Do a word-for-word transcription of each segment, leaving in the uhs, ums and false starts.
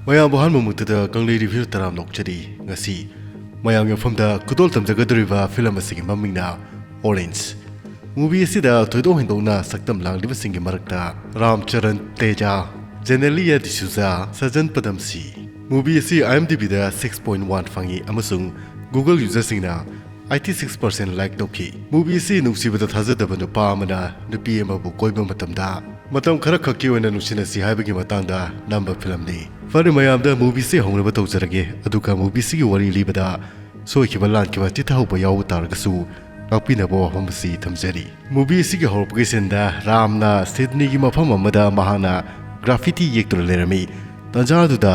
ꯃꯌꯥꯝꯕꯨ ꯑꯍꯥꯟꯕꯃꯛꯇꯗ ꯀꯪꯂꯩ ꯔꯤꯚ꯭ꯌꯨ ꯇꯔꯥꯝꯅ ꯑꯣꯛꯆꯔꯤ꯫ ꯉꯁꯤ ꯃꯌꯥꯝꯒꯤ ꯃꯐꯝꯗ ꯈꯨꯗꯣꯜ ꯇꯝꯖꯒꯗꯧꯔꯤꯕ ꯐꯤꯂꯝ ꯑꯁꯤꯒꯤ ꯃꯃꯤꯡꯅ ꯑꯣꯔꯦꯟꯖ꯫ ꯃꯨꯚꯤ ꯑꯁꯤꯗ ꯊꯣꯏꯗꯣꯛ ꯍꯦꯟꯗꯣꯛꯅ ꯁꯛꯇꯝ ꯂꯥꯡꯂꯤꯕꯁꯤꯡꯒꯤ ꯃꯔꯛꯇ ꯔꯥꯝ ꯆꯔꯟ ꯇꯦꯖꯥ, ꯖꯦꯅꯦꯂꯤꯌꯥ ꯗꯤꯁꯨꯖꯥ, ꯁꯖꯟ ꯄꯗꯝꯁꯤ꯫ ꯃꯨꯚꯤ ꯑꯁꯤ IMDbꯗ six point one ꯐꯪꯉꯤ ꯑꯃꯁꯨꯡ Google ꯌꯨꯖꯔꯁꯤꯡꯅ eighty six percent like ꯇꯧꯈꯤ꯫ ꯃꯨꯚꯤ ꯑꯁꯤ ꯅꯨꯡꯁꯤꯕꯗ ꯊꯥꯖꯗꯕ ꯅꯨꯄꯥ ꯑꯃꯅ ꯅꯨꯄꯤ ꯑꯃꯕꯨ ꯀꯣꯏꯕ ꯃꯇꯝꯗ ꯃꯇꯝ ꯈꯔ ꯈꯛꯀꯤ ꯑꯣꯏꯅ ꯅꯨꯡꯁꯤꯅꯁꯤ ꯍꯥꯏꯕꯒꯤ ꯃꯇꯥꯡꯗ ꯅꯝꯕ ꯐꯤꯂꯝꯅꯤ꯫ ꯐꯔꯦ ꯃꯌꯥꯝꯗ ꯃꯨꯚꯤꯁꯤ ꯍꯧꯅꯕ ꯇꯧꯖꯔꯒꯦ, ꯑꯗꯨꯒ ꯃꯨꯚꯤꯁꯤꯒꯤ ꯋꯥꯔꯤ ꯂꯤꯕꯗ ꯁꯣꯏꯈꯤꯕ ꯂꯥꯟꯈꯤꯕ ꯆꯤꯊꯍꯧꯕ ꯌꯥꯎꯕ ꯇꯥꯔꯒꯁꯨ ꯉꯥꯛꯄꯤꯅꯕ ꯋꯥꯐꯝ ꯑꯁꯤ ꯊꯝꯖꯔꯤ꯫ ꯃꯨꯚꯤ ꯑꯁꯤꯒꯤ ꯍꯧꯔꯛꯄꯒꯤ ꯁꯤꯟꯗ ꯔꯥꯝꯅ ꯁꯤꯗꯅꯤꯒꯤ ꯃꯐꯝ ꯑꯃꯗ ꯃꯍꯥꯛꯅ ꯒ꯭ꯔꯥꯐꯤꯇꯤ ꯌꯦꯛꯇꯨꯅ ꯂꯩꯔꯝꯃꯤ꯫ ꯇꯥꯟꯖꯥ ꯑꯗꯨꯗ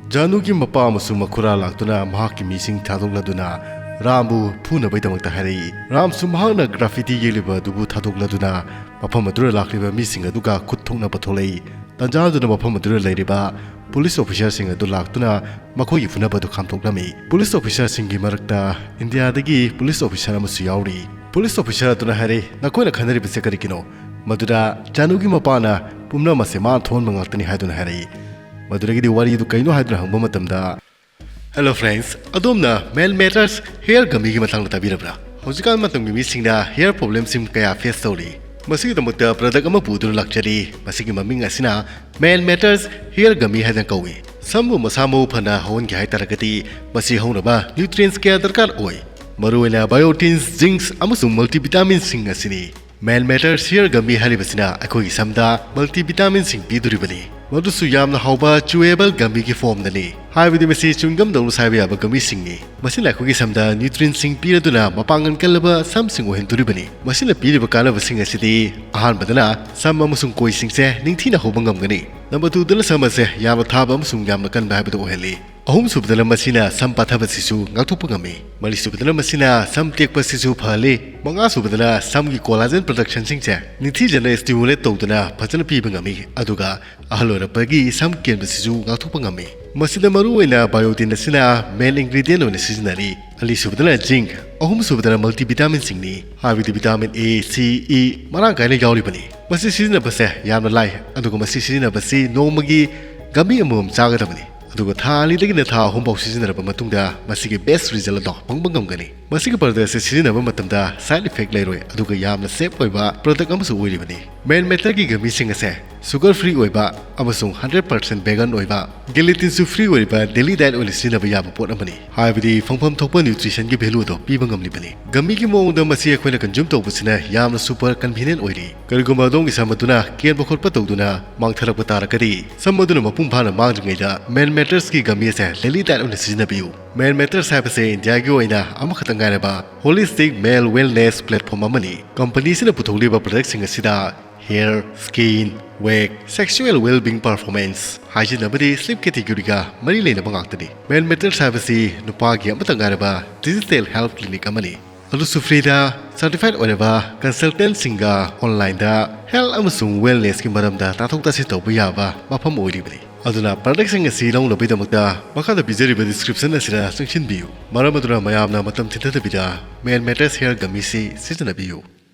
ꯖꯥꯅꯨꯒꯤ ꯃꯄꯥ ꯑꯃꯁꯨꯡ ꯃꯈꯨꯔꯥ ꯂꯥꯛꯇꯨꯅ ꯃꯍꯥꯛꯀꯤ ꯃꯤꯁꯤꯡ ꯊꯥꯗꯣꯛꯂꯗꯨꯅ ꯔꯥꯝꯕꯨ ꯐꯨꯅꯕꯒꯤꯗꯃꯛꯇ ꯍꯥꯏꯔꯛꯏ꯫ ꯔꯥꯝꯁꯨ ꯃꯍꯥꯛꯅ ꯒ꯭ꯔꯥꯐꯤꯇꯤ ꯌꯦꯛꯂꯤꯕ ꯑꯗꯨꯕꯨ ꯊꯥꯗꯣꯛꯂꯗꯨꯅ ꯃꯐꯝ ꯑꯗꯨꯗ ꯂꯥꯛꯂꯤꯕ ꯃꯤꯁꯤꯡ ꯑꯗꯨꯒ ꯈꯨꯠ ꯊꯣꯛꯅꯕ ꯊꯣꯛꯂꯛꯏ꯫ ꯇꯥꯟꯖꯥ ꯑꯗꯨꯗ ꯃꯐꯝ ꯑꯗꯨꯗ ꯂꯩꯔꯤꯕ ꯄꯨꯂꯤꯁ ꯑꯣꯐꯤꯁꯥꯔꯁꯤꯡ ꯑꯗꯨ ꯂꯥꯛꯇꯨꯅ ꯃꯈꯣꯏꯒꯤ ꯐꯨꯅꯕ ꯑꯗꯨ ꯈꯥꯝꯗꯣꯛꯂꯝꯃꯤ꯫ ꯄꯨꯂꯤꯁ ꯑꯣꯐꯤꯁꯥꯔꯁꯤꯡꯒꯤ ꯃꯔꯛꯇ ꯏꯟꯗꯤꯌꯥꯗꯒꯤ ꯄꯨꯂꯤꯁ ꯑꯣꯐꯤꯁꯥꯔ ꯑꯃꯁꯨ ꯌꯥꯎꯔꯤ꯫ ꯄꯨꯂꯤꯁ ꯑꯣꯐꯤꯁꯥꯔ ꯑꯗꯨꯅ ꯍꯥꯏꯔꯦ, "ꯅꯈꯣꯏꯅ ꯈꯟꯅꯔꯤꯕꯁꯦ ꯀꯔꯤꯒꯤꯅꯣ?" ꯃꯗꯨꯗ ꯖꯥꯅꯨꯒꯤ ꯃꯄꯥꯅ, "ꯄꯨꯝꯅꯃꯛꯁꯦ ꯃꯥꯅ ꯊꯣꯛꯍꯟꯕ ꯉꯥꯛꯇꯅꯤ" ꯍꯥꯏꯗꯨꯅ ꯍꯥꯏꯔꯛꯏ꯫ ꯃꯗꯨꯗꯒꯤꯗꯤ ꯋꯥꯔꯤ ꯑꯗꯨ ꯀꯩꯅꯣ ꯍꯥꯏꯗꯨꯅ ꯍꯪꯕ ꯃꯇꯝꯗ, "Hello friends, ꯑꯗꯣꯝꯅ Man Matters Hair Gummyꯒꯤ ꯃꯇꯥꯡꯗ ꯇꯥꯕꯤꯔꯕ꯭ꯔꯥ? ꯍꯧꯖꯤꯛꯀꯥꯟ ꯃꯇꯝꯒꯤ ꯃꯤꯁꯤꯡꯅ hair problemꯁꯤꯡ ꯀꯌꯥ face ꯇꯧꯔꯤ꯫ ꯃꯁꯤꯒꯤꯗꯃꯛꯇ product ꯑꯃ ꯄꯨꯗꯨꯅ ꯂꯥꯛꯆꯔꯤ꯫ ꯃꯁꯤꯒꯤ ꯃꯃꯤꯡ ꯑꯁꯤꯅ Man Matters Hair Gummy ꯍꯥꯏꯅ ꯀꯧꯏ꯫ ꯁꯝꯕꯨ ꯃꯁꯥ ꯃꯎ ꯐꯅ ꯍꯧꯍꯟꯒꯦ ꯍꯥꯏ ꯇꯥꯔꯒꯗꯤ ꯃꯁꯤ ꯍꯧꯅꯕ nutrients ꯀꯌꯥ ꯗꯔꯀꯥꯔ ꯑꯣꯏ꯫ ꯃꯔꯨꯑꯣꯏꯅ biotinꯁꯤꯡ, zinc ꯑꯃꯁꯨꯡ multivitaminꯁꯤꯡ ꯑꯁꯤꯅꯤ꯫ Man Matters Hair Gummy ꯍꯥꯏꯔꯤꯕꯁꯤꯅ ꯑꯩꯈꯣꯏꯒꯤ ꯁꯝꯗ multivitaminꯁꯤꯡ ꯄꯤꯗꯣꯔꯤꯕꯅꯤ꯫ ꯃꯗꯨꯁꯨ ꯌꯥꯝꯅ ꯍꯥꯎꯕ chewable gummyꯒꯤ formꯗꯅꯤ꯫ ꯍꯥꯏꯕꯗꯤ ꯃꯁꯤ chewing gumꯗꯧꯅ ꯁꯥꯏꯕ ꯌꯥꯕ gummyꯁꯤꯡꯅꯤ꯫ ꯃꯁꯤꯅ ꯑꯩꯈꯣꯏꯒꯤ ꯁꯝꯗ nutrientꯁꯤꯡ ꯄꯤꯔꯗꯨꯅ ꯃꯄꯥꯡꯒꯜ ꯀꯜꯂꯕ ꯁꯝꯁꯤꯡ ꯑꯣꯏꯍꯟꯗꯣꯔꯤꯕꯅꯤ꯫ ꯃꯁꯤꯅ ꯄꯤꯔꯤꯕ ꯀꯥꯟꯅꯕꯁꯤꯡ ꯑꯁꯤꯗꯤ ꯑꯍꯥꯟꯕꯗꯅ ꯁꯝ ꯑꯃꯁꯨꯡ ꯀꯣꯏꯁꯤꯡꯁꯦ ꯅꯤꯡꯊꯤꯅ ꯍꯧꯕ ꯉꯝꯒꯅꯤ꯫ Number twoꯗꯅ ꯁꯝ ꯑꯁꯦ ꯌꯥꯝꯅ ꯊꯥꯕ ꯑꯃꯁꯨꯡ ꯌꯥꯝꯅ ꯀꯟꯕ ꯍꯥꯏꯕꯗꯨ ꯑꯣꯏꯍꯜꯂꯤ꯫ ꯑꯍꯨꯝꯁꯨꯕꯗꯅ ꯃꯁꯤꯅ ꯁꯝ ꯄꯥꯊꯕꯁꯤꯁꯨ ꯉꯥꯛꯊꯣꯛꯄ ꯉꯝꯃꯤ꯫ ꯃꯔꯤꯁꯨꯕꯗꯅ ꯃꯁꯤꯅ ꯁꯝ ꯇꯦꯛꯄꯁꯤꯁꯨ ꯐꯍꯜꯂꯤ꯫ ꯃꯉꯥꯁꯨꯕꯗꯅ ꯁꯝꯒꯤ collagen productionꯁꯤꯡꯁꯦ ꯅꯤꯡꯊꯤꯖꯅ stimulate ꯇꯧꯗꯨꯅ ꯐꯖꯅ ꯄꯤꯕ ꯉꯝꯃꯤ꯫ ꯑꯗꯨꯒ ꯑꯍꯜ ꯑꯣꯏꯔꯛꯄꯒꯤ ꯁꯝ ꯀꯦꯟꯕꯁꯤꯁꯨ ꯉꯥꯛꯊꯣꯛꯄ ꯉꯝꯃꯤ꯫ ꯃꯁꯤꯗ ꯃꯔꯨꯑꯣꯏꯅ biotin ꯑꯁꯤꯅ main ingredient ꯑꯣꯏꯅ ꯁꯤꯖꯤꯟꯅꯔꯤ꯫ ꯑꯅꯤꯁꯨꯕꯗꯅ zinc, ꯑꯍꯨꯝꯁꯨꯕꯗꯅ multivitaminꯁꯤꯡꯅꯤ꯫ ꯍꯥꯏꯕꯗꯤ vitamin A, C, E ꯃꯔꯥꯡ ꯀꯥꯏꯅ ꯌꯥꯎꯔꯤꯕꯅꯤ꯫ ꯃꯁꯤ ꯁꯤꯖꯤꯟꯅꯕꯁꯦ ꯌꯥꯝꯅ ꯂꯥꯏ, ꯑꯗꯨꯒ ꯃꯁꯤ ꯁꯤꯖꯤꯟꯅꯕꯁꯤ ꯅꯣꯡꯃꯒꯤ ꯒꯝꯃꯤ ꯑꯃꯃꯝ ꯆꯥꯒꯗꯕꯅꯤ꯫ ꯑꯗꯨꯒ ꯊꯥ ꯑꯅꯤꯗꯒꯤꯅ ꯊꯥ ꯑꯍꯨꯝ ꯐꯥꯎ ꯁꯤꯖꯤꯟꯅꯔꯕ ꯃꯇꯨꯡꯗ ꯃꯁꯤꯒꯤ best result ꯑꯗꯣ ꯐꯪꯕ ꯉꯝꯒꯅꯤ꯫ ꯃꯁꯤꯒꯤ product ꯑꯁꯤ ꯁꯤꯖꯤꯟꯅꯕ ꯃꯇꯝꯗ side effect ꯂꯩꯔꯣꯏ, ꯑꯗꯨꯒ ꯌꯥꯝꯅ safe ꯑꯣꯏꯕ product ꯑꯃꯁꯨ ꯑꯣꯏꯔꯤꯕꯅꯤ꯫ ꯃꯦꯟ ꯃꯦꯇꯔꯒꯤ ꯒꯝꯃꯤꯁꯤꯡ ꯑꯁꯦ sugar free ꯑꯣꯏꯕ ꯑꯃꯁꯨꯡ hundred percent vegan ꯑꯣꯏꯕ, gelatinꯁꯨ free ꯑꯣꯏꯔꯤꯕ daily diet ꯑꯣꯏꯅ ꯁꯤꯖꯤꯟꯅꯕ ꯌꯥꯕ ꯄꯣꯠ ꯑꯃꯅꯤ꯫ ꯍꯥꯏꯕꯗꯤ ꯐꯪꯐꯝ ꯊꯣꯛꯄ nutritionꯒꯤ value ꯑꯗꯣ ꯄꯤꯕ ꯉꯝꯂꯤꯕꯅꯤ꯫ ꯒꯝꯃꯤꯒꯤ ꯃꯑꯣꯡꯗ ꯃꯁꯤ ꯑꯩꯈꯣꯏꯅ consume ꯇꯧꯕꯁꯤꯅ ꯌꯥꯝꯅ super convenient ꯑꯣꯏꯔꯤ꯫ ꯀꯔꯤꯒꯨꯝꯕ ꯑꯗꯣꯝꯒꯤ ꯁꯝ ꯑꯗꯨꯅ ꯀꯦꯟꯕ ꯈꯣꯠꯄ ꯇꯧꯗꯨꯅ ꯃꯥꯡꯊꯔꯛꯄ ꯇꯥꯔꯒꯗꯤ, ꯁꯝ ꯑꯗꯨꯅ ꯃꯄꯨꯡ ꯐꯥꯅ ꯃꯥꯡꯗ꯭ꯔꯤꯉꯩꯗ ꯃꯦꯟ ꯃꯦꯇꯔꯁꯀꯤ ꯒꯝꯃꯤ ꯑꯁꯦ daily diet ꯑꯣꯏꯅ ꯁꯤꯖꯤꯟꯅꯕꯤꯌꯨ꯫ ꯃꯦꯟ ꯃꯦꯇꯔꯁ ꯍꯥꯏꯕꯁꯦ ꯏꯟꯗꯤꯌꯥꯒꯤ ꯑꯣꯏꯅ ꯑꯃꯈꯛꯇ ꯉꯥꯏꯔꯕ holistic male wellness platform ꯑꯃꯅꯤ꯫ ꯀꯝꯄꯅꯤꯁꯤꯅ ꯄꯨꯊꯣꯛꯂꯤꯕ productꯁꯤꯡ ꯑꯁꯤꯗ hair, skin, weight, sexual well-being, performance, hygiene ꯑꯃꯗꯤ sleep categoryꯒ ꯃꯔꯤ ꯂꯩꯅꯕ ꯉꯥꯛꯇꯅꯤ꯫ ꯃꯦꯟ ꯃꯦꯇꯔꯁ ꯍꯥꯏꯕꯁꯤ ꯅꯨꯄꯥꯒꯤ ꯑꯃꯠꯇ ꯉꯥꯏꯔꯕ digital health clinic ꯑꯃꯅꯤ꯫ ꯑꯗꯨꯁꯨ freeꯗ certified ꯑꯣꯏꯔꯕ consultantꯁꯤꯡꯒ onlineꯗ health ꯑꯃꯁꯨꯡ wellnessꯀꯤ ꯃꯔꯝꯗ ꯇꯥꯊꯣꯛ ꯇꯥꯁꯤꯟ ꯇꯧꯕ ꯌꯥꯕ ꯃꯐꯝ ꯑꯣꯏꯔꯤꯕꯅꯤ꯫ ꯑꯗꯨꯅ productꯁꯤꯡ ꯑꯁꯤ ꯂꯧꯅꯕꯒꯤꯗꯃꯛꯇ ꯃꯈꯥꯗ ꯄꯤꯖꯔꯤꯕ description ꯑꯁꯤꯗ ꯆꯪꯁꯤꯟꯕꯤꯌꯨ꯫ ꯃꯔꯝ ꯑꯗꯨꯅ ꯃꯌꯥꯝꯅ ꯃꯇꯝ ꯊꯤꯟꯊꯗꯕꯤꯗ ꯃꯦꯟ ꯃꯦꯇꯔꯁ hair gummyꯁꯤ ꯁꯤꯖꯤꯟꯅꯕꯤꯌꯨ꯫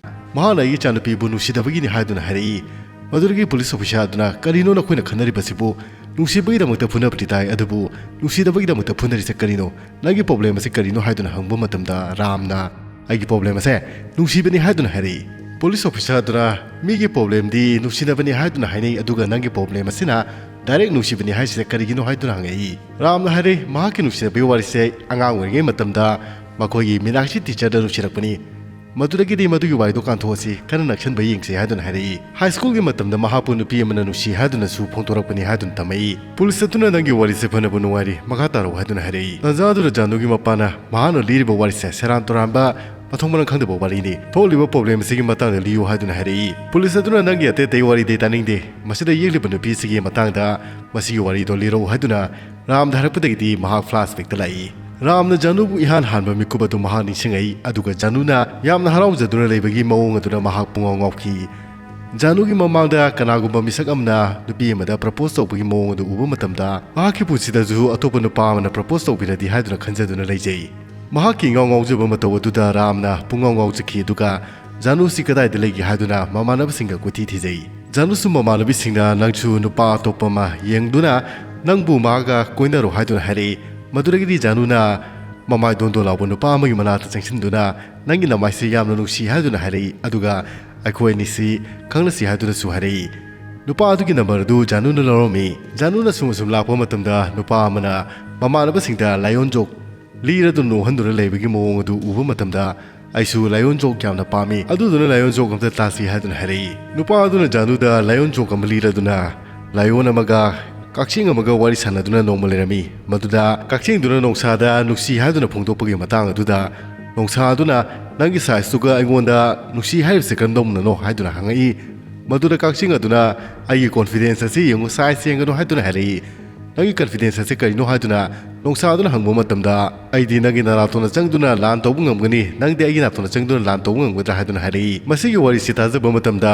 ꯃꯍꯥꯛꯅ ꯑꯩꯒꯤ ꯏꯆꯥꯅꯨꯄꯤꯕꯨ ꯅꯨꯡꯁꯤꯗꯕꯒꯤꯅꯤ ꯍꯥꯏꯗꯨꯅ ꯍꯥꯏꯔꯛꯏ꯫ ꯃꯗꯨꯗꯒꯤ police officer ꯑꯗꯨꯅ, "ꯀꯔꯤꯅꯣ ꯅꯈꯣꯏꯅ ꯈꯟꯅꯔꯤꯕꯁꯤꯕꯨ? ꯅꯨꯡꯁꯤꯕꯒꯤꯗꯃꯛꯇ ꯐꯨꯅꯕꯗꯤ ꯇꯥꯏ, ꯑꯗꯨꯕꯨ ꯅꯨꯡꯁꯤꯗꯕꯒꯤꯗꯃꯛꯇ ꯐꯨꯅꯔꯤꯁꯦ ꯀꯔꯤꯅꯣ? ꯅꯪꯒꯤ problem ꯑꯁꯤ ꯀꯔꯤꯅꯣ?" ꯍꯥꯏꯗꯨꯅ ꯍꯪꯕ ꯃꯇꯝꯗ ꯔꯥꯝꯅ, "ꯑꯩꯒꯤ problem ꯑꯁꯦ ꯅꯨꯡꯁꯤꯕꯅꯤ" ꯍꯥꯏꯗꯨꯅ ꯍꯥꯏꯔꯛꯏ꯫ Police officer ꯑꯗꯨꯅ, "ꯃꯤꯒꯤ problemꯗꯤ ꯅꯨꯡꯁꯤꯅꯕꯅꯤ ꯍꯥꯏꯗꯨꯅ ꯍꯥꯏꯅꯩ, ꯑꯗꯨꯒ ꯅꯪꯒꯤ problem ꯑꯁꯤꯅ direct ꯅꯨꯡꯁꯤꯕꯅꯤ ꯍꯥꯏꯁꯤꯅ ꯀꯔꯤꯒꯤꯅꯣ?" ꯍꯥꯏꯗꯨꯅ ꯍꯪꯉꯛꯏ꯫ ꯔꯥꯝꯅ ꯍꯥꯏꯔꯦ, ꯃꯍꯥꯛꯀꯤ ꯅꯨꯡꯁꯤꯅꯕꯒꯤ ꯋꯥꯔꯤꯁꯦ ꯑꯉꯥꯡ ꯑꯣꯏꯔꯤꯉꯩ ꯃꯇꯝꯗ ꯃꯈꯣꯏꯒꯤ ꯃꯤꯅꯥꯛꯁꯤ teacherꯗ ꯅꯨꯡꯁꯤꯔꯛꯄꯅꯤ꯫ ꯃꯗꯨꯗꯒꯤꯗꯤ ꯃꯗꯨꯒꯤ ꯋꯥꯔꯤꯗꯣ ꯀꯥꯟꯊꯣꯛꯑꯁꯤ, ꯈꯔ ꯅꯛꯁꯟꯕ ꯌꯦꯡꯁꯤ ꯍꯥꯏꯗꯨꯅ ꯍꯥꯏꯔꯛꯏ꯫ High schoolꯒꯤ ꯃꯇꯝꯗ ꯃꯍꯥꯛꯄꯨ ꯅꯨꯄꯤ ꯑꯃꯅ ꯅꯨꯡꯁꯤ ꯍꯥꯏꯗꯨꯅꯁꯨ ꯐꯣꯡꯗꯣꯔꯛꯄꯅꯤ ꯍꯥꯏꯗꯨꯅ ꯇꯝꯃꯛꯏ꯫ Police ꯑꯗꯨꯅ, "ꯅꯪꯒꯤ ꯋꯥꯔꯤꯁꯦ ꯐꯅꯕ ꯅꯨꯡꯉꯥꯏꯔꯤ, ꯃꯈꯥ ꯇꯥꯔꯛꯎ" ꯍꯥꯏꯗꯨꯅ ꯍꯥꯏꯔꯛꯏ꯫ ꯇꯥꯟꯖꯥ ꯑꯗꯨꯗ ꯖꯥꯅꯨꯒꯤ ꯃꯄꯥꯅ ꯃꯍꯥꯛꯅ ꯂꯤꯔꯤꯕ ꯋꯥꯔꯤꯁꯦ ꯁꯦꯔꯥꯟ ꯇꯨꯔꯥꯟꯕ, ꯃꯊꯣꯡ ꯃꯔꯝ ꯈꯪꯗꯕ ꯋꯥꯔꯤꯅꯤ꯫ ꯊꯣꯛꯂꯤꯕ problem ꯑꯁꯤꯒꯤ ꯃꯇꯥꯡꯗ ꯂꯤꯌꯨ ꯍꯥꯏꯗꯨꯅ ꯍꯥꯏꯔꯛꯏ꯫ Police ꯑꯗꯨꯅ, "ꯅꯪꯒꯤ ꯑꯇꯩ ꯑꯇꯩ ꯋꯥꯔꯤꯗꯤ ꯇꯥꯅꯤꯡꯗꯦ꯫ ꯃꯁꯤꯗ ꯌꯦꯛꯂꯤꯕ ꯅꯨꯄꯤꯁꯤꯒꯤ ꯃꯇꯥꯡꯗ ꯃꯁꯤꯒꯤ ꯋꯥꯔꯤꯗꯣ ꯂꯤꯔꯛꯎ" ꯍꯥꯏꯗꯨꯅ ꯔꯥꯝꯗ ꯍꯥꯏꯔꯛꯄꯗꯒꯤꯗꯤ ꯃꯍꯥꯛ flashbackꯇ ꯂꯥꯛꯏ꯫ ꯔꯥꯝꯅ ꯖꯥꯅꯨꯕꯨ ꯏꯍꯥꯟ ꯍꯥꯟꯕ ꯃꯤꯀꯨꯞ ꯑꯗꯨ ꯃꯍꯥꯛ ꯅꯤꯡꯁꯤꯡꯉꯛꯏ, ꯑꯗꯨꯒ ꯖꯥꯅꯨꯅ ꯌꯥꯝꯅ ꯍꯔꯥꯎꯖꯗꯨꯅ ꯂꯩꯕꯒꯤ ꯃꯑꯣꯡ ꯑꯗꯨꯅ ꯃꯍꯥꯛ ꯄꯨꯡꯉꯥꯎ ꯉꯥꯎꯈꯤ꯫ ꯖꯥꯅꯨꯒꯤ ꯃꯃꯥꯡꯗ ꯀꯅꯥꯒꯨꯝꯕ ꯃꯤꯁꯛ ꯑꯃꯅ ꯅꯨꯄꯤ ꯑꯃꯗ propose ꯇꯧꯕꯒꯤ ꯃꯑꯣꯡ ꯑꯗꯨ ꯎꯕ ꯃꯇꯝꯗ, ꯃꯍꯥꯛꯀꯤ ꯄꯨꯟꯁꯤꯗꯁꯨ ꯑꯇꯣꯞꯄ ꯅꯨꯄꯥ ꯑꯃꯅ propose ꯇꯧꯕꯤꯔꯗꯤ ꯍꯥꯏꯗꯨꯅ ꯈꯟꯖꯗꯨꯅ ꯂꯩꯖꯩ꯫ ꯃꯍꯥꯛꯀꯤ ꯏꯉꯥꯎ ꯉꯥꯎꯖꯕ ꯃꯇꯧ ꯑꯗꯨꯗ ꯔꯥꯝꯅ ꯄꯨꯡꯉꯥꯎ ꯉꯥꯎꯖꯈꯤ, ꯑꯗꯨꯒ ꯖꯥꯅꯨꯁꯤ ꯀꯗꯥꯏꯗ ꯂꯩꯒꯦ ꯍꯥꯏꯗꯨꯅ ꯃꯃꯥꯟꯅꯕꯁꯤꯡꯒ ꯀꯣꯏꯊꯤ ꯊꯤꯖꯩ꯫ ꯖꯥꯅꯨꯁꯨ ꯃꯃꯥꯟꯅꯕꯤꯁꯤꯡꯅ ꯅꯪꯁꯨ ꯅꯨꯄꯥ ꯑꯇꯣꯞꯄ ꯑꯃ ꯌꯦꯡꯗꯨꯅ ꯅꯪꯕꯨ ꯃꯥꯒ ꯀꯣꯏꯅꯔꯣ ꯍꯥꯏꯗꯨꯅ ꯍꯥꯏꯔꯛꯏ꯫ ꯃꯗꯨꯗꯒꯤꯗꯤ ꯖꯥꯅꯨꯅ ꯃꯃꯥꯏ ꯗꯣꯟꯗꯣꯟ ꯂꯥꯎꯕ ꯅꯨꯄꯥ ꯑꯃꯒꯤ ꯃꯅꯥꯛꯇ ꯆꯪꯁꯤꯟꯗꯨꯅ, "ꯅꯪꯒꯤ ꯅꯃꯥꯏꯁꯦ ꯌꯥꯝꯅ ꯅꯨꯡꯁꯤ" ꯍꯥꯏꯗꯨꯅ ꯍꯥꯏꯔꯛꯏ꯫ ꯑꯗꯨꯒ "ꯑꯩꯈꯣꯏ ꯑꯅꯤꯁꯤ ꯈꯪꯅꯁꯤ" ꯍꯥꯏꯗꯨꯅꯁꯨ ꯍꯥꯏꯔꯛꯏ꯫ ꯅꯨꯄꯥ ꯑꯗꯨꯒꯤ ꯅꯝꯕꯔ ꯑꯗꯨ ꯖꯥꯅꯨꯅ ꯂꯧꯔꯝꯃꯤ꯫ ꯖꯥꯅꯨꯅ ꯁꯨꯝ ꯑꯁꯨꯝ ꯂꯥꯛꯄ ꯃꯇꯝꯗ ꯅꯨꯄꯥ ꯑꯃꯅ ꯃꯃꯥꯟꯅꯕꯁꯤꯡꯗ ꯂꯥꯏꯑꯣꯟ ꯖꯣꯛ ꯂꯤꯔꯗꯨꯅ ꯅꯣꯛꯍꯟꯗꯨꯅ ꯂꯩꯕꯒꯤ ꯃꯑꯣꯡ ꯑꯗꯨ ꯎꯕ ꯃꯇꯝꯗ, "ꯑꯩꯁꯨ ꯂꯥꯏꯑꯣꯟ ꯖꯣꯛ ꯌꯥꯝꯅ ꯄꯥꯝꯃꯤ, ꯑꯗꯨꯗꯨꯅ ꯂꯥꯏꯑꯣꯟ ꯖꯣꯛ ꯑꯝꯇ ꯇꯥꯁꯤ" ꯍꯥꯏꯗꯨꯅ ꯍꯥꯏꯔꯛꯏ꯫ ꯅꯨꯄꯥ ꯑꯗꯨꯅ ꯖꯥꯅꯨꯗ ꯂꯥꯏꯑꯣꯟ ꯖꯣꯛ ꯑꯃ ꯂꯤꯔꯗꯨꯅ, ꯂꯥꯏꯑꯣꯟ ꯑꯃꯒ ꯀꯛꯆꯦꯡ ꯑꯃꯒ ꯋꯥꯔꯤ ꯁꯥꯟꯅꯗꯨꯅ ꯅꯣꯡꯃ ꯂꯩꯔꯝꯃꯤ꯫ ꯃꯗꯨꯗ ꯀꯛꯆꯦꯡꯗꯨꯅ ꯅꯣꯡꯁꯥꯗ ꯅꯨꯡꯁꯤ ꯍꯥꯏꯗꯨꯅ ꯐꯣꯡꯗꯣꯛꯄꯒꯤ ꯃꯇꯥꯡ ꯑꯗꯨꯗ, ꯅꯣꯡꯁꯥ ꯑꯗꯨꯅ, "ꯅꯪꯒꯤ ꯁꯥꯏꯖꯇꯨꯒ ꯑꯩꯉꯣꯟꯗ ꯅꯨꯡꯁꯤ ꯍꯥꯏꯔꯤꯕꯁꯦ ꯀꯔꯝꯗꯧꯅꯅꯣ?" ꯍꯥꯏꯗꯨꯅ ꯍꯪꯉꯛꯏ꯫ ꯃꯗꯨꯗ ꯀꯛꯆꯦꯡ ꯑꯗꯨꯅ, "ꯑꯩꯒꯤ ꯀꯣꯟꯐꯤꯗꯦꯟꯁ ꯑꯁꯤ ꯌꯦꯡꯉꯨ, ꯁꯥꯏꯖ ꯌꯦꯡꯒꯅꯨ" ꯍꯥꯏꯗꯨꯅ ꯍꯥꯏꯔꯛꯏ꯫ "ꯅꯪꯒꯤ ꯀꯟꯐꯤꯗꯦꯟꯁ ꯑꯁꯤ ꯀꯔꯤꯅꯣ?" ꯍꯥꯏꯗꯨꯅ ꯅꯣꯡꯁꯥ ꯑꯗꯨꯅ ꯍꯪꯕ ꯃꯇꯝꯗ, "ꯑꯩꯗꯤ ꯅꯪꯒꯤ ꯅꯅꯥꯇꯣꯟꯗ ꯆꯪꯗꯨꯅ ꯂꯥꯟ ꯇꯧꯕ ꯉꯝꯒꯅꯤ, ꯅꯪꯗꯤ ꯑꯩꯒꯤ ꯅꯥꯇꯣꯟꯗ ꯆꯪꯗꯨꯅ ꯂꯥꯟ ꯇꯧꯕ ꯉꯝꯒꯗ꯭ꯔꯥ?" ꯍꯥꯏꯗꯨꯅ ꯍꯥꯏꯔꯛꯏ꯫ ꯃꯁꯤꯒꯤ ꯋꯥꯔꯤꯁꯤ ꯇꯥꯖꯕ ꯃꯇꯝꯗ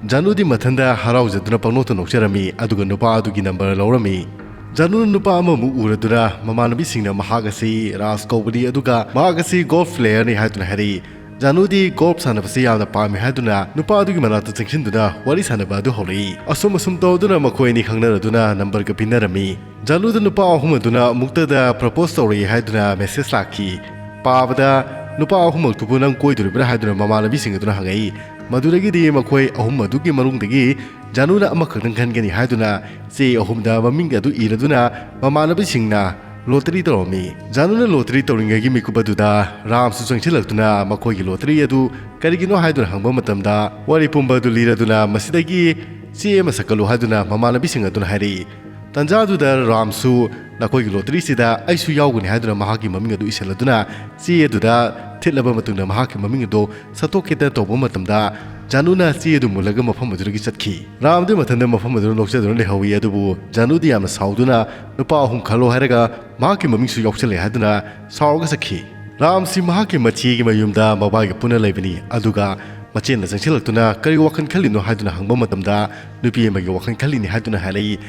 ꯖꯥꯅꯨꯗꯤ ꯃꯊꯟꯗ ꯍꯔꯥꯎꯖꯗꯨꯅ ꯄꯪꯅꯣꯛꯇ ꯅꯣꯛꯆꯔꯝꯃꯤ, ꯑꯗꯨꯒ ꯅꯨꯄꯥ ꯑꯗꯨꯒꯤ ꯅꯝꯕꯔ ꯂꯧꯔꯝꯃꯤ꯫ ꯖꯥꯅꯨꯅ ꯅꯨꯄꯥ ꯑꯃꯃꯨꯛ ꯎꯔꯗꯨꯅ ꯃꯃꯥꯟꯅꯕꯤꯁꯤꯡꯅ ꯃꯍꯥꯛ ꯑꯁꯤ ꯔꯥꯖ ꯀꯧꯕꯅꯤ, ꯑꯗꯨꯒ ꯃꯍꯥꯛ ꯑꯁꯤ ꯒꯣꯜꯐ ꯄ꯭ꯂꯦꯌꯔꯅꯤ ꯍꯥꯏꯗꯨꯅ ꯍꯥꯏꯔꯛꯏ꯫ ꯖꯥꯅꯨꯗꯤ ꯒꯣꯜꯐ ꯁꯥꯟꯅꯕꯁꯤ ꯌꯥꯝꯅ ꯄꯥꯝꯃꯤ ꯍꯥꯏꯗꯨꯅ ꯅꯨꯄꯥ ꯑꯗꯨꯒꯤ ꯃꯅꯥꯛꯇ ꯆꯪꯁꯤꯟꯗꯨꯅ ꯋꯥꯔꯤ ꯁꯥꯟꯅꯕ ꯑꯗꯨ ꯍꯧꯔꯛꯏ꯫ ꯑꯁꯨꯝ ꯑꯁꯨꯝ ꯇꯧꯗꯨꯅ ꯃꯈꯣꯏ ꯑꯅꯤ ꯈꯪꯅꯔꯗꯨꯅ ꯅꯝꯕꯔꯒ ꯄꯤꯅꯔꯝꯃꯤ꯫ ꯖꯥꯅꯨꯗ ꯅꯨꯄꯥ ꯑꯍꯨꯝ ꯑꯗꯨꯅ ꯑꯃꯨꯛꯇꯗ ꯄ꯭ꯔꯄꯣꯁ ꯇꯧꯔꯛꯏ ꯍꯥꯏꯗꯨꯅ ꯃꯦꯁꯦꯖ ꯂꯥꯛꯈꯤ꯫ ꯄꯥꯕꯗ, "ꯅꯨꯄꯥ ꯑꯍꯨꯝꯃꯛꯇꯨꯕꯨ ꯅꯪ ꯀꯣꯏꯗꯣꯔꯤꯕ꯭ꯔꯥ?" ꯍꯥꯏꯗꯨꯅ ꯃꯃꯥꯟꯅꯕꯤꯁꯤꯡ ꯑꯗꯨꯅ ꯍꯪꯉꯛꯏ꯫ ꯃꯗꯨꯗꯒꯤꯗꯤ ꯃꯈꯣꯏ ꯑꯍꯨꯝ ꯑꯗꯨꯒꯤ ꯃꯅꯨꯡꯗꯒꯤ ꯖꯥꯅꯨꯅ ꯑꯃꯈꯛꯇꯪ ꯈꯟꯒꯅꯤ ꯍꯥꯏꯗꯨꯅ ꯆꯦ ꯑꯍꯨꯝꯗ ꯃꯃꯤꯡ ꯑꯗꯨ ꯏꯔꯗꯨꯅ ꯃꯃꯥꯟꯅꯕꯤꯁꯤꯡꯅ ꯂꯣꯇꯔꯤ ꯇꯧꯔꯝꯃꯤ꯫ ꯖꯥꯅꯨꯅ ꯂꯣꯇꯔꯤ ꯇꯧꯔꯤꯉꯩꯒꯤ ꯃꯤꯀꯨꯞ ꯑꯗꯨꯗ ꯔꯥꯝꯁꯨ ꯆꯪꯁꯤꯜꯂꯛꯇꯨꯅ ꯃꯈꯣꯏꯒꯤ ꯂꯣꯇꯔꯤ ꯑꯗꯨ ꯀꯔꯤꯒꯤꯅꯣ ꯍꯥꯏꯗꯨꯅ ꯍꯪꯕ ꯃꯇꯝꯗ, ꯋꯥꯔꯤ ꯄꯨꯝꯕ ꯑꯗꯨ ꯂꯤꯔꯗꯨꯅ ꯃꯁꯤꯗꯒꯤ ꯆꯦ ꯑꯃ ꯁꯛꯀꯠꯂꯨ ꯍꯥꯏꯗꯨꯅ ꯃꯃꯥꯟꯅꯕꯤꯁꯤꯡ ꯑꯗꯨꯅ ꯍꯥꯏꯔꯛꯏ꯫ ꯇꯟꯖꯥꯗꯨꯗ ꯔꯥꯝꯁꯨ, "ꯅꯈꯣꯏꯒꯤ ꯂꯣꯇꯔꯤꯁꯤꯗ ꯑꯩꯁꯨ ꯌꯥꯎꯒꯅꯤ" ꯍꯥꯏꯗꯨꯅ ꯃꯍꯥꯛꯀꯤ ꯃꯃꯤꯡ ꯑꯗꯨ ꯏꯁꯤꯜꯂꯗꯨꯅ ꯆꯦ ꯑꯗꯨꯗ ꯊꯤꯠꯂꯕ ꯃꯇꯨꯡꯗ ꯃꯍꯥꯛꯀꯤ ꯃꯃꯤꯡ ꯑꯗꯨ ꯁꯠꯇꯣꯛꯀꯦꯇ ꯇꯧꯕ ꯃꯇꯝꯗ, ꯖꯥꯅꯨꯅ ꯆꯦ ꯑꯗꯨ ꯃꯨꯜꯂꯒ ꯃꯐꯝ ꯑꯗꯨꯗꯒꯤ ꯆꯠꯈꯤ꯫ ꯔꯥꯝꯗꯤ ꯃꯊꯟꯇ ꯃꯐꯝ ꯑꯗꯨꯗ ꯅꯣꯛꯆꯗꯨꯅ ꯂꯩꯍꯧꯏ, ꯑꯗꯨꯕꯨ ꯖꯥꯅꯨꯗꯤ ꯌꯥꯝꯅ ꯁꯥꯎꯗꯨꯅ ꯅꯨꯄꯥ ꯑꯍꯨꯝ ꯈꯜꯂꯣ ꯍꯥꯏꯔꯒ ꯃꯍꯥꯛꯀꯤ ꯃꯃꯤꯡꯁꯨ ꯌꯥꯎꯁꯜꯂꯦ ꯍꯥꯏꯗꯨꯅ ꯁꯥꯎꯔꯒ ꯆꯠꯈꯤ꯫ ꯔꯥꯝꯁꯤ ꯃꯍꯥꯛꯀꯤ ꯃꯆꯦꯒꯤ ꯃꯌꯨꯝꯗ ꯃꯕꯥꯏꯒ ꯄꯨꯟꯅ ꯂꯩꯕꯅꯤ, ꯑꯗꯨꯒ ꯃꯆꯦꯅ ꯆꯪꯁꯤꯜꯂꯛꯇꯨꯅ "ꯀꯔꯤ ꯋꯥꯈꯜ ꯈꯜꯂꯤꯅꯣ?" ꯍꯥꯏꯗꯨꯅ ꯍꯪꯕ ꯃꯇꯝꯗ, "ꯅꯨꯄꯤ ꯑꯃꯒꯤ ꯋꯥꯈꯜ ꯈꯜꯂꯤꯅꯤ" ꯍꯥꯏꯗꯨꯅ ꯍꯥꯏꯔꯛꯏ꯫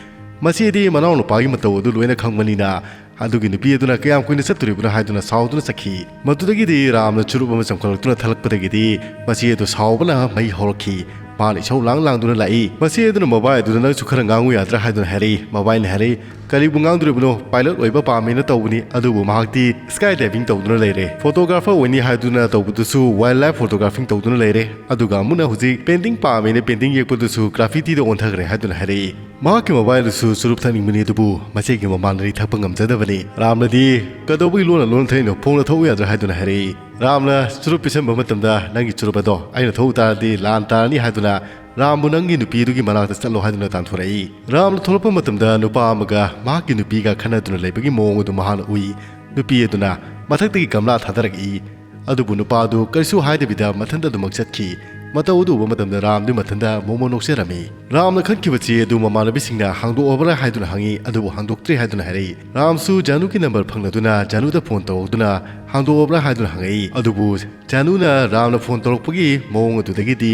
ꯃꯆꯦꯗꯤ ꯃꯅꯥꯎꯅꯨꯄꯥꯒꯤ ꯃꯇꯧ ꯑꯗꯨ ꯂꯣꯏꯅ ꯈꯪꯕꯅꯤꯅ, ꯑꯗꯨꯒꯤ ꯅꯨꯄꯤ ꯑꯗꯨꯅ ꯀꯌꯥꯝ ꯀꯨꯏꯅ ꯆꯠꯇꯣꯔꯤꯕꯅꯣ ꯍꯥꯏꯗꯨꯅ ꯁꯥꯎꯗꯨꯅ ꯆꯠꯈꯤ꯫ ꯃꯗꯨꯗꯒꯤꯗꯤ ꯔꯥꯝꯅ ꯆꯨꯔꯨꯞ ꯑꯃ ꯆꯣꯡꯈꯠꯂꯛꯇꯨꯅ ꯊꯛꯂꯛꯄꯗꯒꯤꯗꯤ ꯃꯆꯦ ꯑꯗꯨ ꯁꯥꯎꯕꯅ ꯃꯩ ꯍꯧꯔꯛꯈꯤ꯫ ꯃꯥꯅ ꯏꯁꯧ ꯂꯥꯡ ꯂꯥꯡꯗꯨꯅ ꯂꯥꯛꯏ꯫ ꯃꯆꯦ ꯑꯗꯨꯅ ꯃꯕꯥꯏ ꯑꯗꯨꯗ, "ꯅꯪꯁꯨ ꯈꯔ ꯉꯥꯡꯉꯨ ꯌꯥꯗ꯭ꯔꯥ?" ꯍꯥꯏꯗꯨꯅ ꯍꯥꯏꯔꯛꯏ꯫ ꯃꯕꯥꯏꯅ ꯍꯥꯏꯔꯛꯏ, "ꯀꯔꯤꯕꯨ ꯉꯥꯡꯗꯣꯔꯤꯕꯅꯣ? ꯄꯥꯏꯂꯠ ꯑꯣꯏꯕ ꯄꯥꯝꯃꯦꯅ ꯇꯧꯕꯅꯤ, ꯑꯗꯨꯕꯨ ꯃꯍꯥꯛꯇꯤ ꯁ꯭ꯀꯥꯏ ꯗꯥꯏꯚꯤꯡ ꯇꯧꯗꯨꯅ ꯂꯩꯔꯦ꯫ ꯐꯣꯇꯣꯒ꯭ꯔꯥꯐꯔ ꯑꯣꯏꯅꯤ ꯍꯥꯏꯗꯨꯅ ꯇꯧꯕꯗꯨꯁꯨ ꯋꯥꯏꯜ ꯂꯥꯏꯐ ꯐꯣꯇꯣꯒ꯭ꯔꯥꯐꯤꯡ ꯇꯧꯗꯨꯅ ꯂꯩꯔꯦ꯫ ꯑꯗꯨꯒ ꯑꯃꯨꯛꯅ ꯍꯧꯖꯤꯛ ꯄꯦꯟꯇꯤꯡ ꯄꯥꯝꯃꯦꯅ ꯄꯦꯟꯇꯤꯡ ꯌꯦꯛꯄꯗꯨꯁꯨ ꯒ꯭ꯔꯥꯐꯤꯇꯤꯗ ꯑꯣꯟꯊꯈ꯭ꯔꯦ" ꯍꯥꯏꯗꯨꯅ ꯍꯥꯏꯔꯛꯏ꯫ ꯃꯍꯥꯛꯀꯤ ꯃꯕꯥꯏ ꯑꯗꯨꯁꯨ ꯆꯨꯔꯨꯞ ꯊꯛꯅꯤꯡꯕꯅꯤ, ꯑꯗꯨꯕꯨ ꯃꯆꯦꯒꯤ ꯃꯃꯥꯟꯅꯗꯤ ꯊꯛꯄ ꯉꯝꯖꯗꯕꯅꯤ꯫ ꯔꯥꯝꯅꯗꯤ, "ꯀꯩꯗꯧꯕꯒꯤ ꯂꯣꯟꯅ ꯂꯣꯟꯅ ꯊꯛꯏꯅꯣ? ꯐꯣꯡꯅ ꯊꯛꯎ ꯌꯥꯗ꯭ꯔꯥ?" ꯍꯥꯏꯗꯨꯅ ꯍꯥꯏꯔꯛꯏ꯫ ꯔꯥꯝꯅ ꯆꯨꯔꯨꯞ ꯄꯤꯁꯟꯕ ꯃꯇꯝꯗ, "ꯅꯪꯒꯤ ꯆꯨꯔꯨꯞ ꯑꯗꯣ ꯑꯩꯅ ꯊꯛꯎ ꯇꯥꯔꯗꯤ ꯂꯥꯟ ꯇꯥꯔꯅꯤ" ꯍꯥꯏꯗꯨꯅ ꯔꯥꯝꯕꯨ "ꯅꯪꯒꯤ ꯅꯨꯄꯤ ꯑꯗꯨꯒꯤ ꯃꯅꯥꯛꯇ ꯆꯠꯂꯣ" ꯍꯥꯏꯗꯨꯅ ꯇꯥꯟꯊꯣꯔꯛꯏ꯫ ꯔꯥꯝꯅ ꯊꯣꯛꯂꯛꯄ ꯃꯇꯝꯗ ꯅꯨꯄꯥ ꯑꯃꯒ ꯃꯍꯥꯛꯀꯤ ꯅꯨꯄꯤꯒ ꯈꯟꯅꯗꯨꯅ ꯂꯩꯕꯒꯤ ꯃꯑꯣꯡ ꯑꯗꯨ ꯃꯍꯥꯛꯅ ꯎꯏ꯫ ꯅꯨꯄꯤ ꯑꯗꯨꯅ ꯃꯊꯛꯇꯒꯤ ꯒꯝꯂꯥ ꯊꯥꯗꯔꯛꯏ꯫ ꯑꯗꯨꯕꯨ ꯅꯨꯄꯥ ꯑꯗꯨ ꯀꯔꯤꯁꯨ ꯍꯥꯏꯗꯕꯤꯗ ꯃꯊꯟꯇ ꯑꯗꯨꯃꯛ ꯆꯠꯈꯤ꯫ ꯃꯇꯧ ꯑꯗꯨ ꯎꯕ ꯃꯇꯝꯗ ꯔꯥꯝꯗꯤ ꯃꯊꯟꯇ ꯃꯣꯃꯣ ꯅꯣꯛꯆꯔꯝꯃꯤ꯫ ꯔꯥꯝꯅ ꯈꯟꯈꯤꯕ ꯆꯦ ꯑꯗꯨ ꯃꯃꯥꯟꯅꯕꯤꯁꯤꯡꯅ ꯍꯥꯡꯗꯣꯛꯑꯕ꯭ꯔꯥ ꯍꯥꯏꯗꯨꯅ ꯍꯪꯉꯤ, ꯑꯗꯨꯕꯨ ꯍꯥꯡꯗꯣꯛꯇ꯭ꯔꯤ ꯍꯥꯏꯗꯨꯅ ꯍꯥꯏꯔꯛꯏ꯫ ꯔꯥꯝꯁꯨ ꯖꯥꯅꯨꯒꯤ ꯅꯝꯕꯔ ꯐꯪꯂꯗꯨꯅ ꯖꯥꯅꯨꯗ ꯐꯣꯟ ꯇꯧꯔꯛꯇꯨꯅ ꯍꯥꯡꯗꯣꯛꯑꯕ꯭ꯔꯥ ꯍꯥꯏꯗꯨꯅ ꯍꯪꯉꯛꯏ, ꯑꯗꯨꯕꯨ ꯖꯥꯅꯨꯅ ꯔꯥꯝꯅ ꯐꯣꯟ ꯇꯧꯔꯛꯄꯒꯤ ꯃꯑꯣꯡ ꯑꯗꯨꯗꯒꯤꯗꯤ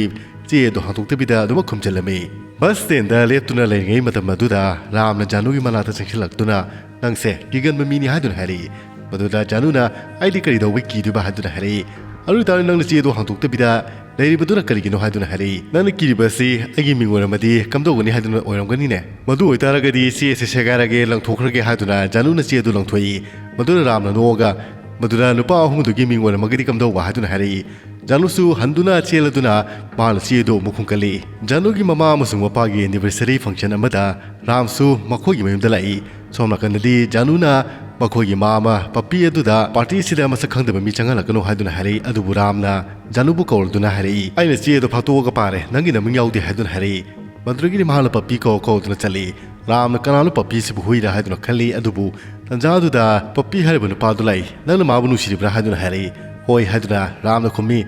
ꯆꯦ ꯑꯗꯨ ꯍꯥꯡꯗꯣꯛꯇꯕꯤꯗ ꯑꯗꯨꯃꯛ ꯈꯨꯝꯖꯤꯜꯂꯝꯃꯤ꯫ ꯕꯁ ꯁ꯭ꯇꯦꯟꯗ ꯂꯦꯞꯇꯨꯅ ꯂꯩꯔꯤꯉꯩ ꯃꯇꯝ ꯑꯗꯨꯗ ꯔꯥꯝꯅ ꯖꯥꯅꯨꯒꯤ ꯃꯅꯥꯛꯇ ꯆꯪꯁꯤꯜꯂꯛꯇꯨꯅ, "ꯅꯪꯁꯦ ꯀꯤꯒꯟꯕ ꯃꯤꯅꯤ" ꯍꯥꯏꯗꯨꯅ ꯍꯥꯏꯔꯛꯏ꯫ ꯃꯗꯨꯗ ꯖꯥꯅꯨꯅ, "ꯑꯩꯗꯤ ꯀꯔꯤ ꯇꯧꯕꯩ ꯀꯤꯗꯣꯏꯕ?" ꯍꯥꯏꯗꯨꯅ ꯍꯥꯏꯔꯛꯏ꯫ "ꯑꯗꯨ ꯑꯣꯏꯇꯥꯔꯗꯤ ꯅꯪꯅ ꯆꯦ ꯑꯗꯨ ꯍꯥꯡꯗꯣꯛꯇꯕꯤꯗ ꯂꯩꯔꯤꯕꯗꯨꯅ ꯀꯔꯤꯒꯤꯅꯣ?" ꯍꯥꯏꯗꯨꯅ ꯍꯥꯏꯔꯛꯏ꯫ "ꯅꯪꯅ ꯀꯤꯔꯤꯕ ꯑꯁꯤ ꯑꯩꯒꯤ ꯃꯤꯡ ꯑꯣꯏꯔꯝꯃꯗꯤ ꯀꯝꯗꯧꯒꯅꯤ ꯍꯥꯏꯗꯨꯅ ꯑꯣꯏꯔꯝꯒꯅꯤꯅꯦ? ꯃꯗꯨ ꯑꯣꯏꯇꯥꯔꯒꯗꯤ ꯆꯦ ꯑꯁꯤ ꯁꯦꯒꯥꯏꯔꯒꯦ, ꯂꯪꯊꯣꯛꯈ꯭ꯔꯒꯦ" ꯍꯥꯏꯗꯨꯅ ꯖꯥꯅꯨꯅ ꯆꯦ ꯑꯗꯨ ꯂꯪꯊꯣꯛꯏ꯫ ꯃꯗꯨꯗ ꯔꯥꯝꯅ ꯅꯣꯛꯑꯒ, "ꯃꯗꯨꯗ ꯅꯨꯄꯥ ꯑꯍꯨꯝꯗꯨꯒꯤ ꯃꯤꯡ ꯑꯣꯏꯔꯝꯃꯒꯗꯤ ꯀꯝꯗꯧꯕ?" ꯍꯥꯏꯗꯨꯅ ꯍꯥꯏꯔꯛꯏ꯫ ꯖꯥꯅꯨꯁꯨ ꯍꯟꯗꯨꯅ ꯆꯦꯜꯂꯗꯨꯅ ꯃꯥꯅ ꯆꯦ ꯑꯗꯨ ꯑꯃꯨꯛ ꯈꯨꯝꯀꯠꯂꯤ꯫ ꯖꯥꯅꯨꯒꯤ ꯃꯃꯥ ꯑꯃꯁꯨꯡ ꯃꯄꯥꯒꯤ anniversary function ꯑꯃꯗ ꯔꯥꯝꯁꯨ ꯃꯈꯣꯏꯒꯤ ꯃꯌꯨꯝꯗ ꯂꯥꯛꯏ꯫ ꯁꯣꯝ ꯅꯥꯀꯟꯗꯗꯤ ꯖꯥꯅꯨꯅ ꯃꯈꯣꯏꯒꯤ ꯃꯥ ꯑꯃ ꯄꯞꯄꯤ ꯑꯗꯨꯗ ꯄꯥꯔꯇꯤ ꯑꯁꯤꯗ ꯃꯁꯛ ꯈꯪꯗꯕ ꯃꯤ ꯆꯪꯍꯜꯂꯛꯀꯅꯨ ꯍꯥꯏꯗꯨꯅ ꯍꯥꯏꯔꯛꯏ, ꯑꯗꯨꯕꯨ ꯔꯥꯝꯅ ꯖꯥꯅꯨꯕꯨ ꯀꯧꯔꯗꯨꯅ ꯍꯥꯏꯔꯛꯏ, "ꯑꯩꯅ ꯆꯦ ꯑꯗꯨ ꯐꯥꯛꯇꯣꯛꯑꯒ ꯄꯥꯔꯦ, ꯅꯪꯒꯤ ꯅꯃꯤꯡ ꯌꯥꯎꯗꯦ" ꯍꯥꯏꯗꯨꯅ ꯍꯥꯏꯔꯛꯏ꯫ ꯃꯗꯨꯗꯒꯤꯗꯤ ꯃꯍꯥꯛꯅ ꯄꯞꯄꯤ ꯀꯧ ꯀꯧꯗꯨꯅ ꯆꯠꯂꯤ꯫ ꯔꯥꯝꯅ, "ꯀꯅꯥꯅꯣ ꯄꯞꯄꯤꯁꯤꯕꯨ ꯍꯨꯏꯔꯥ?" ꯍꯥꯏꯗꯨꯅ ꯈꯜꯂꯤ, ꯑꯗꯨꯕꯨ ꯇꯟꯖꯥ ꯑꯗꯨꯗ ꯄꯞꯄꯤ ꯍꯥꯏꯔꯤꯕ ꯅꯨꯄꯥꯗꯨ ꯂꯥꯛꯏ꯫ "ꯅꯪꯅ ꯃꯥꯕꯨ ꯅꯨꯡꯁꯤꯔꯤꯕ꯭ꯔꯥ?" ꯍꯥꯏꯗꯨꯅ ꯍꯥꯏꯔꯛꯏ꯫ "ꯍꯣꯏ" ꯍꯥꯏꯗꯨꯅ ꯔꯥꯝꯅ ꯈꯨꯝꯃꯤ꯫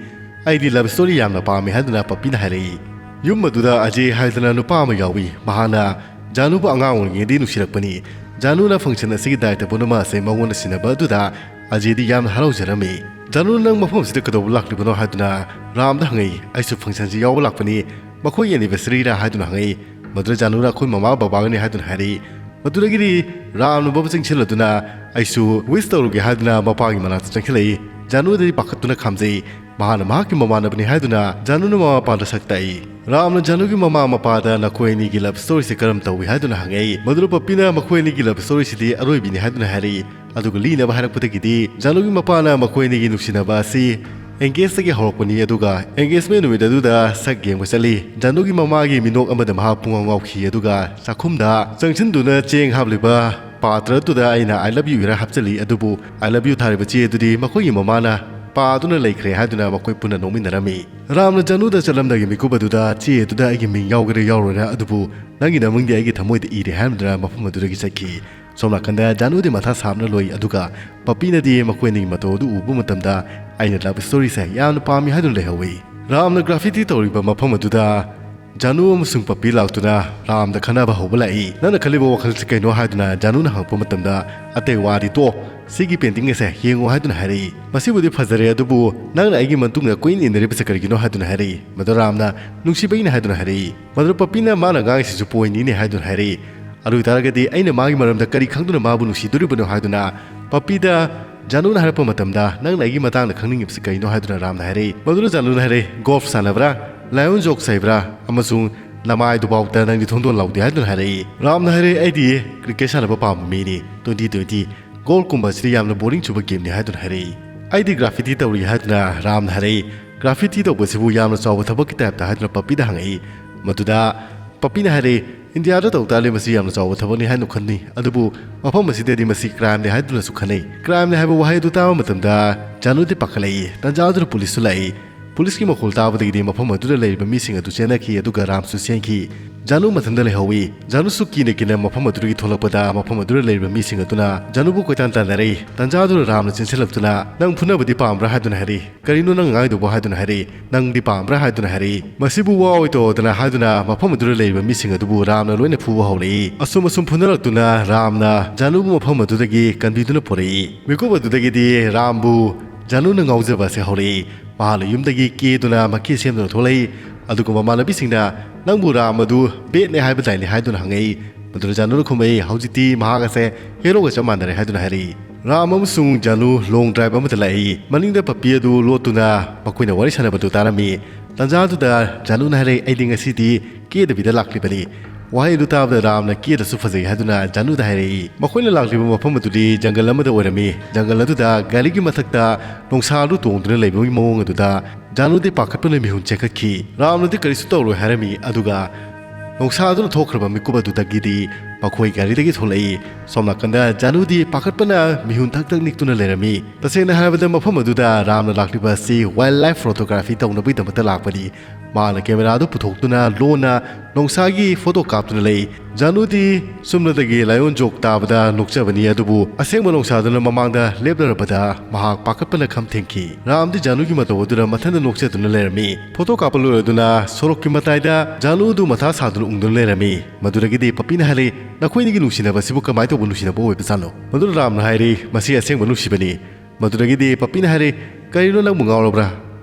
"ꯑꯩꯗꯤ love story ꯌꯥꯝꯅ ꯄꯥꯝꯃꯤ" ꯍꯥꯏꯗꯨꯅ ꯄꯞꯄꯤꯅ ꯍꯥꯏꯔꯛꯏ꯫ ꯌꯨꯝ ꯑꯗꯨꯗ ꯑꯖꯦ ꯍꯥꯏꯗꯅ ꯅꯨꯄꯥ ꯑꯃ ꯌꯥꯎꯏ꯫ ꯃꯍꯥꯛꯅ ꯖꯥꯅꯨꯕꯨ ꯑꯉꯥꯡ ꯑꯣꯏꯔꯤꯉꯩꯗꯒꯤ ꯅꯨꯡꯁꯤꯔꯛꯄꯅꯤ꯫ ꯖꯥꯅꯨꯅ function ꯑꯁꯤꯒꯤ ꯗꯥꯏꯇ ꯄꯨꯝꯅꯃꯛ ꯑꯁꯦ ꯃꯉꯣꯟꯗ ꯁꯤꯟꯅꯕ ꯑꯗꯨꯗ ꯑꯖꯦꯗꯤ ꯌꯥꯝꯅ ꯍꯔꯥꯎꯖꯔꯝꯃꯤ꯫ "ꯖꯥꯅꯨ, ꯅꯪ ꯃꯐꯝ ꯑꯁꯤꯗ ꯀꯩꯗꯧꯕ ꯂꯥꯛꯂꯤꯕꯅꯣ?" ꯍꯥꯏꯗꯨꯅ ꯔꯥꯝꯗ ꯍꯪꯉꯛꯏ꯫ "ꯑꯩꯁꯨ functionꯁꯤ ꯌꯥꯎꯕ ꯂꯥꯛꯄꯅꯤ, ꯃꯈꯣꯏꯒꯤ anniversaryꯔꯥ?" ꯍꯥꯏꯗꯨꯅ ꯍꯪꯉꯛꯏ꯫ ꯃꯗꯨꯗ ꯖꯥꯅꯨꯅ, "ꯑꯩꯈꯣꯏ ꯃꯃꯥ ꯕꯕꯥꯒꯅꯤ" ꯍꯥꯏꯗꯨꯅ ꯍꯥꯏꯔꯛꯏ꯫ ꯃꯗꯨꯗꯒꯤꯗꯤ ꯔꯥꯝꯅ ꯕꯕ ꯆꯪꯁꯤꯜꯂꯗꯨꯅ, "ꯑꯩꯁꯨ wish ꯇꯧꯔꯨꯒꯦ" ꯍꯥꯏꯗꯨꯅ ꯃꯄꯥꯒꯤ ꯃꯅꯥꯛꯇ ꯆꯪꯁꯤꯜꯂꯛꯏ꯫ ꯖꯥꯅꯨꯗꯗꯤ ꯄꯥꯈꯠꯇꯨꯅ ꯈꯥꯝꯖꯩ꯫ ꯃꯍꯥꯛꯅ ꯃꯍꯥꯛꯀꯤ ꯃꯃꯥꯟꯅꯕꯅꯤ ꯍꯥꯏꯗꯨꯅ ꯖꯥꯅꯨꯅ ꯃꯃꯥ ꯃꯄꯥꯗ ꯁꯛ ꯇꯥꯛꯏ꯫ ꯔꯥꯝꯅ ꯖꯥꯅꯨꯒꯤ ꯃꯃꯥ ꯃꯄꯥꯗ ꯅꯈꯣꯏ ꯑꯅꯤꯒꯤ love storyꯁꯦ ꯀꯔꯝ ꯇꯧꯏ ꯍꯥꯏꯗꯨꯅ ꯍꯪꯉꯛꯏ꯫ ꯃꯗꯨꯗ ꯄꯞꯄꯤꯅ ꯃꯈꯣꯏ ꯑꯅꯤꯒꯤ love storyꯁꯤꯗꯤ ꯑꯔꯣꯏꯕꯤꯅꯤ ꯍꯥꯏꯗꯨꯅ ꯍꯥꯏꯔꯛꯏ꯫ ꯑꯗꯨꯒ ꯂꯤꯅꯕ ꯍꯥꯏꯔꯛꯄꯗꯒꯤꯗꯤ ꯖꯥꯅꯨꯒꯤ ꯃꯄꯥꯅ ꯃꯈꯣꯏ ꯑꯅꯤꯒꯤ ꯅꯨꯡꯁꯤꯅꯕ ꯑꯁꯤ engageꯇꯒꯤ ꯍꯧꯔꯛꯄꯅꯤ, ꯑꯗꯨꯒ engagement ꯅꯨꯃꯤꯠ ꯑꯗꯨꯗ ꯁꯛ ꯌꯦꯡꯕ ꯆꯠꯂꯤ꯫ ꯖꯥꯅꯨꯒꯤ ꯃꯃꯥꯒꯤ ꯃꯤꯅꯣꯛ ꯑꯃꯗ ꯃꯍꯥꯛ ꯄꯨꯡꯉꯥꯎ ꯉꯥꯎꯈꯤ, ꯑꯗꯨꯒ ꯆꯥꯛꯈꯨꯝꯗ ꯆꯪꯁꯤꯟꯗꯨꯅ ꯆꯦꯡ ꯍꯥꯞꯂꯤꯕ ꯄꯥꯇ꯭ꯔꯗꯨꯗ ꯑꯩꯅ "I love you" ꯏꯔ ꯍꯥꯞꯆꯤꯜꯂꯤ꯫ ꯑꯗꯨꯕꯨ "I love you" ꯊꯥꯔꯤꯕ ꯆꯦ ꯑꯗꯨꯗꯤ ꯃꯈꯣꯏꯒꯤ ꯃꯃꯥꯅ ꯄꯥꯗꯨꯅ ꯂꯩꯈ꯭ꯔꯦ ꯍꯥꯏꯗꯨꯅ ꯃꯈꯣꯏ ꯄꯨꯟꯅ ꯅꯣꯛꯃꯤꯟꯅꯔꯝꯃꯤ꯫ ꯔꯥꯝꯅ ꯖꯥꯅꯨꯗ ꯆꯠꯂꯝꯗꯥꯏꯒꯤ ꯃꯤꯀꯨꯞ ꯑꯗꯨꯗ ꯆꯦ ꯑꯗꯨꯗ ꯑꯩꯒꯤ ꯃꯤꯡ ꯌꯥꯎꯒꯦꯔꯥ ꯌꯥꯎꯔꯣꯏꯔꯥ, ꯑꯗꯨꯕꯨ ꯅꯪꯒꯤ ꯅꯃꯤꯡꯗꯤ ꯑꯩꯒꯤ ꯊꯃꯣꯏꯗ ꯏꯔꯦ ꯍꯥꯏꯔꯝꯗꯨꯅ ꯃꯐꯝ ꯑꯗꯨꯗꯒꯤ ꯆꯠꯈꯤ꯫ ꯁꯣꯝ ꯅꯥꯀꯟꯗ ꯖꯥꯅꯨꯗꯤ ꯃꯊꯥ ꯁꯥꯕꯅ ꯂꯣꯏ, ꯑꯗꯨꯒ ꯄꯞꯄꯤꯅꯗꯤ ꯃꯈꯣꯏ ꯑꯅꯤꯒꯤ ꯃꯇꯧ ꯑꯗꯨ ꯎꯕ ꯃꯇꯝꯗ "ꯑꯩꯅ love storyꯁꯦ ꯌꯥꯝꯅ ꯄꯥꯝꯃꯤ" ꯍꯥꯏꯗꯨꯅ ꯂꯩꯍꯧꯏ꯫ ꯔꯥꯝꯅ graffiti ꯇꯧꯔꯤꯕ ꯃꯐꯝ ꯑꯗꯨꯗ ꯖꯥꯅꯨ ꯑꯃꯁꯨꯡ ꯄꯞꯄꯤ ꯂꯥꯛꯇꯨꯅ ꯔꯥꯝꯗ ꯈꯟꯅꯕ ꯍꯧꯕ ꯂꯥꯛꯏ꯫ "ꯅꯪꯅ ꯈꯜꯂꯤꯕ ꯋꯥꯈꯜꯁꯤ ꯀꯩꯅꯣ?" ꯍꯥꯏꯗꯨꯅ ꯖꯥꯅꯨꯅ ꯍꯪꯉꯛꯄ ꯃꯇꯝꯗ, "ꯑꯇꯩ ꯋꯥꯗꯤ ꯇꯣꯛ, ꯁꯤꯒꯤ painting ꯑꯁꯦ ꯌꯦꯡꯉꯨ" ꯍꯥꯏꯗꯨꯅ ꯍꯥꯏꯔꯛꯏ꯫ "ꯃꯁꯤꯕꯨꯗꯤ ꯐꯖꯔꯦ, ꯑꯗꯨꯕꯨ ꯅꯪꯅ ꯑꯩꯒꯤ ꯃꯇꯨꯡꯗ ꯀꯣꯏꯏꯟ ꯏꯟꯅꯔꯤꯕꯁꯦ ꯀꯔꯤꯒꯤꯅꯣ?" ꯍꯥꯏꯗꯨꯅ ꯍꯥꯏꯔꯛꯏ꯫ ꯃꯗꯨ ꯔꯥꯝꯅ "ꯅꯨꯡꯁꯤꯕꯩꯅꯦ" ꯍꯥꯏꯗꯨꯅ ꯍꯥꯏꯔꯛꯏ꯫ ꯃꯗꯨꯗ ꯄꯞꯄꯤꯅ "ꯃꯥꯅ ꯉꯥꯡꯉꯤꯁꯤꯁꯨ pointꯅꯤꯅꯦ" ꯍꯥꯏꯗꯨꯅ ꯍꯥꯏꯔꯛꯏ꯫ "ꯑꯗꯨ ꯑꯣꯏꯇꯥꯔꯒꯗꯤ ꯑꯩꯅ ꯃꯥꯒꯤ ꯃꯔꯝꯗ ꯀꯔꯤ ꯈꯪꯗꯨꯅ ꯃꯥꯕꯨ ꯅꯨꯡꯁꯤꯗꯣꯔꯤꯕꯅꯣ?" ꯍꯥꯏꯗꯨꯅ ꯄꯞꯄꯤꯗ ꯖꯥꯅꯨꯅ ꯍꯥꯏꯔꯛꯄ ꯃꯇꯝꯗ, "ꯅꯪꯅ ꯑꯩꯒꯤ ꯃꯇꯥꯡꯗ ꯈꯪꯅꯤꯡꯉꯤꯕꯁꯤ ꯀꯔꯤꯅꯣ?" ꯍꯥꯏꯗꯨꯅ ꯔꯥꯝꯅ ꯍꯥꯏꯔꯛꯏ꯫ ꯃꯗꯨꯗ ꯖꯥꯅꯨꯅ ꯍꯥꯏꯔꯛꯏ, "Golf ꯁꯥꯟꯅꯕ꯭ꯔꯥ? Lion joke ꯍꯩꯕ꯭ꯔꯥ? ꯑꯃꯁꯨꯡ ꯅꯃꯥꯏꯗꯨꯐꯥꯎꯗ ꯅꯪꯗꯤ ꯊꯣꯡꯗꯣꯟ ꯂꯥꯎꯗꯦ" ꯍꯥꯏꯗꯨꯅ ꯍꯥꯏꯔꯛꯏ꯫ ꯔꯥꯝꯅ ꯍꯥꯏꯔꯛꯏ, "ꯑꯩꯗꯤ cricket ꯁꯥꯟꯅꯕ ꯄꯥꯝꯕ ꯃꯤꯅꯤ꯫ Twenty twenty golfꯀꯨꯝꯕ ꯑꯁꯤꯗꯤ ꯌꯥꯝꯅ boring ꯆꯨꯕ gameꯅꯤ" ꯍꯥꯏꯗꯨꯅ ꯍꯥꯏꯔꯛꯏ꯫ "ꯑꯩꯗꯤ graffiti ꯇꯧꯔꯤ" ꯍꯥꯏꯗꯨꯅ ꯔꯥꯝꯅ ꯍꯥꯏꯔꯛꯏ꯫ "Graffiti ꯇꯧꯕꯁꯤꯕꯨ ꯌꯥꯝꯅ ꯆꯥꯎꯕ ꯊꯕꯛꯀꯤ typeꯇ" ꯍꯥꯏꯗꯨꯅ ꯄꯞꯄꯤꯗ ꯍꯪꯉꯛꯏ꯫ ꯃꯗꯨꯗ ꯄꯞꯄꯤꯅ ꯍꯥꯏꯔꯛꯏ, "ꯏꯟꯗꯤꯌꯥꯗ ꯇꯧ ꯇꯥꯔꯗꯤ ꯃꯁꯤ ꯌꯥꯝꯅ ꯆꯥꯎꯕ ꯊꯕꯛꯅꯤ ꯍꯥꯏꯅ ꯈꯟꯅꯤ, ꯑꯗꯨꯕꯨ ꯃꯐꯝ ꯑꯁꯤꯗꯗꯤ ꯃꯁꯤ crimeꯅꯤ ꯍꯥꯏꯗꯨꯅꯁꯨ ꯈꯟꯅꯩ꯫" Crimeꯅꯤ ꯍꯥꯏꯕ ꯋꯥꯍꯩ ꯑꯗꯨ ꯇꯥꯕ ꯃꯇꯝꯗ ꯖꯥꯅꯨꯗꯤ ꯄꯥꯈꯠꯂꯛꯏ꯫ ꯇꯥꯟꯖꯥ ꯑꯗꯨꯗ policeꯁꯨ ꯂꯥꯛꯏ꯫ Policeꯀꯤ ꯃꯈꯣꯜ ꯇꯥꯕꯗꯒꯤꯗꯤ ꯃꯐꯝ ꯑꯗꯨꯗ ꯂꯩꯔꯤꯕ ꯃꯤꯁꯤꯡ ꯑꯗꯨ ꯆꯦꯟꯅꯈꯤ, ꯑꯗꯨꯒ ꯔꯥꯝꯁꯨ ꯆꯦꯟꯈꯤ꯫ ꯖꯥꯅꯨ ꯃꯊꯟꯇ ꯂꯩꯍꯧꯏ꯫ ꯖꯥꯅꯨꯁꯨ ꯀꯤꯅ ꯀꯤꯅ ꯃꯐꯝ ꯑꯗꯨꯗꯒꯤ ꯊꯣꯛꯂꯛꯄꯗ, ꯃꯐꯝ ꯑꯗꯨꯗ ꯂꯩꯔꯤꯕ ꯃꯤꯁꯤꯡ ꯑꯗꯨꯅ ꯖꯥꯅꯨꯕꯨ ꯀꯣꯏꯇꯥꯟ ꯇꯥꯟꯅꯔꯛꯏ꯫ ꯇꯥꯟꯖꯥ ꯑꯗꯨꯗ ꯔꯥꯝꯅ ꯆꯦꯟꯁꯤꯜꯂꯛꯇꯨꯅ, "ꯅꯪ ꯐꯨꯅꯕꯗꯤ ꯄꯥꯝꯕ꯭ꯔꯥ?" ꯍꯥꯏꯗꯨꯅ ꯍꯥꯏꯔꯛꯏ꯫ "ꯀꯔꯤꯅꯣ ꯅꯪ ꯉꯥꯡꯉꯤꯗꯨꯕꯣ?" ꯍꯥꯏꯗꯨꯅ ꯍꯥꯏꯔꯛꯏ꯫ "ꯅꯪꯗꯤ ꯄꯥꯝꯕ꯭ꯔꯥ?" ꯍꯥꯏꯗꯨꯅ ꯍꯥꯏꯔꯛꯏ꯫ ꯃꯁꯤꯕꯨ ꯋꯥ ꯑꯣꯏ ꯇꯧꯗꯅ ꯍꯥꯏꯗꯨꯅ ꯃꯐꯝ ꯑꯗꯨꯗ ꯂꯩꯔꯤꯕ ꯃꯤꯁꯤꯡ ꯑꯗꯨꯕꯨ ꯔꯥꯝꯅ ꯂꯣꯏꯅ ꯐꯨꯕ ꯍꯧꯔꯛꯏ꯫ ꯑꯁꯨꯝ ꯑꯁꯨꯝ ꯐꯨꯅꯔꯛꯇꯨꯅ ꯔꯥꯝꯅ ꯖꯥꯅꯨꯕꯨ ꯃꯐꯝ ꯑꯗꯨꯗꯒꯤ ꯀꯟꯕꯤꯗꯨꯅ ꯄꯨꯔꯛꯏ꯫ ꯃꯤꯀꯨꯞ ꯑꯗꯨꯗꯒꯤꯗꯤ ꯔꯥꯝꯕꯨ ꯖꯥꯅꯨꯅ ꯉꯥꯎꯖꯕ ꯑꯁꯤ ꯍꯧꯔꯛꯏ꯫ ꯃꯍꯥꯛꯅ ꯌꯨꯝꯗꯒꯤ ꯀꯦꯗꯨꯅ ꯃꯀꯤ ꯁꯦꯝꯗꯨꯅ ꯊꯣꯛꯂꯛꯏ꯫ ꯑꯗꯨꯒ ꯃꯃꯥꯟꯅꯕꯤꯁꯤꯡꯅ, "ꯅꯪꯕꯨ ꯔꯥꯝ ꯑꯗꯨ badꯅꯦ ꯍꯥꯏꯕꯗꯥꯏꯅꯦ?" ꯍꯥꯏꯗꯨꯅ ꯍꯪꯉꯛꯏ꯫ ꯃꯗꯨꯗ ꯖꯥꯅꯨꯅ ꯈꯨꯝꯃꯛꯏ, "ꯍꯧꯖꯤꯛꯇꯤ ꯃꯍꯥꯛ ꯑꯁꯦ heroꯒ ꯆꯞ ꯃꯥꯟꯅꯔꯦ" ꯍꯥꯏꯗꯨꯅ ꯍꯥꯏꯔꯛꯏ꯫ ꯔꯥꯝ ꯑꯃꯁꯨꯡ ꯖꯥꯅꯨ ꯂꯣꯡ ꯗ꯭ꯔꯥꯏꯚ ꯑꯃꯗ ꯂꯥꯛꯏ꯫ ꯃꯅꯤꯡꯗ ꯄꯞꯄꯤ ꯑꯗꯨ ꯂꯣꯠꯇꯨꯅ ꯃꯈꯣꯏꯅ ꯋꯥꯔꯤ ꯁꯥꯟꯅꯕꯗꯨ ꯇꯥꯔꯝꯃꯤ꯫ ꯇꯟꯖꯥꯗꯨꯗ ꯖꯥꯅꯨꯅ ꯍꯥꯏꯔꯛꯏ, "ꯑꯩꯗꯤ ꯉꯁꯤꯗꯤ ꯀꯦꯗꯕꯤꯗ ꯂꯥꯛꯂꯤꯕꯅꯤ"꯫ ꯋꯥꯍꯩ ꯑꯗꯨ ꯇꯥꯕꯗ ꯔꯥꯝꯅ ꯀꯦꯗꯁꯨ ꯐꯖꯩ ꯍꯥꯏꯗꯨꯅ ꯖꯥꯅꯨꯗ ꯍꯥꯏꯔꯛꯏ꯫ ꯃꯈꯣꯏꯅ ꯂꯥꯛꯂꯤꯕ ꯃꯐꯝ ꯑꯗꯨꯗꯤ ꯖꯪꯒꯜ ꯑꯃꯗ ꯑꯣꯏꯔꯝꯃꯤ꯫ ꯖꯪꯒꯜ ꯑꯗꯨꯗ ꯒꯥꯔꯤꯒꯤ ꯃꯊꯛꯇ ꯅꯣꯡꯁꯥ ꯑꯗꯨ ꯇꯣꯡꯗꯨꯅ ꯂꯩꯕꯒꯤ ꯃꯑꯣꯡ ꯑꯗꯨꯗ ꯖꯥꯅꯨꯗꯤ ꯄꯥꯈꯠꯄꯅ ꯃꯤꯍꯨꯟ ꯆꯦꯟꯈꯠꯈꯤ꯫ ꯔꯥꯝꯅꯗꯤ ꯀꯔꯤꯁꯨ ꯇꯧꯔꯣꯏ ꯍꯥꯏꯔꯝꯃꯤ, ꯑꯗꯨꯒ ꯅꯣꯡꯁꯥ ꯑꯗꯨꯅ ꯊꯣꯛꯈ꯭ꯔꯕ ꯃꯤꯀꯨꯞ ꯑꯗꯨꯗꯒꯤꯗꯤ ꯃꯈꯣꯏ ꯒꯥꯔꯤꯗꯒꯤ ꯊꯣꯛꯂꯛꯏ꯫ ꯁꯣꯝ ꯅꯥꯀꯟꯗ ꯖꯥꯅꯨꯗꯤ ꯄꯥꯈꯠꯄꯅ ꯃꯤꯍꯨꯟ ꯊꯛ ꯊꯛ ꯅꯤꯛꯇꯨꯅ ꯂꯩꯔꯝꯃꯤ꯫ ꯇꯁꯦꯡꯅ ꯍꯥꯏꯔꯕꯗ ꯃꯐꯝ ꯑꯗꯨꯗ ꯔꯥꯝꯅ ꯂꯥꯛꯂꯤꯕ ꯑꯁꯤ ꯋꯥꯏꯜ ꯂꯥꯏꯐ ꯐꯣꯇꯣꯒ꯭ꯔꯥꯐꯤ ꯇꯧꯅꯕꯒꯤꯗꯃꯛꯇ ꯂꯥꯛꯄꯅꯤ꯫ ꯃꯥꯅ ꯀꯦꯃꯦꯔꯥ ꯑꯗꯨ ꯄꯨꯊꯣꯛꯇꯨꯅ ꯂꯣꯟꯅ ꯅꯣꯡꯁꯥꯒꯤ ꯐꯣꯇꯣ ꯀꯥꯞꯇꯨꯅ ꯂꯩ꯫ ꯖꯥꯅꯨꯗꯤ ꯁꯨꯝꯅꯇꯒꯤ ꯂꯥꯏꯑꯣꯟ ꯖꯣꯛ ꯇꯥꯕꯗ ꯅꯣꯛꯆꯕꯅꯤ, ꯑꯗꯨꯕꯨ ꯑꯁꯦꯡꯕ ꯅꯣꯡꯁꯥꯗꯨꯅ ꯃꯃꯥꯡꯗ ꯂꯦꯞꯂꯔꯕꯗ ꯃꯍꯥꯛ ꯄꯥꯈꯠꯄꯅ ꯈꯝ ꯊꯦꯡꯈꯤ꯫ ꯔꯥꯝꯗꯤ ꯖꯥꯅꯨꯒꯤ ꯃꯇꯧ ꯑꯗꯨꯗ ꯃꯊꯟꯇ ꯅꯣꯛꯆꯗꯨꯅ ꯂꯩꯔꯝꯃꯤ꯫ ꯐꯣꯇꯣ ꯀꯥꯞꯄ ꯂꯣꯏꯔꯗꯨꯅ ꯁꯣꯔꯣꯛꯀꯤ ꯃꯇꯥꯏꯗ ꯖꯥꯅꯨꯗꯨ ꯃꯊꯥ ꯁꯥꯗꯨꯅ ꯎꯪꯗꯨꯅ ꯂꯩꯔꯝꯃꯤ꯫ ꯃꯗꯨꯗꯒꯤꯗꯤ ꯄꯞꯄꯤꯅ ꯍꯥꯏꯔꯛꯏ, "ꯅꯈꯣꯏ ꯑꯅꯤꯒꯤ ꯅꯨꯡꯁꯤꯅꯕ ꯑꯁꯤꯕꯨ ꯀꯃꯥꯏꯅ ꯇꯧꯕ ꯅꯨꯡꯁꯤꯅꯕ ꯑꯣꯏꯕꯖꯥꯠꯅꯣ?" ꯃꯗꯨꯗ ꯔꯥꯝꯅ ꯍꯥꯏꯔꯤ, "ꯃꯁꯤ ꯑꯁꯦꯡꯕ ꯅꯨꯡꯁꯤꯕꯅꯤ"꯫ ꯃꯗꯨꯗꯒꯤꯗꯤ ꯄꯞꯄꯤꯅ ꯍꯥꯏꯔꯛꯏ, "ꯀꯔꯤꯅꯣ ꯅꯪꯕꯨ ꯉꯥꯎꯔꯕ꯭ꯔꯥ?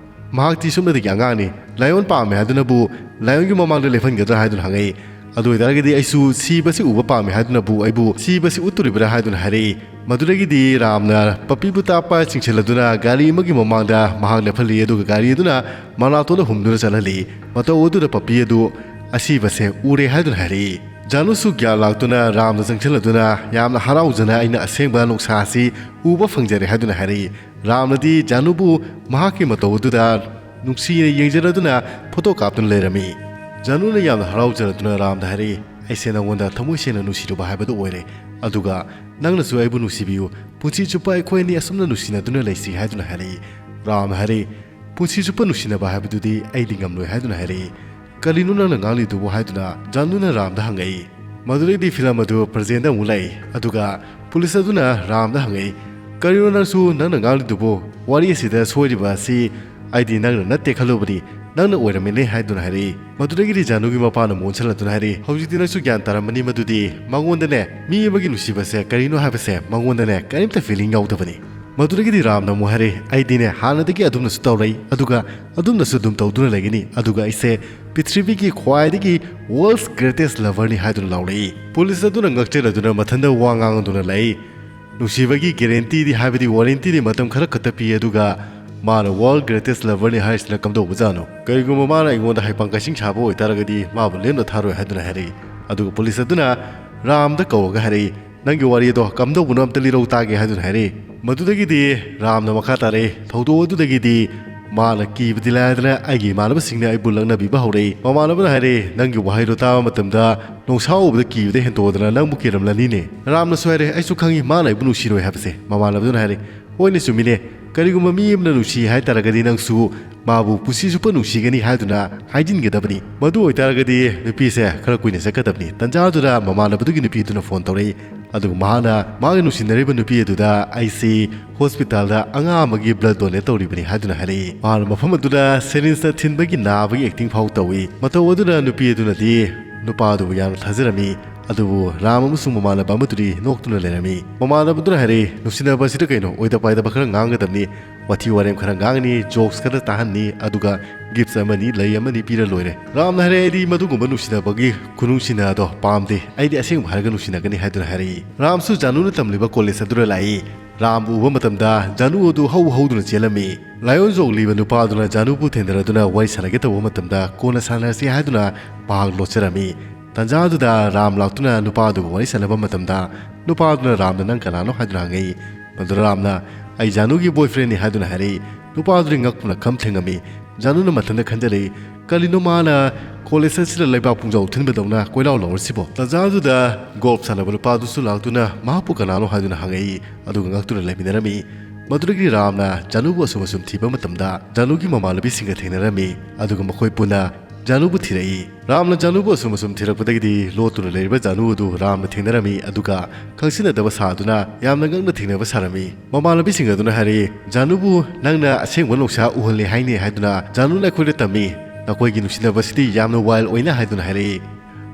ꯃꯍꯥꯛꯇꯤ ꯁꯨꯞꯅꯇꯒꯤ ꯑꯉꯥꯡꯅꯤ꯫ ꯂꯥꯏꯑꯣꯟ ꯄꯥꯝꯃꯦ ꯍꯥꯏꯗꯨꯅꯕꯨ ꯂꯥꯏꯑꯣꯟꯒꯤ ꯃꯃꯥꯡꯗ ꯂꯦꯞꯍꯟꯒꯗ꯭ꯔꯥ?" ꯍꯥꯏꯗꯨꯅ ꯍꯪꯉꯛꯏ꯫ "ꯑꯗꯨ ꯑꯣꯏꯇꯥꯔꯒꯗꯤ ꯑꯩꯁꯨ ꯁꯤꯕꯁꯤ ꯎꯕ ꯄꯥꯝꯃꯤ ꯍꯥꯏꯗꯨꯅꯕꯨ ꯑꯩꯕꯨ ꯁꯤꯕꯁꯤ ꯎꯠꯇꯣꯔꯤꯕ꯭ꯔꯥ?" ꯍꯥꯏꯗꯨꯅ ꯍꯥꯏꯔꯛꯏ꯫ ꯃꯗꯨꯗꯒꯤꯗꯤ ꯔꯥꯝꯅ ꯄꯞꯄꯤꯕꯨ ꯇꯥꯞꯄ ꯆꯤꯡꯁꯤꯜꯂꯗꯨꯅ ꯒꯥꯔꯤ ꯑꯃꯒꯤ ꯃꯃꯥꯡꯗ ꯃꯍꯥꯛ ꯂꯦꯞꯍꯜꯂꯤ, ꯑꯗꯨꯒ ꯒꯥꯔꯤ ꯑꯗꯨꯅ ꯃꯅꯥꯇꯣꯟꯗ ꯍꯨꯝꯗꯨꯅ ꯆꯠꯍꯜꯂꯤ꯫ ꯃꯇꯧ ꯑꯗꯨꯗ ꯄꯞꯄꯤ ꯑꯗꯨ ꯑꯁꯤꯕꯁꯦ ꯎꯔꯦ ꯍꯥꯏꯗꯨꯅ ꯍꯥꯏꯔꯛꯏ꯫ ꯖꯥꯅꯨꯁꯨ ꯒ꯭ꯌꯥꯟ ꯂꯥꯛꯇꯨꯅ ꯔꯥꯝꯗ ꯆꯪꯁꯤꯜꯂꯗꯨꯅ ꯌꯥꯝꯅ ꯍꯔꯥꯎꯖꯅ, "ꯑꯩꯅ ꯑꯁꯦꯡꯕ ꯅꯣꯡꯁꯥ ꯑꯁꯤ ꯎꯕ ꯐꯪꯖꯔꯦ" ꯍꯥꯏꯗꯨꯅ ꯍꯥꯏꯔꯛꯏ꯫ ꯔꯥꯝꯅꯗꯤ ꯖꯥꯅꯨꯕꯨ ꯃꯍꯥꯛꯀꯤ ꯃꯇꯧ ꯑꯗꯨꯗ ꯅꯨꯡꯁꯤꯅ ꯌꯦꯡꯖꯔꯗꯨꯅ ꯐꯣꯇꯣ ꯀꯥꯞꯇꯨꯅ ꯂꯩꯔꯝꯃꯤ꯫ ꯖꯥꯅꯨꯅ ꯌꯥꯝꯅ ꯍꯔꯥꯎꯖꯔꯗꯨꯅ ꯔꯥꯝꯗ ꯍꯥꯏꯔꯛꯏ, "ꯑꯩꯁꯦ ꯅꯉꯣꯟꯗ ꯊꯃꯣꯏ ꯁꯦꯡꯅ ꯅꯨꯡꯁꯤꯔꯨꯕ ꯍꯥꯏꯕꯗꯨ ꯑꯣꯏꯔꯦ, ꯑꯗꯨꯒ ꯅꯪꯅꯁꯨ ꯑꯩꯕꯨ ꯅꯨꯡꯁꯤꯕꯤꯌꯨ, ꯄꯨꯟꯁꯤ ꯆꯨꯞꯄ ꯑꯩꯈꯣꯏ ꯑꯅꯤ ꯑꯁꯨꯝꯅ ꯅꯨꯡꯁꯤꯅꯗꯨꯅ ꯂꯩꯁꯤ" ꯍꯥꯏꯗꯨꯅ ꯍꯥꯏꯔꯛꯏ꯫ ꯔꯥꯝꯅ ꯍꯥꯏꯔꯛꯏ, "ꯄꯨꯟꯁꯤ ꯆꯨꯞꯄ ꯅꯨꯡꯁꯤꯅꯕ ꯍꯥꯏꯕꯗꯨꯗꯤ ꯑꯩꯗꯤ ꯉꯝꯂꯣꯏ" ꯍꯥꯏꯗꯨꯅ ꯍꯥꯏꯔꯛꯏ꯫ "ꯀꯔꯤꯅꯣ ꯅꯪꯅ ꯉꯥꯡꯂꯤꯗꯨꯕꯨ?" ꯍꯥꯏꯗꯨꯅ ꯖꯥꯅꯨꯅ ꯔꯥꯝꯗ ꯍꯪꯉꯛꯏ꯫ ꯃꯗꯨꯗꯩꯗꯤ ꯐꯤꯂꯝ ꯑꯗꯨ ꯄ꯭ꯔꯖꯦꯟꯗ ꯑꯃꯨꯛ ꯂꯥꯛꯏ, ꯑꯗꯨꯒ ꯄꯨꯂꯤꯁ ꯑꯗꯨꯅ ꯔꯥꯝꯗ ꯍꯪꯉꯛꯏ, "ꯀꯔꯤꯅꯣ ꯅꯪꯁꯨ ꯅꯪꯅ ꯉꯥꯡꯂꯤꯗꯨꯕꯨ? ꯋꯥꯔꯤ ꯑꯁꯤꯗ ꯁꯣꯏꯔꯤꯕ ꯑꯁꯤ ꯑꯩꯗꯤ ꯅꯪꯅ ꯅꯠꯇꯦ ꯈꯜꯂꯨꯕꯅꯤ, ꯅꯪꯅ ꯑꯣꯏꯔꯝꯃꯤꯅꯦ" ꯍꯥꯏꯗꯨꯅ ꯍꯥꯏꯔꯛꯏ꯫ ꯃꯗꯨꯗꯒꯤꯗꯤ ꯖꯥꯅꯨꯒꯤ ꯃꯄꯥꯅ ꯑꯃꯨꯛ ꯑꯣꯟꯁꯤꯜꯂꯗꯨꯅ ꯍꯥꯏꯔꯛꯏ, "ꯍꯧꯖꯤꯛꯇꯤ ꯅꯪꯁꯨ ꯒ꯭ꯌꯥꯟ ꯇꯥꯔꯝꯃꯅꯤ, ꯃꯗꯨꯗꯤ ꯃꯉꯣꯟꯗꯅꯦ ꯃꯤ ꯑꯃꯒꯤ ꯅꯨꯡꯁꯤꯕꯁꯦ ꯀꯔꯤꯅꯣ ꯍꯥꯏꯕꯁꯦ ꯃꯉꯣꯟꯗꯅꯦ ꯀꯔꯤꯝꯇ ꯐꯤꯂꯤꯡ ꯌꯥꯎꯗꯕꯅꯤ"꯫ ꯃꯗꯨꯗꯒꯤꯗꯤ ꯔꯥꯝꯅ ꯑꯃꯨꯛ ꯍꯥꯏꯔꯛꯏ, "ꯑꯩꯗꯤꯅꯦ ꯍꯥꯟꯅꯗꯒꯤ ꯑꯗꯨꯝꯅꯁꯨ ꯇꯧꯔꯛꯏ, ꯑꯗꯨꯒ ꯑꯗꯨꯝꯅꯁꯨ ꯑꯗꯨꯝ ꯇꯧꯗꯨꯅ ꯂꯩꯒꯅꯤ, ꯑꯗꯨꯒ ꯑꯩꯁꯦ ꯄ꯭ꯔꯤꯊꯤꯕꯤꯒꯤ ꯈ꯭ꯋꯥꯏꯗꯒꯤ world's greatest loverꯅꯤ" ꯍꯥꯏꯗꯨꯅ ꯂꯥꯎꯔꯛꯏ꯫ ꯄꯨꯂꯤꯁ ꯑꯗꯨꯅ ꯉꯛꯆꯔꯗꯨꯅ ꯃꯊꯟꯇ ꯋꯥ ꯉꯥꯡꯗꯨꯅ ꯂꯩ꯫ ꯅꯨꯡꯁꯤꯕꯒꯤ ꯒꯦꯔꯦꯟꯇꯤꯗꯤ, ꯍꯥꯏꯕꯗꯤ ꯋꯥꯔꯦꯟꯇꯤꯗꯤ ꯃꯇꯝ ꯈꯔ ꯈꯛꯇ ꯄꯤ, ꯑꯗꯨꯒ ꯃꯥꯅ "World Greatest Lover"ꯅꯤ ꯍꯥꯏꯔꯤꯁꯤꯅ ꯀꯝꯗꯧꯕꯖꯥꯠꯅꯣ? ꯀꯔꯤꯒꯨꯝꯕ ꯃꯥꯅ ꯑꯩꯉꯣꯟꯗ ꯍꯩꯄꯥꯡ ꯀꯥꯏꯁꯤꯡ ꯁꯥꯕ ꯑꯣꯏꯇꯥꯔꯒꯗꯤ ꯃꯥꯕꯨ ꯂꯦꯝꯅ ꯊꯥꯔꯣꯏ ꯍꯥꯏꯗꯨꯅ ꯍꯥꯏꯔꯛꯏ꯫ ꯑꯗꯨꯒ ꯄꯨꯂꯤꯁ ꯑꯗꯨꯅ ꯔꯥꯝꯗ ꯀꯧꯔꯒ ꯍꯥꯏꯔꯛꯏ, "ꯅꯪꯒꯤ ꯋꯥꯔꯤ ꯑꯗꯣ ꯀꯝꯗꯧꯕꯅꯣ ꯑꯝꯇ ꯂꯤꯔꯧ ꯇꯥꯒꯦ" ꯍꯥꯏꯗꯨꯅ ꯍꯥꯏꯔꯛꯏ꯫ ꯃꯗꯨꯗꯒꯤꯗꯤ ꯔꯥꯝꯅ ꯃꯈꯥ ꯇꯥꯔꯛꯏ꯫ ꯊꯧꯗꯣꯛ ꯑꯗꯨꯗꯒꯤꯗꯤ ꯃꯥꯅ ꯀꯤꯕꯗꯤ ꯂꯥꯏꯗꯅ ꯑꯩꯒꯤ ꯏꯃꯥꯟꯅꯕꯁꯤꯡꯅ ꯑꯩꯕꯨ ꯂꯛꯅꯕꯤꯕ ꯍꯧꯔꯛꯏ꯫ ꯃꯃꯥꯟꯅꯕꯅ ꯍꯥꯏꯔꯛꯏ, "ꯅꯪꯒꯤ ꯋꯥꯍꯩꯗꯣ ꯇꯥꯕ ꯃꯇꯝꯗ ꯅꯣꯡꯁꯥ ꯎꯕꯗ ꯀꯤꯕꯗ ꯍꯦꯟꯇꯣꯛꯇꯅ ꯅꯪꯕꯨ ꯀꯤꯔꯝꯂꯅꯤꯅꯦ?" ꯔꯥꯝꯅꯁꯨ ꯍꯥꯏꯔꯦ, "ꯑꯩꯁꯨ ꯈꯪꯏ ꯃꯥꯅ ꯑꯩꯕꯨ ꯅꯨꯡꯁꯤꯔꯣꯏ ꯍꯥꯏꯕꯁꯦ꯫" ꯃꯃꯥꯟꯅꯕꯗꯨꯅ ꯍꯥꯏꯔꯦ, "ꯍꯣꯏꯅꯦ, ꯆꯨꯝꯃꯤꯅꯦ꯫ ꯀꯔꯤꯒꯨꯝꯕ ꯃꯤ ꯑꯃꯅ ꯅꯨꯡꯁꯤ ꯍꯥꯏ ꯇꯥꯔꯒꯗꯤ ꯅꯪꯁꯨ ꯃꯥꯕꯨ ꯄꯨꯟꯁꯤ ꯆꯨꯞꯄ ꯅꯨꯡꯁꯤꯒꯅꯤ ꯍꯥꯏꯗꯨꯅ ꯍꯥꯏꯖꯤꯟꯒꯗꯕꯅꯤ꯫ ꯃꯗꯨ ꯑꯣꯏꯇꯥꯔꯒꯗꯤ ꯅꯨꯄꯤꯁꯦ ꯈꯔ ꯀꯨꯏꯅ ꯆꯠꯀꯗꯕꯅꯤ꯫" ꯇꯟꯖꯥꯗꯨꯗ ꯃꯃꯥꯟꯅꯕꯗꯨꯒꯤ ꯅꯨꯄꯤꯗꯨꯅ ꯐꯣꯟ ꯇꯧꯔꯛꯏ꯫ ꯑꯗꯨꯒ ꯃꯍꯥꯛꯅ ꯃꯥꯒꯤ ꯅꯨꯡꯁꯤꯅꯔꯤꯕ ꯅꯨꯄꯤ ꯑꯗꯨꯗ "ꯑꯩꯁꯤ ꯍꯣꯁꯄꯤꯇꯥꯜꯗ ꯑꯉꯥꯡ ꯑꯃꯒꯤ ꯕ꯭ꯂꯗ ꯗꯣꯅꯦꯠ ꯇꯧꯔꯤꯕꯅꯤ" ꯍꯥꯏꯗꯨꯅ ꯍꯥꯏꯔꯛꯏ꯫ ꯃꯍꯥꯛꯅ ꯃꯐꯝ ꯑꯗꯨꯗ ꯁꯦꯔꯤꯟꯁꯅ ꯊꯤꯟꯕꯒꯤ ꯅꯥꯕꯒꯤ ꯑꯦꯛꯇꯤꯡ ꯐꯥꯎ ꯇꯧꯏ꯫ ꯃꯇꯧ ꯑꯗꯨꯅ ꯅꯨꯄꯤ ꯑꯗꯨꯅꯗꯤ ꯅꯨꯄꯥꯗꯨꯕꯨ ꯌꯥꯝꯅ ꯊꯥꯖꯔꯝꯃꯤ꯫ ꯑꯗꯨꯕꯨ ꯔꯥꯝ ꯑꯃꯁꯨꯡ ꯃꯃꯥꯟꯅꯕ ꯑꯃꯗꯨꯗꯤ ꯅꯣꯛꯇꯨꯅ ꯂꯩꯔꯝꯃꯤ꯫ ꯃꯃꯥꯟꯅꯕꯗꯨꯅ ꯍꯥꯏꯔꯛꯏ, "ꯅꯨꯡꯁꯤꯅꯕ ꯑꯁꯤꯗ ꯀꯩꯅꯣ, ꯑꯣꯏꯗ ꯄꯥꯏꯗꯕ ꯈꯔ ꯉꯥꯡꯒꯗꯕꯅꯤ, ꯋꯥꯊꯤ ꯋꯥꯔꯦꯝ ꯈꯔ ꯉꯥꯡꯒꯅꯤ, ꯖꯣꯛꯁ ꯈꯔ ꯇꯥꯍꯟꯅꯤ, ꯑꯗꯨꯒ ꯒꯤꯐꯠ ꯑꯃꯅꯤ, ꯂꯩ ꯑꯃꯅꯤ ꯄꯤꯔ ꯂꯣꯏꯔꯦ꯫" ꯔꯥꯝꯅ ꯍꯥꯏꯔꯛꯑꯦ, "ꯑꯩꯗꯤ ꯃꯗꯨꯒꯨꯝꯕ ꯅꯨꯡꯁꯤꯅꯕꯒꯤ ꯈꯨꯅꯨꯡꯁꯤꯅ ꯑꯗꯣ ꯄꯥꯝꯗꯦ, ꯑꯩꯗꯤ ꯑꯁꯦꯡꯕ ꯍꯥꯏꯔꯒ ꯅꯨꯡꯁꯤꯅꯒꯅꯤ" ꯍꯥꯏꯗꯨꯅ ꯍꯥꯏꯔꯛꯏ꯫ ꯔꯥꯝꯁꯨ ꯖꯥꯅꯨꯅ ꯇꯝꯂꯤꯕ ꯀꯣꯂꯦꯖ ꯑꯗꯨꯗ ꯂꯥꯛꯏ꯫ ꯔꯥꯝꯕꯨ ꯎꯕ ꯃꯇꯝꯗ ꯖꯥꯅꯨ ꯑꯗꯨ ꯍꯧ ꯍꯧꯗꯨꯅ ꯆꯦꯜꯂꯝꯃꯤ꯫ ꯂꯥꯏꯑꯣꯟ ꯖꯣꯡꯂꯤꯕ ꯅꯨꯄꯥꯗꯨꯅ ꯖꯥꯅꯨꯕꯨ ꯊꯦꯡꯅꯔꯗꯨꯅ ꯋꯥꯔꯤ ꯁꯥꯟꯅꯒꯦ ꯇꯧꯕ ꯃꯇꯝꯗ ꯀꯣꯟꯅ ꯁꯥꯟꯅꯔꯁꯤ ꯍꯥꯏꯗꯨꯅ ꯃꯍꯥꯛ ꯂꯣꯠꯆꯔꯝꯃꯤ꯫ ꯇꯟꯖꯥꯗꯨꯗ ꯔꯥꯝ ꯂꯥꯛꯇꯨꯅ ꯅꯨꯄꯥꯗꯨꯒ ꯋꯥꯔꯤ ꯁꯥꯟꯅꯕ ꯃꯇꯝꯗ ꯅꯨꯄꯥꯗꯨꯅ ꯔꯥꯝꯗ "ꯅꯪ ꯀꯅꯥꯅꯣ?" ꯍꯥꯏꯗꯨꯅ ꯍꯪꯉꯛꯏ꯫ ꯃꯗꯨꯗ ꯔꯥꯝꯅ "ꯑꯩ ꯖꯥꯅꯨꯒꯤ ꯕꯣꯏꯐ꯭ꯔꯦꯟꯅꯤ" ꯍꯥꯏꯗꯨꯅ ꯍꯥꯏꯔꯛꯏ꯫ ꯅꯨꯄꯥꯗꯨꯗꯤ ꯉꯛꯄꯅ ꯈꯝ ꯊꯦꯡꯉꯝꯃꯤ꯫ ꯖꯥꯅꯨꯅ ꯃꯊꯟꯇ ꯈꯟꯖꯔꯛꯏ, "ꯀꯔꯤꯅꯣ ꯃꯥꯅ ꯀꯣꯂꯦꯖ ꯑꯁꯤꯗ ꯂꯩꯕꯥꯛ ꯄꯨꯡꯖꯥꯎ ꯊꯤꯟꯕꯗꯧꯅ ꯀꯣꯏꯂꯥꯎ ꯂꯥꯎꯔꯤꯁꯤꯕꯣ?" ꯇꯟꯖꯥꯗꯨꯗ ꯒꯣꯜꯐ ꯁꯥꯟꯅꯕ ꯅꯨꯄꯥꯗꯨꯁꯨ ꯂꯥꯛꯇꯨꯅ ꯃꯍꯥꯛꯄꯨ ꯀꯅꯥꯅꯣ ꯍꯥꯏꯗꯨꯅ ꯍꯪꯉꯛꯏ꯫ ꯑꯗꯨꯒ ꯉꯛꯇꯨꯅ ꯂꯩꯃꯤꯟꯅꯔꯝꯃꯤ꯫ ꯃꯗꯨꯗꯒꯤ ꯔꯥꯝꯅ ꯖꯥꯅꯨꯕꯨ ꯑꯁꯨꯝ ꯑꯁꯨꯝ ꯊꯤꯕ ꯃꯇꯝꯗ ꯖꯥꯅꯨꯒꯤ ꯃꯃꯥꯟꯅꯕꯤꯁꯤꯡꯒ ꯊꯦꯡꯅꯔꯝꯃꯤ꯫ ꯑꯗꯨꯒ ꯃꯈꯣꯏ ꯄꯨꯟꯅ ꯖꯥꯅꯨꯕꯨ ꯊꯤꯔꯛꯏ꯫ ꯔꯥꯝꯅ ꯖꯥꯅꯨꯕꯨ ꯑꯁꯨꯝ ꯑꯁꯨꯝ ꯊꯤꯔꯛꯄꯗꯒꯤꯗꯤ ꯂꯣꯠꯇꯨꯅ ꯂꯩꯔꯤꯕ ꯖꯥꯅꯨ ꯑꯗꯨ ꯔꯥꯝꯅ ꯊꯦꯡꯅꯔꯝꯃꯤ꯫ ꯑꯗꯨꯒ ꯈꯪꯁꯤꯟꯅꯗꯕ ꯁꯥꯗꯨꯅ ꯌꯥꯝꯅ ꯉꯛꯅ ꯊꯦꯡꯅꯕ ꯁꯥꯔꯝꯃꯤ꯫ ꯃꯃꯥꯟꯅꯕꯤꯁꯤꯡ ꯑꯗꯨꯅ ꯍꯥꯏꯔꯛꯏ, "ꯖꯥꯅꯨꯕꯨ ꯅꯪꯅ ꯑꯁꯦꯡꯕ ꯅꯣꯡꯁꯥ ꯎꯍꯜꯂꯦ ꯍꯥꯏꯅꯦ" ꯍꯥꯏꯗꯨꯅ ꯖꯥꯅꯨꯅ ꯑꯩꯈꯣꯏꯗ ꯇꯝꯃꯤ꯫ "ꯅꯈꯣꯏꯒꯤ ꯅꯨꯡꯁꯤꯅꯕꯁꯤꯗꯤ ꯌꯥꯝꯅ ꯋꯥꯏꯜ ꯑꯣꯏꯅ" ꯍꯥꯏꯗꯨꯅ ꯍꯥꯏꯔꯛꯏ꯫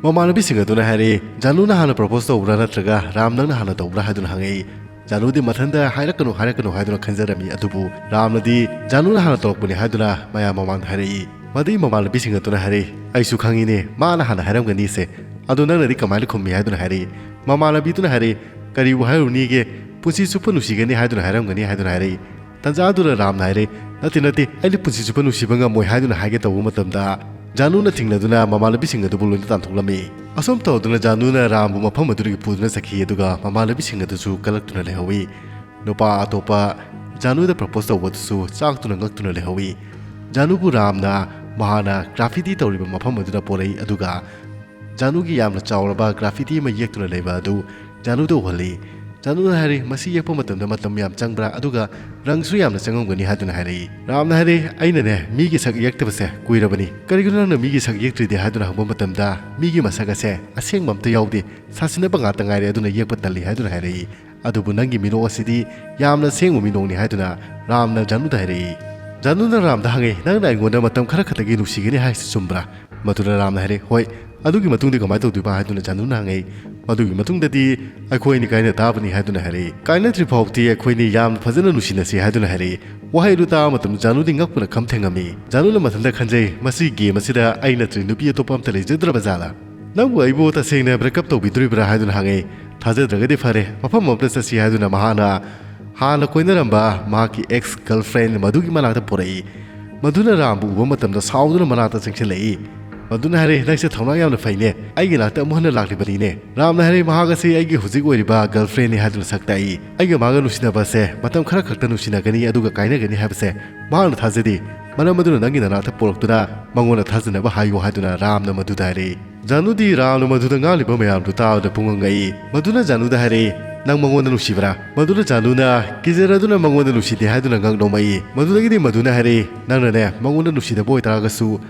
ꯃꯃꯥꯟꯅꯕꯤꯁꯤꯡ ꯑꯗꯨꯅ ꯍꯥꯏꯔꯛꯏ, "ꯖꯥꯅꯨꯅ ꯍꯥꯟꯅ ꯄ꯭ꯔꯣꯄꯣꯁ ꯇꯧꯕ꯭ꯔꯥ ꯅꯠꯇ꯭ꯔꯒ ꯔꯥꯝ ꯅꯪꯅ ꯍꯥꯟꯅ ꯇꯧꯕ꯭ꯔꯥ?" ꯍꯥꯏꯗꯨꯅ ꯍꯪꯉꯛꯏ꯫ ꯖꯥꯅꯨꯗꯤ ꯃꯊꯟꯇ "ꯍꯥꯏꯔꯛꯀꯅꯨ, ꯍꯥꯏꯔꯛꯀꯅꯨ" ꯍꯥꯏꯗꯨꯅ ꯈꯟꯖꯔꯝꯃꯤ꯫ ꯑꯗꯨꯕꯨ ꯔꯥꯝꯅꯗꯤ "ꯖꯥꯅꯨꯅ ꯍꯥꯟꯅ ꯇꯧꯔꯛꯄꯅꯤ" ꯍꯥꯏꯗꯨꯅ ꯃꯌꯥꯝ ꯃꯃꯥꯡꯗ ꯍꯥꯏꯔꯛꯏ꯫ ꯃꯗꯨꯒꯤ ꯃꯃꯥꯟꯅꯕꯤꯁꯤꯡ ꯑꯗꯨꯅ ꯍꯥꯏꯔꯛꯏ, "ꯑꯩꯁꯨ ꯈꯪꯉꯤꯅꯦ, ꯃꯥꯅ ꯍꯥꯟꯅ ꯍꯥꯏꯔꯝꯒꯅꯤꯁꯦ꯫ ꯑꯗꯨ ꯅꯪꯅꯗꯤ ꯀꯃꯥꯏꯅ ꯈꯨꯝꯃꯤ?" ꯍꯥꯏꯗꯨꯅ ꯍꯥꯏꯔꯛꯏ꯫ ꯃꯃꯥꯟꯅꯕꯤꯗꯨꯅ ꯍꯥꯏꯔꯛꯏ, "ꯀꯔꯤꯕꯨ ꯍꯥꯏꯔꯨꯅꯤꯒꯦ? "ꯄꯨꯟꯁꯤ ꯆꯨꯞꯄ ꯅꯨꯡꯁꯤꯒꯅꯤ ꯍꯥꯏꯗꯨꯅ ꯍꯥꯏꯔꯝꯒꯅꯤ" ꯍꯥꯏꯗꯨꯅ ꯍꯥꯏꯔꯛꯏ꯫ ꯇꯟꯖꯥ ꯑꯗꯨꯗ ꯔꯥꯝꯅ ꯍꯥꯏꯔꯦ, "ꯅꯠꯇꯦ, ꯅꯠꯇꯦ, ꯑꯩꯗꯤ ꯄꯨꯟꯁꯤ ꯆꯨꯞꯄ ꯅꯨꯡꯁꯤꯕ ꯉꯝꯃꯣꯏ" ꯍꯥꯏꯗꯨꯅ ꯍꯥꯏꯒꯦ ꯇꯧꯕ ꯃꯇꯝꯗ, ꯖꯥꯅꯨꯅ ꯊꯤꯡꯂꯗꯨꯅ ꯃꯃꯥꯟꯅꯕꯤꯁꯤꯡ ꯑꯗꯨꯕꯨ ꯂꯣꯏꯅ ꯇꯥꯟꯊꯣꯛꯂꯝꯃꯤ꯫ ꯑꯁꯨꯝ ꯇꯧꯗꯨꯅ ꯖꯥꯅꯨꯅ ꯔꯥꯝꯕꯨ ꯃꯐꯝ ꯑꯗꯨꯗꯒꯤ ꯄꯨꯗꯨꯅ ꯆꯠꯈꯤ, ꯑꯗꯨꯒ ꯃꯃꯥꯟꯅꯕꯤꯁꯤꯡ ꯑꯗꯨꯁꯨ ꯀꯜꯂꯛꯇꯨꯅ ꯂꯩꯍꯧꯏ꯫ ꯅꯨꯄꯥ ꯑꯇꯣꯞꯄ ꯖꯥꯅꯨꯗ propose ꯇꯧꯕ ꯑꯗꯨꯁꯨ ꯆꯥꯛꯇꯨꯅ ꯉꯛꯇꯨꯅ ꯂꯩꯍꯧꯏ꯫ ꯖꯥꯅꯨꯕꯨ ꯔꯥꯝꯅ ꯃꯍꯥꯛꯅ graffiti ꯇꯧꯔꯤꯕ ꯃꯐꯝ ꯑꯗꯨꯗ ꯄꯣꯔꯛꯏ, ꯑꯗꯨꯒ ꯖꯥꯅꯨꯒꯤ ꯌꯥꯝꯅ ꯆꯥꯎꯔꯕ graffiti ꯑꯃ ꯌꯦꯛꯇꯨꯅ ꯂꯩꯕ ꯑꯗꯨ ꯖꯥꯅꯨꯗ ꯎꯍꯜꯂꯤ꯫ ꯖꯥꯅꯨꯅ ꯍꯥꯏꯔꯤ, "ꯃꯁꯤ ꯌꯦꯛꯄ ꯃꯇꯝꯗ ꯃꯇꯝ ꯌꯥꯝ ꯆꯪꯕ꯭ꯔꯥ, ꯑꯗꯨꯒ ꯔꯪꯁꯨ ꯌꯥꯝꯅ ꯆꯪꯉꯝꯒꯅꯤ" ꯍꯥꯏꯗꯨꯅ ꯍꯥꯏꯔꯛꯏ꯫ ꯔꯥꯝꯅ ꯍꯥꯏꯔꯤ, "ꯑꯩꯅꯅꯦ, ꯃꯤꯒꯤ ꯁꯛ ꯌꯦꯛꯇꯕꯁꯦ ꯀꯨꯏꯔꯕꯅꯤ꯫ ꯀꯔꯤꯒꯤꯅꯣ ꯅꯪꯅ ꯃꯤꯒꯤ ꯁꯛ ꯌꯦꯛꯇ꯭ꯔꯤꯗꯤ?" ꯍꯥꯏꯗꯨꯅ ꯍꯪꯕ ꯃꯇꯝꯗ, "ꯃꯤꯒꯤ ꯃꯁꯛ ꯑꯁꯦ ꯑꯁꯦꯡꯕ ꯑꯝꯇ ꯌꯥꯎꯗꯦ, ꯁꯥꯁꯤꯟꯅꯕ ꯉꯥꯛꯇ ꯉꯥꯏꯔꯦ, ꯑꯗꯨꯅ ꯌꯦꯛꯄ ꯇꯜꯂꯤ" ꯍꯥꯏꯗꯨꯅ ꯍꯥꯏꯔꯛꯏ꯫ "ꯑꯗꯨꯕꯨ ꯅꯪꯒꯤ ꯃꯤꯅꯣꯛ ꯑꯁꯤꯗꯤ ꯌꯥꯝꯅ ꯑꯁꯦꯡꯕ ꯃꯤꯅꯣꯛꯅꯤ" ꯍꯥꯏꯗꯨꯅ ꯔꯥꯝꯅ ꯖꯥꯅꯨꯗ ꯍꯥꯏꯔꯛꯏ꯫ ꯖꯥꯅꯨꯅ ꯔꯥꯝꯗ ꯍꯪꯉꯤ, "ꯅꯪꯅ ꯑꯩꯉꯣꯟꯗ ꯃꯇꯝ ꯈꯔ ꯈꯛꯇꯒꯤ ꯅꯨꯡꯁꯤꯒꯅꯤ ꯍꯥꯏꯁꯤ ꯆꯨꯝꯕ꯭ꯔꯥ?" ꯃꯗꯨꯗ ꯔꯥꯝꯅ ꯍꯥꯏꯔꯛꯏ, "ꯍꯣꯏ, ꯑꯗꯨꯒꯤ ꯃꯇꯨꯡꯗꯤ ꯀꯃꯥꯏꯅ ꯇꯧꯗꯣꯏꯕ?" ꯍꯥꯏꯗꯨꯅ ꯖꯥꯅꯨꯅ ꯍꯪꯉꯛꯏ꯫ "ꯃꯗꯨꯒꯤ ꯃꯇꯨꯡꯗꯗꯤ ꯑꯩꯈꯣꯏ ꯑꯅꯤ ꯀꯥꯏꯅ ꯇꯥꯕꯅꯤ" ꯍꯥꯏꯗꯨꯅ ꯍꯥꯏꯔꯛꯏ꯫ "ꯀꯥꯏꯅꯗ꯭ꯔꯤ ꯐꯥꯎꯗꯤ ꯑꯩꯈꯣꯏꯅꯤ ꯌꯥꯝꯅ ꯐꯖꯅ ꯅꯨꯡꯁꯤꯅꯁꯤ" ꯍꯥꯏꯗꯨꯅ ꯍꯥꯏꯔꯛꯏ꯫ ꯋꯥꯍꯩ ꯑꯗꯨ ꯇꯥꯕ ꯃꯇꯝꯗ ꯖꯥꯅꯨꯗꯤ ꯉꯛꯄꯅ ꯈꯝ ꯊꯦꯡꯉꯝꯃꯤ꯫ ꯖꯥꯅꯨꯅ ꯃꯊꯟꯇ ꯈꯟꯖꯩ, "ꯃꯁꯤ game ꯑꯁꯤꯗ ꯑꯩ ꯅꯠꯇ꯭ꯔꯗꯤ ꯅꯨꯄꯤ ꯑꯇꯣꯞꯄ ꯑꯝꯇ ꯂꯩꯖꯗ꯭ꯔꯕ ꯖꯥꯠꯂꯥ? ꯅꯪꯕꯨ ꯑꯩꯕꯨ ꯇꯁꯦꯡꯅ break up ꯇꯧꯕꯤꯗꯣꯔꯤꯕ꯭ꯔꯥ?" ꯍꯥꯏꯗꯨꯅ ꯍꯪꯉꯛꯏ꯫ "ꯊꯥꯖꯗ꯭ꯔꯒꯗꯤ ꯐꯔꯦ, ꯃꯐꯝ ꯑꯃꯗ ꯆꯠꯁꯤ" ꯍꯥꯏꯗꯨꯅ ꯃꯍꯥꯛꯅ ꯍꯥꯟꯅ ꯀꯣꯏꯅꯔꯝꯕ ꯃꯍꯥꯛꯀꯤ ex girlfriend ꯃꯗꯨꯒꯤ ꯃꯅꯥꯛꯇ ꯄꯨꯔꯛꯏ꯫ ꯃꯗꯨꯅ ꯔꯥꯝꯕꯨ ꯎꯕ ꯃꯇꯝꯗ ꯁꯥꯎꯗꯨꯅ ꯃꯅꯥꯛꯇ ꯆꯪꯁꯤꯜꯂꯛꯏ꯫ ꯃꯗꯨꯅ ꯍꯥꯏꯔꯦ, "ꯅꯪꯁꯦ ꯊꯧꯅꯥ ꯌꯥꯝꯅ ꯐꯩꯅꯦ, ꯑꯩꯒꯤ ꯅꯥꯛꯇ ꯑꯃꯨꯛ ꯍꯟꯅ ꯂꯥꯛꯂꯤꯕꯅꯤꯅꯦ"꯫ ꯔꯥꯝꯅ ꯍꯥꯏꯔꯦ, "ꯃꯍꯥꯛ ꯑꯁꯤ ꯑꯩꯒꯤ ꯍꯧꯖꯤꯛ ꯑꯣꯏꯔꯤꯕ girlfriendꯅꯤ" ꯍꯥꯏꯗꯨꯅ ꯁꯛ ꯇꯥꯛꯏ꯫ "ꯑꯩꯒ ꯃꯥꯒ ꯅꯨꯡꯁꯤꯅꯕ ꯑꯁꯦ ꯃꯇꯝ ꯈꯔ ꯈꯛꯇ ꯅꯨꯡꯁꯤꯅꯒꯅꯤ, ꯑꯗꯨꯒ ꯀꯥꯏꯅꯒꯅꯤ ꯍꯥꯏꯕꯁꯦ ꯃꯍꯥꯛꯅ ꯊꯥꯖꯗꯦ꯫ ꯃꯔꯝ ꯑꯗꯨꯅ ꯅꯪꯒꯤ ꯅꯅꯥꯛꯇ ꯄꯨꯔꯛꯇꯨꯅ ꯃꯉꯣꯟꯗ ꯊꯥꯖꯅꯕ ꯍꯥꯏꯌꯨ" ꯍꯥꯏꯗꯨꯅ ꯔꯥꯝꯅ ꯃꯗꯨꯗ ꯍꯥꯏꯔꯛꯏ꯫ ꯖꯥꯅꯨꯗꯤ ꯔꯥꯝꯅ ꯃꯗꯨꯗ ꯉꯥꯡꯂꯤꯕ ꯃꯌꯥꯝꯗꯨ ꯇꯥꯕꯗ ꯄꯨꯡꯉꯛ ꯉꯛꯏ꯫ ꯃꯗꯨꯅ ꯖꯥꯅꯨꯗ ꯍꯥꯏꯔꯛꯏ, "ꯅꯪ ꯃꯉꯣꯟꯗ ꯅꯨꯡꯁꯤꯕ꯭ꯔꯥ?" ꯃꯗꯨꯅ ꯖꯥꯅꯨꯅ ꯀꯤꯖꯔꯗꯨꯅ ꯃꯉꯣꯟꯗ ꯅꯨꯡꯁꯤꯗꯦ ꯍꯥꯏꯗꯨꯅ ꯉꯛ ꯅꯣꯛꯃꯛꯏ꯫ ꯃꯗꯨꯗꯒꯤꯗꯤ ꯃꯗꯨꯅ ꯍꯥꯏꯔꯛꯏ, "ꯅꯪꯅꯅꯦ ꯃꯉꯣꯟꯗ ꯅꯨꯡꯁꯤꯗꯕ ꯑꯣꯏꯇꯥꯔꯒꯁꯨ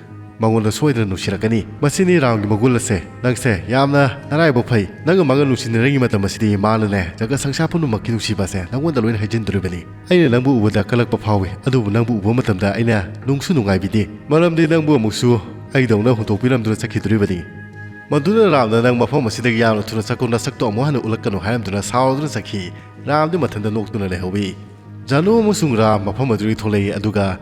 ꯃꯉꯣꯟꯗ ꯁꯣꯏꯗꯅ ꯅꯨꯡꯁꯤꯔꯛꯀꯅꯤ꯫ ꯃꯁꯤꯅꯤ ꯔꯥꯝꯒꯤ ꯃꯒꯨꯟ ꯑꯁꯦ꯫ ꯅꯪꯁꯦ ꯌꯥꯝꯅ ꯅꯔꯥꯏꯕꯛ ꯐꯩ꯫ ꯅꯪꯒ ꯃꯥꯒ ꯅꯨꯡꯁꯤꯅꯔꯤꯉꯩ ꯃꯇꯝ ꯑꯁꯤꯗꯤ ꯃꯥꯅꯅꯦ ꯖꯒꯠ ꯁꯪꯁꯥꯔ ꯄꯨꯝꯅꯃꯛꯀꯤ ꯅꯨꯡꯁꯤꯕ ꯑꯁꯦ ꯅꯪꯉꯣꯟꯗ ꯂꯣꯏꯅ ꯍꯩꯖꯤꯟꯗꯣꯔꯤꯕꯅꯤ꯫ ꯑꯩꯅ ꯅꯪꯕꯨ ꯎꯕꯗ ꯀꯜꯂꯛꯄ ꯐꯥꯎꯏ, ꯑꯗꯨꯕꯨ ꯅꯪꯕꯨ ꯎꯕ ꯃꯇꯝꯗ ꯑꯩꯅ ꯅꯨꯡꯁꯨ ꯅꯨꯡꯉꯥꯏꯕꯤꯗꯦ, ꯃꯔꯝꯗꯤ ꯅꯪꯕꯨ ꯑꯃꯨꯛꯁꯨ ꯑꯩꯗꯧꯅ ꯍꯨꯟꯗꯣꯛꯄꯤꯔꯝꯗꯨꯅ ꯆꯠꯈꯤꯗꯣꯔꯤꯕꯅꯤ"꯫ ꯃꯗꯨꯅ ꯔꯥꯝꯗ, "ꯅꯪ ꯃꯐꯝ ꯑꯁꯤꯗꯒꯤ ꯌꯥꯝꯅ ꯊꯨꯅ ꯆꯠꯈꯣ, ꯅꯁꯛꯇꯣ ꯑꯃꯨꯛ ꯍꯟꯅ ꯎꯠꯂꯛꯀꯅꯨ" ꯍꯥꯏꯔꯝꯗꯨꯅ ꯁꯥꯎꯗꯨꯅ ꯆꯠꯈꯤ꯫ ꯔꯥꯝꯗꯤ ꯃꯊꯟꯇ ꯅꯣꯛꯇꯨꯅ ꯂꯩꯍꯧꯏ꯫ ꯖꯥꯅꯨ ꯑꯃꯁꯨꯡ ꯔꯥꯝ ꯃꯐꯝ ꯑꯗꯨꯗꯒꯤ ꯊꯣꯛꯂꯛꯏ, ꯑꯗꯨꯒ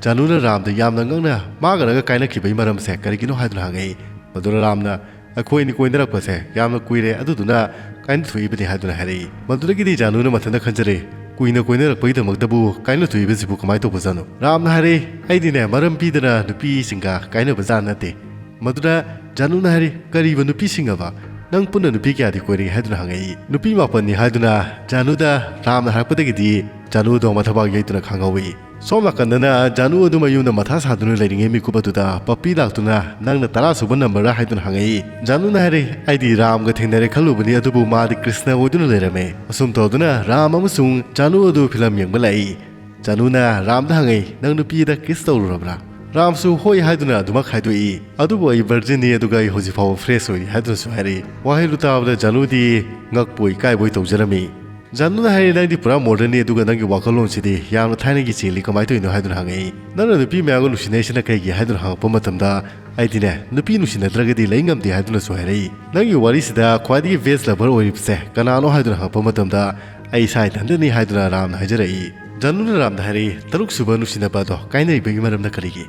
ꯖꯥꯅꯨꯅ ꯔꯥꯝꯗ ꯌꯥꯝꯅ ꯉꯛꯅ ꯃꯥꯒ ꯅꯪꯒ ꯀꯥꯏꯅꯈꯤꯕꯒꯤ ꯃꯔꯝꯁꯦ ꯀꯔꯤꯒꯤꯅꯣ ꯍꯥꯏꯗꯨꯅ ꯍꯪꯉꯛꯏ꯫ ꯃꯗꯨꯅ ꯔꯥꯝꯅ, "ꯑꯩꯈꯣꯏ ꯑꯅꯤ ꯀꯣꯏꯅꯔꯛꯄꯁꯦ ꯌꯥꯝꯅ ꯀꯨꯏꯔꯦ, ꯑꯗꯨꯗꯨꯅ ꯀꯥꯏꯅ ꯊꯣꯛꯏꯕꯅꯤ ꯍꯥꯏꯗꯨꯅ ꯍꯥꯏꯔꯛꯏ꯫ ꯃꯗꯨꯗꯒꯤꯗꯤ ꯖꯥꯅꯨꯅ ꯃꯊꯟꯇ ꯈꯟꯖꯔꯦ, ꯀꯨꯏꯅ ꯀꯣꯏꯅꯔꯛꯄꯒꯤꯗꯃꯛꯇꯕꯨ ꯀꯥꯏꯅ ꯊꯣꯛꯏꯕꯁꯤꯕꯨ ꯀꯃꯥꯏꯅ ꯇꯧꯕꯖꯥꯠꯅꯣ? ꯔꯥꯝꯅ ꯍꯥꯏꯔꯦ, ꯑꯩꯗꯤꯅꯦ ꯃꯔꯝ ꯄꯤꯗꯅ ꯅꯨꯄꯤꯁꯤꯡꯒ ꯀꯥꯏꯅꯕ ꯖꯥꯠ ꯅꯠꯇꯦ꯫ ꯃꯗꯨꯗ ꯖꯥꯅꯨꯅ ꯍꯥꯏꯔꯤ, ꯀꯔꯤꯕ ꯅꯨꯄꯤꯁꯤꯡ ꯑꯕ? ꯅꯪ ꯄꯨꯟꯅ ꯅꯨꯄꯤ ꯀꯌꯥꯗꯤ ꯀꯣꯏꯔꯦ ꯍꯥꯏꯗꯨꯅ ꯍꯪꯉꯛꯏ꯫ ꯅꯨꯄꯤ ꯃꯥꯄꯟꯅꯤ ꯍꯥꯏꯗꯨꯅ ꯖꯥꯅꯨꯗ ꯔꯥꯝꯅ ꯍꯥꯏꯔꯛꯄꯗꯒꯤꯗꯤ ꯖꯥꯅꯨꯗꯣ ꯃꯊꯕꯥꯛ ꯌꯩꯗꯨꯅ ꯈꯪꯍꯧꯏ꯫ ꯁꯣꯝ ꯅꯥꯀꯟꯗꯅ ꯖꯥꯅꯨ ꯑꯗꯨ ꯃꯌꯨꯝꯗ ꯃꯊꯥ ꯁꯥꯗꯨꯅ ꯂꯩꯔꯤꯉꯩ ꯃꯤꯀꯨꯞ ꯑꯗꯨꯗ ꯄꯞꯄꯤ ꯂꯥꯛꯇꯨꯅ, "ꯅꯪꯅ ꯇꯔꯥ ꯁꯨꯕ ꯅꯝꯕꯔꯔꯥ?" ꯍꯥꯏꯗꯨꯅ ꯍꯪꯉꯛꯏ꯫ ꯖꯥꯅꯨꯅ ꯍꯥꯏꯔꯦ, "ꯑꯩꯗꯤ ꯔꯥꯝꯒ ꯊꯦꯡꯅꯔꯦ ꯈꯜꯂꯨꯕꯅꯤ, ꯑꯗꯨꯕꯨ ꯃꯥꯗꯤ ꯀ꯭ꯔꯤꯁꯅ ꯑꯣꯏꯗꯨꯅ ꯂꯩꯔꯝꯃꯦ"꯫ ꯑꯁꯨꯝ ꯇꯧꯗꯨꯅ ꯔꯥꯝ ꯑꯃꯁꯨꯡ ꯖꯥꯅꯨ ꯑꯗꯨ ꯐꯤꯂꯝ ꯌꯦꯡꯕ ꯂꯥꯛꯏ꯫ ꯖꯥꯅꯨꯅ ꯔꯥꯝꯗ ꯍꯪꯉꯛꯏ, "ꯅꯪ ꯅꯨꯄꯤꯗ ꯀꯤꯁ ꯇꯧꯔꯨꯔꯕ꯭ꯔꯥ?" ꯔꯥꯝꯁꯨ ꯍꯣꯏ ꯍꯥꯏꯗꯨꯅ ꯑꯗꯨꯃꯛ ꯍꯥꯏꯗꯣꯛꯏ꯫ "ꯑꯗꯨꯕꯨ ꯑꯩ ꯚꯔꯖꯤꯟꯅꯤ, ꯑꯗꯨꯒ ꯑꯩ ꯍꯧꯖꯤꯛ ꯐꯥꯎꯕ ꯐ꯭ꯔꯦꯁ ꯑꯣꯏꯔꯤ" ꯍꯥꯏꯗꯨꯅꯁꯨ ꯍꯥꯏꯔꯛꯏ꯫ ꯋꯥꯍꯩꯗꯨ ꯇꯥꯕꯗ ꯖꯥꯅꯨꯗꯤ ꯉꯛꯄꯣꯏ ꯏꯀꯥꯏꯕꯣꯏ ꯇꯧꯖꯔꯝꯃꯤ꯫ ꯖꯥꯅꯨꯅ ꯍꯥꯏꯔꯤ, "ꯅꯪꯗꯤ ꯄꯨꯔꯥ ꯃꯣꯗꯔꯟꯅꯤ, ꯑꯗꯨꯒ ꯅꯪꯒꯤ ꯋꯥꯈꯜꯂꯣꯟꯁꯤꯗꯤ ꯌꯥꯝꯅ ꯊꯥꯏꯅꯒꯤ ꯆꯦꯜꯂꯤ, ꯀꯃꯥꯏꯅ ꯇꯧꯔꯤꯅꯣ?" ꯍꯥꯏꯗꯨꯅ ꯍꯪꯉꯛꯏ꯫ "ꯅꯪꯅ ꯅꯨꯄꯤ ꯃꯌꯥꯝꯒ ꯅꯨꯡꯁꯤꯅꯩꯁꯤꯅ ꯀꯩꯒꯤ?" ꯍꯥꯏꯗꯨꯅ ꯍꯪꯉꯛꯄ ꯃꯇꯝꯗ, "ꯑꯩꯗꯤꯅꯦ ꯅꯨꯄꯤ ꯅꯨꯡꯁꯤꯅꯗ꯭ꯔꯒꯗꯤ ꯂꯩ ꯉꯝꯗꯦ" ꯍꯥꯏꯗꯨꯅꯁꯨ ꯍꯥꯏꯔꯛꯏ꯫ "ꯅꯪꯒꯤ ꯋꯥꯔꯤꯁꯤꯗ ꯈ꯭ꯋꯥꯏꯗꯒꯤ ꯚꯦꯖ ꯂꯚꯔ ꯑꯣꯏꯔꯤꯕꯁꯦ ꯀꯅꯥꯅꯣ?" ꯍꯥꯏꯗꯨꯅ ꯍꯪꯉꯛꯄ ꯃꯇꯝꯗ, "ꯑꯩ ꯏꯁꯥ ꯏꯊꯟꯇꯅꯤ" ꯍꯥꯏꯗꯨꯅ ꯔꯥꯝꯅ ꯍꯥꯏꯖꯔꯛꯏ꯫ ꯖꯥꯅꯨꯅ ꯔꯥꯝꯗ ꯍꯥꯏꯔꯛꯏ, "ꯇꯔꯨꯛ ꯁꯨꯕ ꯅꯨꯡꯁꯤꯅꯕ ꯑꯗꯣ ꯀꯥꯏꯅꯔꯤꯕꯒꯤ ꯃꯔꯝꯅ ꯀꯔꯤꯒꯤ?"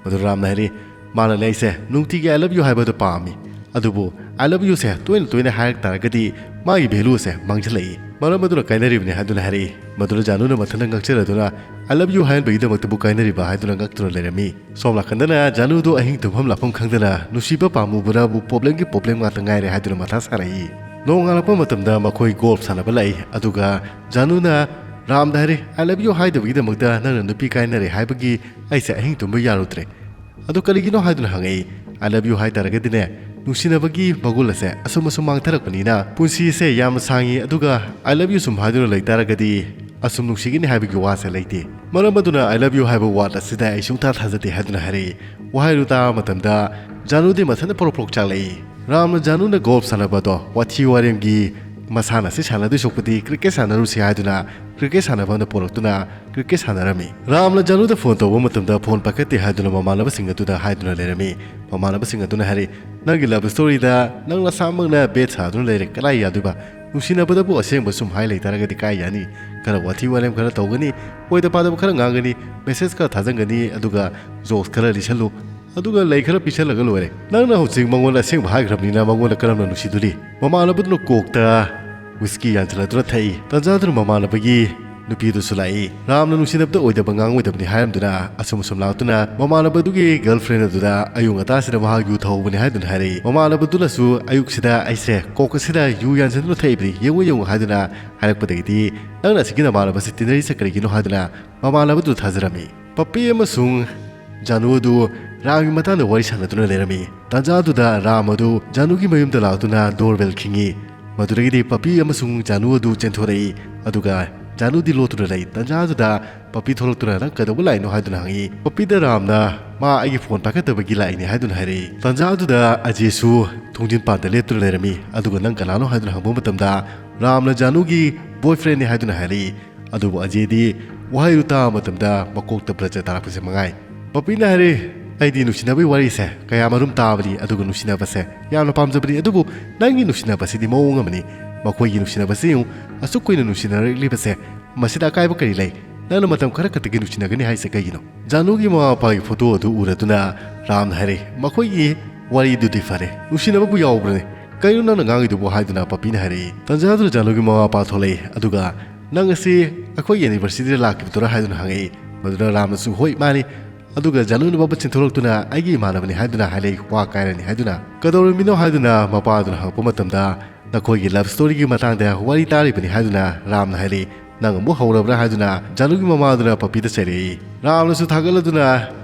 ꯃꯗꯨ ꯔꯥꯝꯅ ꯍꯥꯏꯔꯛꯏ, "ꯃꯥꯅꯅꯦ ꯑꯩꯁꯦ ꯅꯨꯡꯇꯤꯒꯤ I love you ꯍꯥꯏꯕꯗꯣ ꯄꯥꯝꯃꯤ, ꯑꯗꯨꯕꯨ I love youꯁꯦ ꯇꯣꯏꯅ ꯇꯣꯏꯅ ꯍꯥꯏꯔꯛ ꯇꯥꯔꯒꯗꯤ ꯃꯥꯒꯤ valueꯁꯦ ꯃꯥꯡꯁꯤꯜꯂꯛꯏ, ꯃꯔꯝ ꯑꯗꯨꯅ ꯀꯥꯏꯅꯔꯤꯕꯅꯤ" ꯍꯥꯏꯗꯨꯅ ꯍꯥꯏꯔꯛꯏ꯫ ꯃꯗꯨꯗ ꯖꯥꯅꯨꯅ ꯃꯊꯟꯇ ꯉꯛꯆꯔꯗꯨꯅ, "I love you ꯍꯥꯏꯍꯟꯕꯒꯤꯗꯃꯛꯇꯕꯨ ꯀꯥꯏꯅꯔꯤꯕ?" ꯍꯥꯏꯗꯨꯅ ꯉꯛꯇꯨꯅ ꯂꯩꯔꯝꯃꯤ꯫ ꯁꯣꯝ ꯅꯥꯀꯟꯗꯅ ꯖꯥꯅꯨꯗꯣ ꯑꯍꯤꯡ ꯇꯨꯝꯐꯝ ꯂꯥꯛꯐꯝ ꯈꯪꯗꯅ, "ꯅꯨꯡꯁꯤꯕ ꯄꯥꯝꯃꯨꯕꯅꯕꯨ problemꯒꯤ problem ꯉꯥꯛꯇ ꯉꯥꯏꯔꯦ" ꯍꯥꯏꯗꯨꯅ ꯃꯊꯥ ꯁꯥꯔꯛꯏ꯫ ꯅꯣꯡꯉꯥꯜꯂꯛꯄ ꯃꯇꯝꯗ ꯃꯈꯣꯏ ꯒꯣꯜꯐ ꯁꯥꯟꯅꯕ ꯂꯥꯛꯏ, ꯑꯗꯨꯒ ꯖꯥꯅꯨꯅ ꯔꯥꯝꯗ ꯍꯥꯏꯔꯤ, "I love you ꯍꯥꯏꯗꯕꯒꯤꯗꯃꯛꯇ ꯅꯪꯅ ꯅꯨꯄꯤ ꯀꯥꯏꯅꯔꯦ ꯍꯥꯏꯕꯒꯤ ꯑꯩꯁꯦ ꯑꯍꯤꯡ ꯇꯨꯝꯕ ꯌꯥꯔꯨꯗ꯭ꯔꯦ꯫ ꯑꯗꯨ ꯀꯔꯤꯒꯤꯅꯣ?" ꯍꯥꯏꯗꯨꯅ ꯍꯪꯉꯛꯏ꯫ "I love you ꯍꯥꯏ ꯇꯥꯔꯒꯗꯤꯅꯦ, ꯅꯨꯡꯁꯤꯅꯕꯒꯤ ꯃꯒꯨꯟ ꯑꯁꯦ ꯑꯁꯨꯝ ꯑꯁꯨꯝ ꯃꯥꯡꯊꯔꯛꯄꯅꯤꯅ, ꯄꯨꯟꯁꯤ ꯑꯁꯦ ꯌꯥꯝꯅ ꯁꯥꯡꯉꯤ, ꯑꯗꯨꯒ I love you ꯁꯨꯝ ꯍꯥꯏꯗꯨꯅ ꯂꯩ ꯇꯥꯔꯒꯗꯤ ꯑꯁꯨꯝ ꯅꯨꯡꯁꯤꯒꯅꯤ ꯍꯥꯏꯕꯒꯤ ꯋꯥꯁꯦ ꯂꯩꯇꯦ꯫ ꯃꯔꯝ ꯑꯗꯨꯅ I love you ꯍꯥꯏꯕ word ꯑꯁꯤꯗ ꯑꯩ ꯁꯨꯡꯊꯥ ꯊꯥꯖꯗꯦ" ꯍꯥꯏꯗꯨꯅ ꯍꯥꯏꯔꯛꯏ꯫ ꯋꯥꯍꯩꯗꯨ ꯇꯥꯕ ꯃꯇꯝꯗ ꯖꯥꯅꯨꯗꯤ ꯃꯊꯟꯇ ꯄ꯭ꯔꯣꯛ ꯄ꯭ꯔꯣꯛ ꯆꯥꯛꯂꯛꯏ꯫ ꯔꯥꯝꯅ ꯖꯥꯅꯨꯅ ꯒꯣꯜꯐ ꯁꯥꯟꯅꯕ ꯑꯗꯣ ꯋꯥꯊꯤ ꯋꯥꯔꯦꯝꯒꯤ ꯃꯁꯥꯟꯅ ꯑꯁꯤ ꯁꯥꯟꯅꯗꯣꯏ ꯁꯔꯨꯛꯄꯨꯗꯤ ꯀ꯭ꯔꯤꯀꯦꯠ ꯁꯥꯟꯅꯔꯨꯁꯤ ꯍꯥꯏꯗꯨꯅ ꯀ꯭ꯔꯤꯀꯦꯠ ꯁꯥꯟꯅꯐꯝꯗ ꯄꯨꯔꯛꯇꯨꯅ ꯀ꯭ꯔꯤꯀꯦꯠ ꯁꯥꯟꯅꯔꯝꯃꯤ꯫ ꯔꯥꯝꯅ ꯖꯥꯅꯨꯗ ꯐꯣꯟ ꯇꯧꯕ ꯃꯇꯝꯗ ꯐꯣꯟ ꯄꯥꯏꯈꯠꯇꯦ ꯍꯥꯏꯗꯨꯅ ꯃꯃꯥꯟꯅꯕꯁꯤꯡ ꯑꯗꯨꯗ ꯍꯥꯏꯗꯨꯅ ꯂꯩꯔꯝꯃꯤ꯫ ꯃꯃꯥꯟꯅꯕꯁꯤꯡ ꯑꯗꯨꯅ ꯍꯥꯏꯔꯤ, "ꯅꯪꯒꯤ ꯂꯚ ꯁ꯭ꯇꯣꯔꯤꯗ ꯅꯪ ꯅꯁꯥꯃꯛꯅ ꯕꯦꯠ ꯁꯥꯗꯨꯅ ꯂꯩꯔꯦ, ꯀꯗꯥꯏ ꯌꯥꯗꯣꯏꯕ? ꯅꯨꯡꯁꯤꯅꯕꯗꯕꯨ ꯑꯁꯦꯡꯕ ꯁꯨꯝ ꯍꯥꯏ ꯂꯩꯇꯥꯔꯒꯗꯤ ꯀꯥꯏ ꯌꯥꯅꯤ? ꯈꯔ ꯋꯥꯊꯤ ꯋꯥꯔꯦꯝ ꯈꯔ ꯇꯧꯒꯅꯤ, ꯑꯣꯏꯗ ꯄꯥꯗꯕ ꯈꯔ ꯉꯥꯡꯒꯅꯤ, ꯃꯦꯁꯦꯖ ꯈꯔ ꯊꯥꯖꯟꯒꯅꯤ, ꯑꯗꯨꯒ ꯖꯣꯛꯁ ꯈꯔ ꯂꯤꯁꯜꯂꯨ, ꯑꯗꯨꯒ ꯂꯩ ꯈꯔ ꯄꯤꯁꯜꯂꯒ ꯂꯣꯏꯔꯦ꯫ ꯅꯪꯅ ꯍꯧꯖꯤꯛ ꯃꯉꯣꯟꯗ ꯑꯁꯦꯡꯕ ꯍꯥꯏꯈ꯭ꯔꯕꯅꯤꯅ ꯃꯉꯣꯟꯗ ꯀꯔꯝꯅ ꯅꯨꯡꯁꯤꯗꯨꯔꯤ?" ꯃꯃꯥꯟꯅꯕꯗꯨꯅ ꯀꯣꯛꯇ ꯋꯤꯁꯀꯤ ꯌꯥꯟꯁꯤꯜꯂꯗꯨꯅ ꯊꯛꯏ꯫ ꯇꯟꯖꯥꯗꯨꯅ ꯃꯃꯥꯟꯅꯕꯒꯤ ꯅꯨꯄꯤꯗꯨꯁꯨ ꯂꯥꯛꯏ꯫ ꯔꯥꯝꯅ ꯅꯨꯡꯁꯤꯅꯕꯗ ꯑꯣꯏꯗꯕ ꯉꯥꯡꯉꯣꯏꯗꯕꯅꯤ ꯍꯥꯏꯔꯝꯗꯨꯅ ꯑꯁꯨꯝ ꯑꯁꯨꯝ ꯂꯥꯛꯇꯨꯅ ꯃꯃꯥꯟꯅꯕꯗꯨꯒꯤ ꯒꯔꯜ ꯐ꯭ꯔꯦꯟ ꯑꯗꯨꯗ ꯑꯌꯨꯛ ꯉꯟꯇꯥꯁꯤꯗ ꯃꯍꯥꯛ ꯌꯨ ꯊꯧꯕꯅꯤ ꯍꯥꯏꯗꯨꯅ ꯍꯥꯏꯔꯛꯏ꯫ ꯃꯃꯥꯟꯅꯕꯗꯨꯅꯁꯨ ꯑꯌꯨꯛꯁꯤꯗ ꯑꯩꯁꯦ ꯀꯣꯛ ꯑꯁꯤꯗ ꯌꯨ ꯌꯥꯟꯁꯤꯟꯗꯨꯅ ꯊꯛꯏꯕꯅꯤ, ꯌꯦꯡꯉꯨ ꯌꯦꯡꯉꯨ ꯍꯥꯏꯗꯨꯅ ꯍꯥꯏꯔꯛꯄꯗꯒꯤꯗꯤ, "ꯅꯪꯅ ꯑꯁꯤꯒꯤ ꯅꯃꯥꯟꯅꯕꯁꯤ ꯇꯤꯟꯅꯔꯤꯁꯦ ꯀꯔꯤꯒꯤꯅꯣ?" ꯍꯥꯏꯗꯨꯅ ꯃꯃꯥꯟꯅꯕꯗꯨ ꯊꯥꯖꯔꯝꯃꯤ꯫ ꯄꯄꯤ ꯑꯃꯁꯨꯡ ꯖꯥꯅꯨ ꯑꯗꯨ ꯔꯥꯝꯒꯤ ꯃꯇꯥꯡꯗ ꯋꯥꯔꯤ ꯁꯥꯟꯅꯗꯨꯅ ꯂꯩꯔꯝꯃꯤ꯫ ꯇꯥꯟꯖꯥꯗꯨꯗ ꯔꯥꯝ ꯑꯗꯨ ꯖꯥꯅꯨꯒꯤ ꯃꯌꯨꯝꯗ ꯂꯥꯛꯇꯨꯅ ꯗꯣꯔꯕꯦꯜ ꯈꯤꯡꯉꯤ꯫ ꯃꯗꯨꯗꯒꯤꯗꯤ ꯄꯄꯤ ꯑꯃꯁꯨꯡ ꯖꯥꯅꯨ ꯑꯗꯨ ꯆꯦꯟꯊꯣꯔꯛꯏ꯫ ꯑꯗꯨꯒ ꯖꯥꯅꯨꯗꯤ ꯂꯣꯠꯇꯨꯅ ꯂꯩ꯫ ꯇꯥꯟꯖꯥꯗꯨꯗ ꯄꯄꯤ ꯊꯣꯛꯂꯛꯇꯨꯅ, "ꯅꯪ ꯀꯩꯗꯧꯕ ꯂꯥꯛꯏꯅꯣ?" ꯍꯥꯏꯗꯨꯅ ꯍꯪꯉꯤ꯫ ꯄꯄꯤꯗ ꯔꯥꯝꯅ, "ꯃꯥ ꯑꯩꯒꯤ ꯐꯣꯟ ꯄꯥꯏꯈꯠꯇꯕꯒꯤ ꯂꯥꯛꯏꯅꯦ" ꯍꯥꯏꯗꯨꯅ ꯍꯥꯏꯔꯛꯏ꯫ ꯇꯥꯟꯖꯥꯗꯨꯗ ꯑꯖꯦꯁꯨ ꯊꯣꯡꯖꯤꯟ ꯄꯥꯟꯗ ꯂꯦꯞꯇꯨꯅ ꯂꯩꯔꯝꯃꯤ꯫ ꯑꯗꯨꯒ "ꯅꯪ ꯀꯅꯥꯅꯣ?" ꯍꯥꯏꯗꯨꯅ ꯍꯪꯕ ꯃꯇꯝꯗ ꯔꯥꯝꯅ ꯖꯥꯅꯨꯒꯤ ꯕꯣꯏꯐ꯭ꯔꯦꯟꯅꯤ ꯍꯥꯏꯗꯨꯅ ꯍꯥꯏꯔꯛꯏ꯫ ꯑꯗꯨꯕꯨ ꯑꯖꯦꯗꯤ ꯋꯥꯍꯩꯗꯨ ꯇꯥꯕ ꯃꯇꯝꯗ ꯃꯀꯣꯛꯇ ꯕ꯭ꯔꯖ ꯇꯥꯔꯛꯄꯁꯦ ꯃꯉꯥꯏ꯫ ꯄꯄꯤꯅ ꯍꯥꯏꯔꯦ, "ꯑꯩꯗꯤ ꯅꯨꯡꯁꯤꯅꯕꯒꯤ ꯋꯥꯔꯤꯁꯦ ꯀꯌꯥ ꯃꯔꯨꯝ ꯇꯥꯕꯅꯤ, ꯑꯗꯨꯒ ꯅꯨꯡꯁꯤꯅꯕꯁꯦ ꯌꯥꯝꯅ ꯄꯥꯝꯖꯕꯅꯤ, ꯑꯗꯨꯕꯨ ꯅꯪꯒꯤ ꯅꯨꯡꯁꯤꯅꯕꯁꯤꯗꯤ ꯃꯑꯣꯡ ꯑꯃꯅꯤ꯫ ꯃꯈꯣꯏꯒꯤ ꯅꯨꯡꯁꯤꯅꯕꯁꯤ ꯌꯦꯡꯉꯨ, ꯑꯁꯨꯛ ꯀꯨꯏꯅ ꯅꯨꯡꯁꯤꯅꯔꯛꯂꯤꯕꯁꯦ, ꯃꯁꯤꯗ ꯑꯀꯥꯏꯕ ꯀꯔꯤ ꯂꯩ? ꯅꯪꯅ ꯃꯇꯝ ꯈꯔ ꯈꯛꯇꯒꯤ ꯅꯨꯡꯁꯤꯅꯒꯅꯤ ꯍꯥꯏꯁꯦ ꯀꯩꯒꯤꯅꯣ?" ꯖꯥꯅꯨꯒꯤ ꯃꯃꯥ ꯃꯄꯥꯒꯤ ꯐꯣꯇꯣ ꯑꯗꯨ ꯎꯔꯗꯨꯅ ꯔꯥꯝꯅ ꯍꯥꯏꯔꯦ, "ꯃꯈꯣꯏꯒꯤ ꯋꯥꯔꯤꯗꯨꯗꯤ ꯐꯔꯦ, ꯅꯨꯡꯁꯤꯅꯕꯕꯨ ꯌꯥꯎꯕ꯭ꯔꯅꯦ? ꯀꯩꯅꯣ ꯅꯪꯅ ꯉꯥꯡꯉꯤꯗꯨꯕꯨ?" ꯍꯥꯏꯗꯨꯅ ꯄꯄꯤꯅ ꯍꯥꯏꯔꯛꯏ꯫ ꯇꯟꯖꯥꯗꯨꯗ ꯖꯥꯅꯨꯒꯤ ꯃꯃꯥ ꯃꯄꯥ ꯊꯣꯛꯂꯛꯏ꯫ ꯑꯗꯨꯒ, "ꯅꯪ ꯑꯁꯤ ꯑꯩꯈꯣꯏꯒꯤ ꯑꯦꯅꯤꯚꯔꯁꯔꯤꯗ ꯂꯥꯛꯈꯤꯕꯗꯨꯔꯥ?" ꯍꯥꯏꯗꯨꯅ ꯍꯪꯉꯛꯏ꯫ ꯃꯗꯨꯗ ꯔꯥꯝꯅꯁꯨ, "ꯍꯣꯏ, ꯃꯥꯅꯤ"꯫ ꯑꯗꯨꯒ ꯖꯥꯅꯨꯅ ꯕꯕꯠ ꯆꯦꯟꯊꯣꯔꯛꯇꯨꯅ, "ꯑꯩꯒꯤ ꯏꯃꯥꯟꯅꯕꯅꯤ" ꯍꯥꯏꯗꯨꯅ ꯍꯥꯏꯔꯛꯏ꯫ "ꯋꯥ ꯀꯥꯏꯔꯅꯤ" ꯍꯥꯏꯗꯨꯅ꯫ "ꯀꯩꯗꯧꯔꯝꯃꯤꯅꯣ?" ꯍꯥꯏꯗꯨꯅ ꯃꯄꯥꯗꯨꯅ ꯍꯪꯉꯛꯄ ꯃꯇꯝꯗ, "ꯅꯈꯣꯏꯒꯤ ꯂꯚ ꯁ꯭ꯇꯣꯔꯤꯒꯤ ꯃꯇꯥꯡꯗ ꯋꯥꯔꯤ ꯇꯥꯔꯤꯕꯅꯤ" ꯍꯥꯏꯗꯨꯅ ꯔꯥꯝꯅ ꯍꯥꯏꯔꯛꯏ꯫ "ꯅꯪ ꯑꯃꯨꯛ ꯍꯧꯔꯕ꯭ꯔꯥ?" ꯍꯥꯏꯗꯨꯅ ꯖꯥꯅꯨꯒꯤ ꯃꯃꯥꯗꯨꯅ ꯄꯄꯤꯗ ꯆꯩꯔꯛꯏ꯫ ꯔꯥꯝꯅꯁꯨ ꯊꯥꯒꯠꯂꯗꯨꯅ,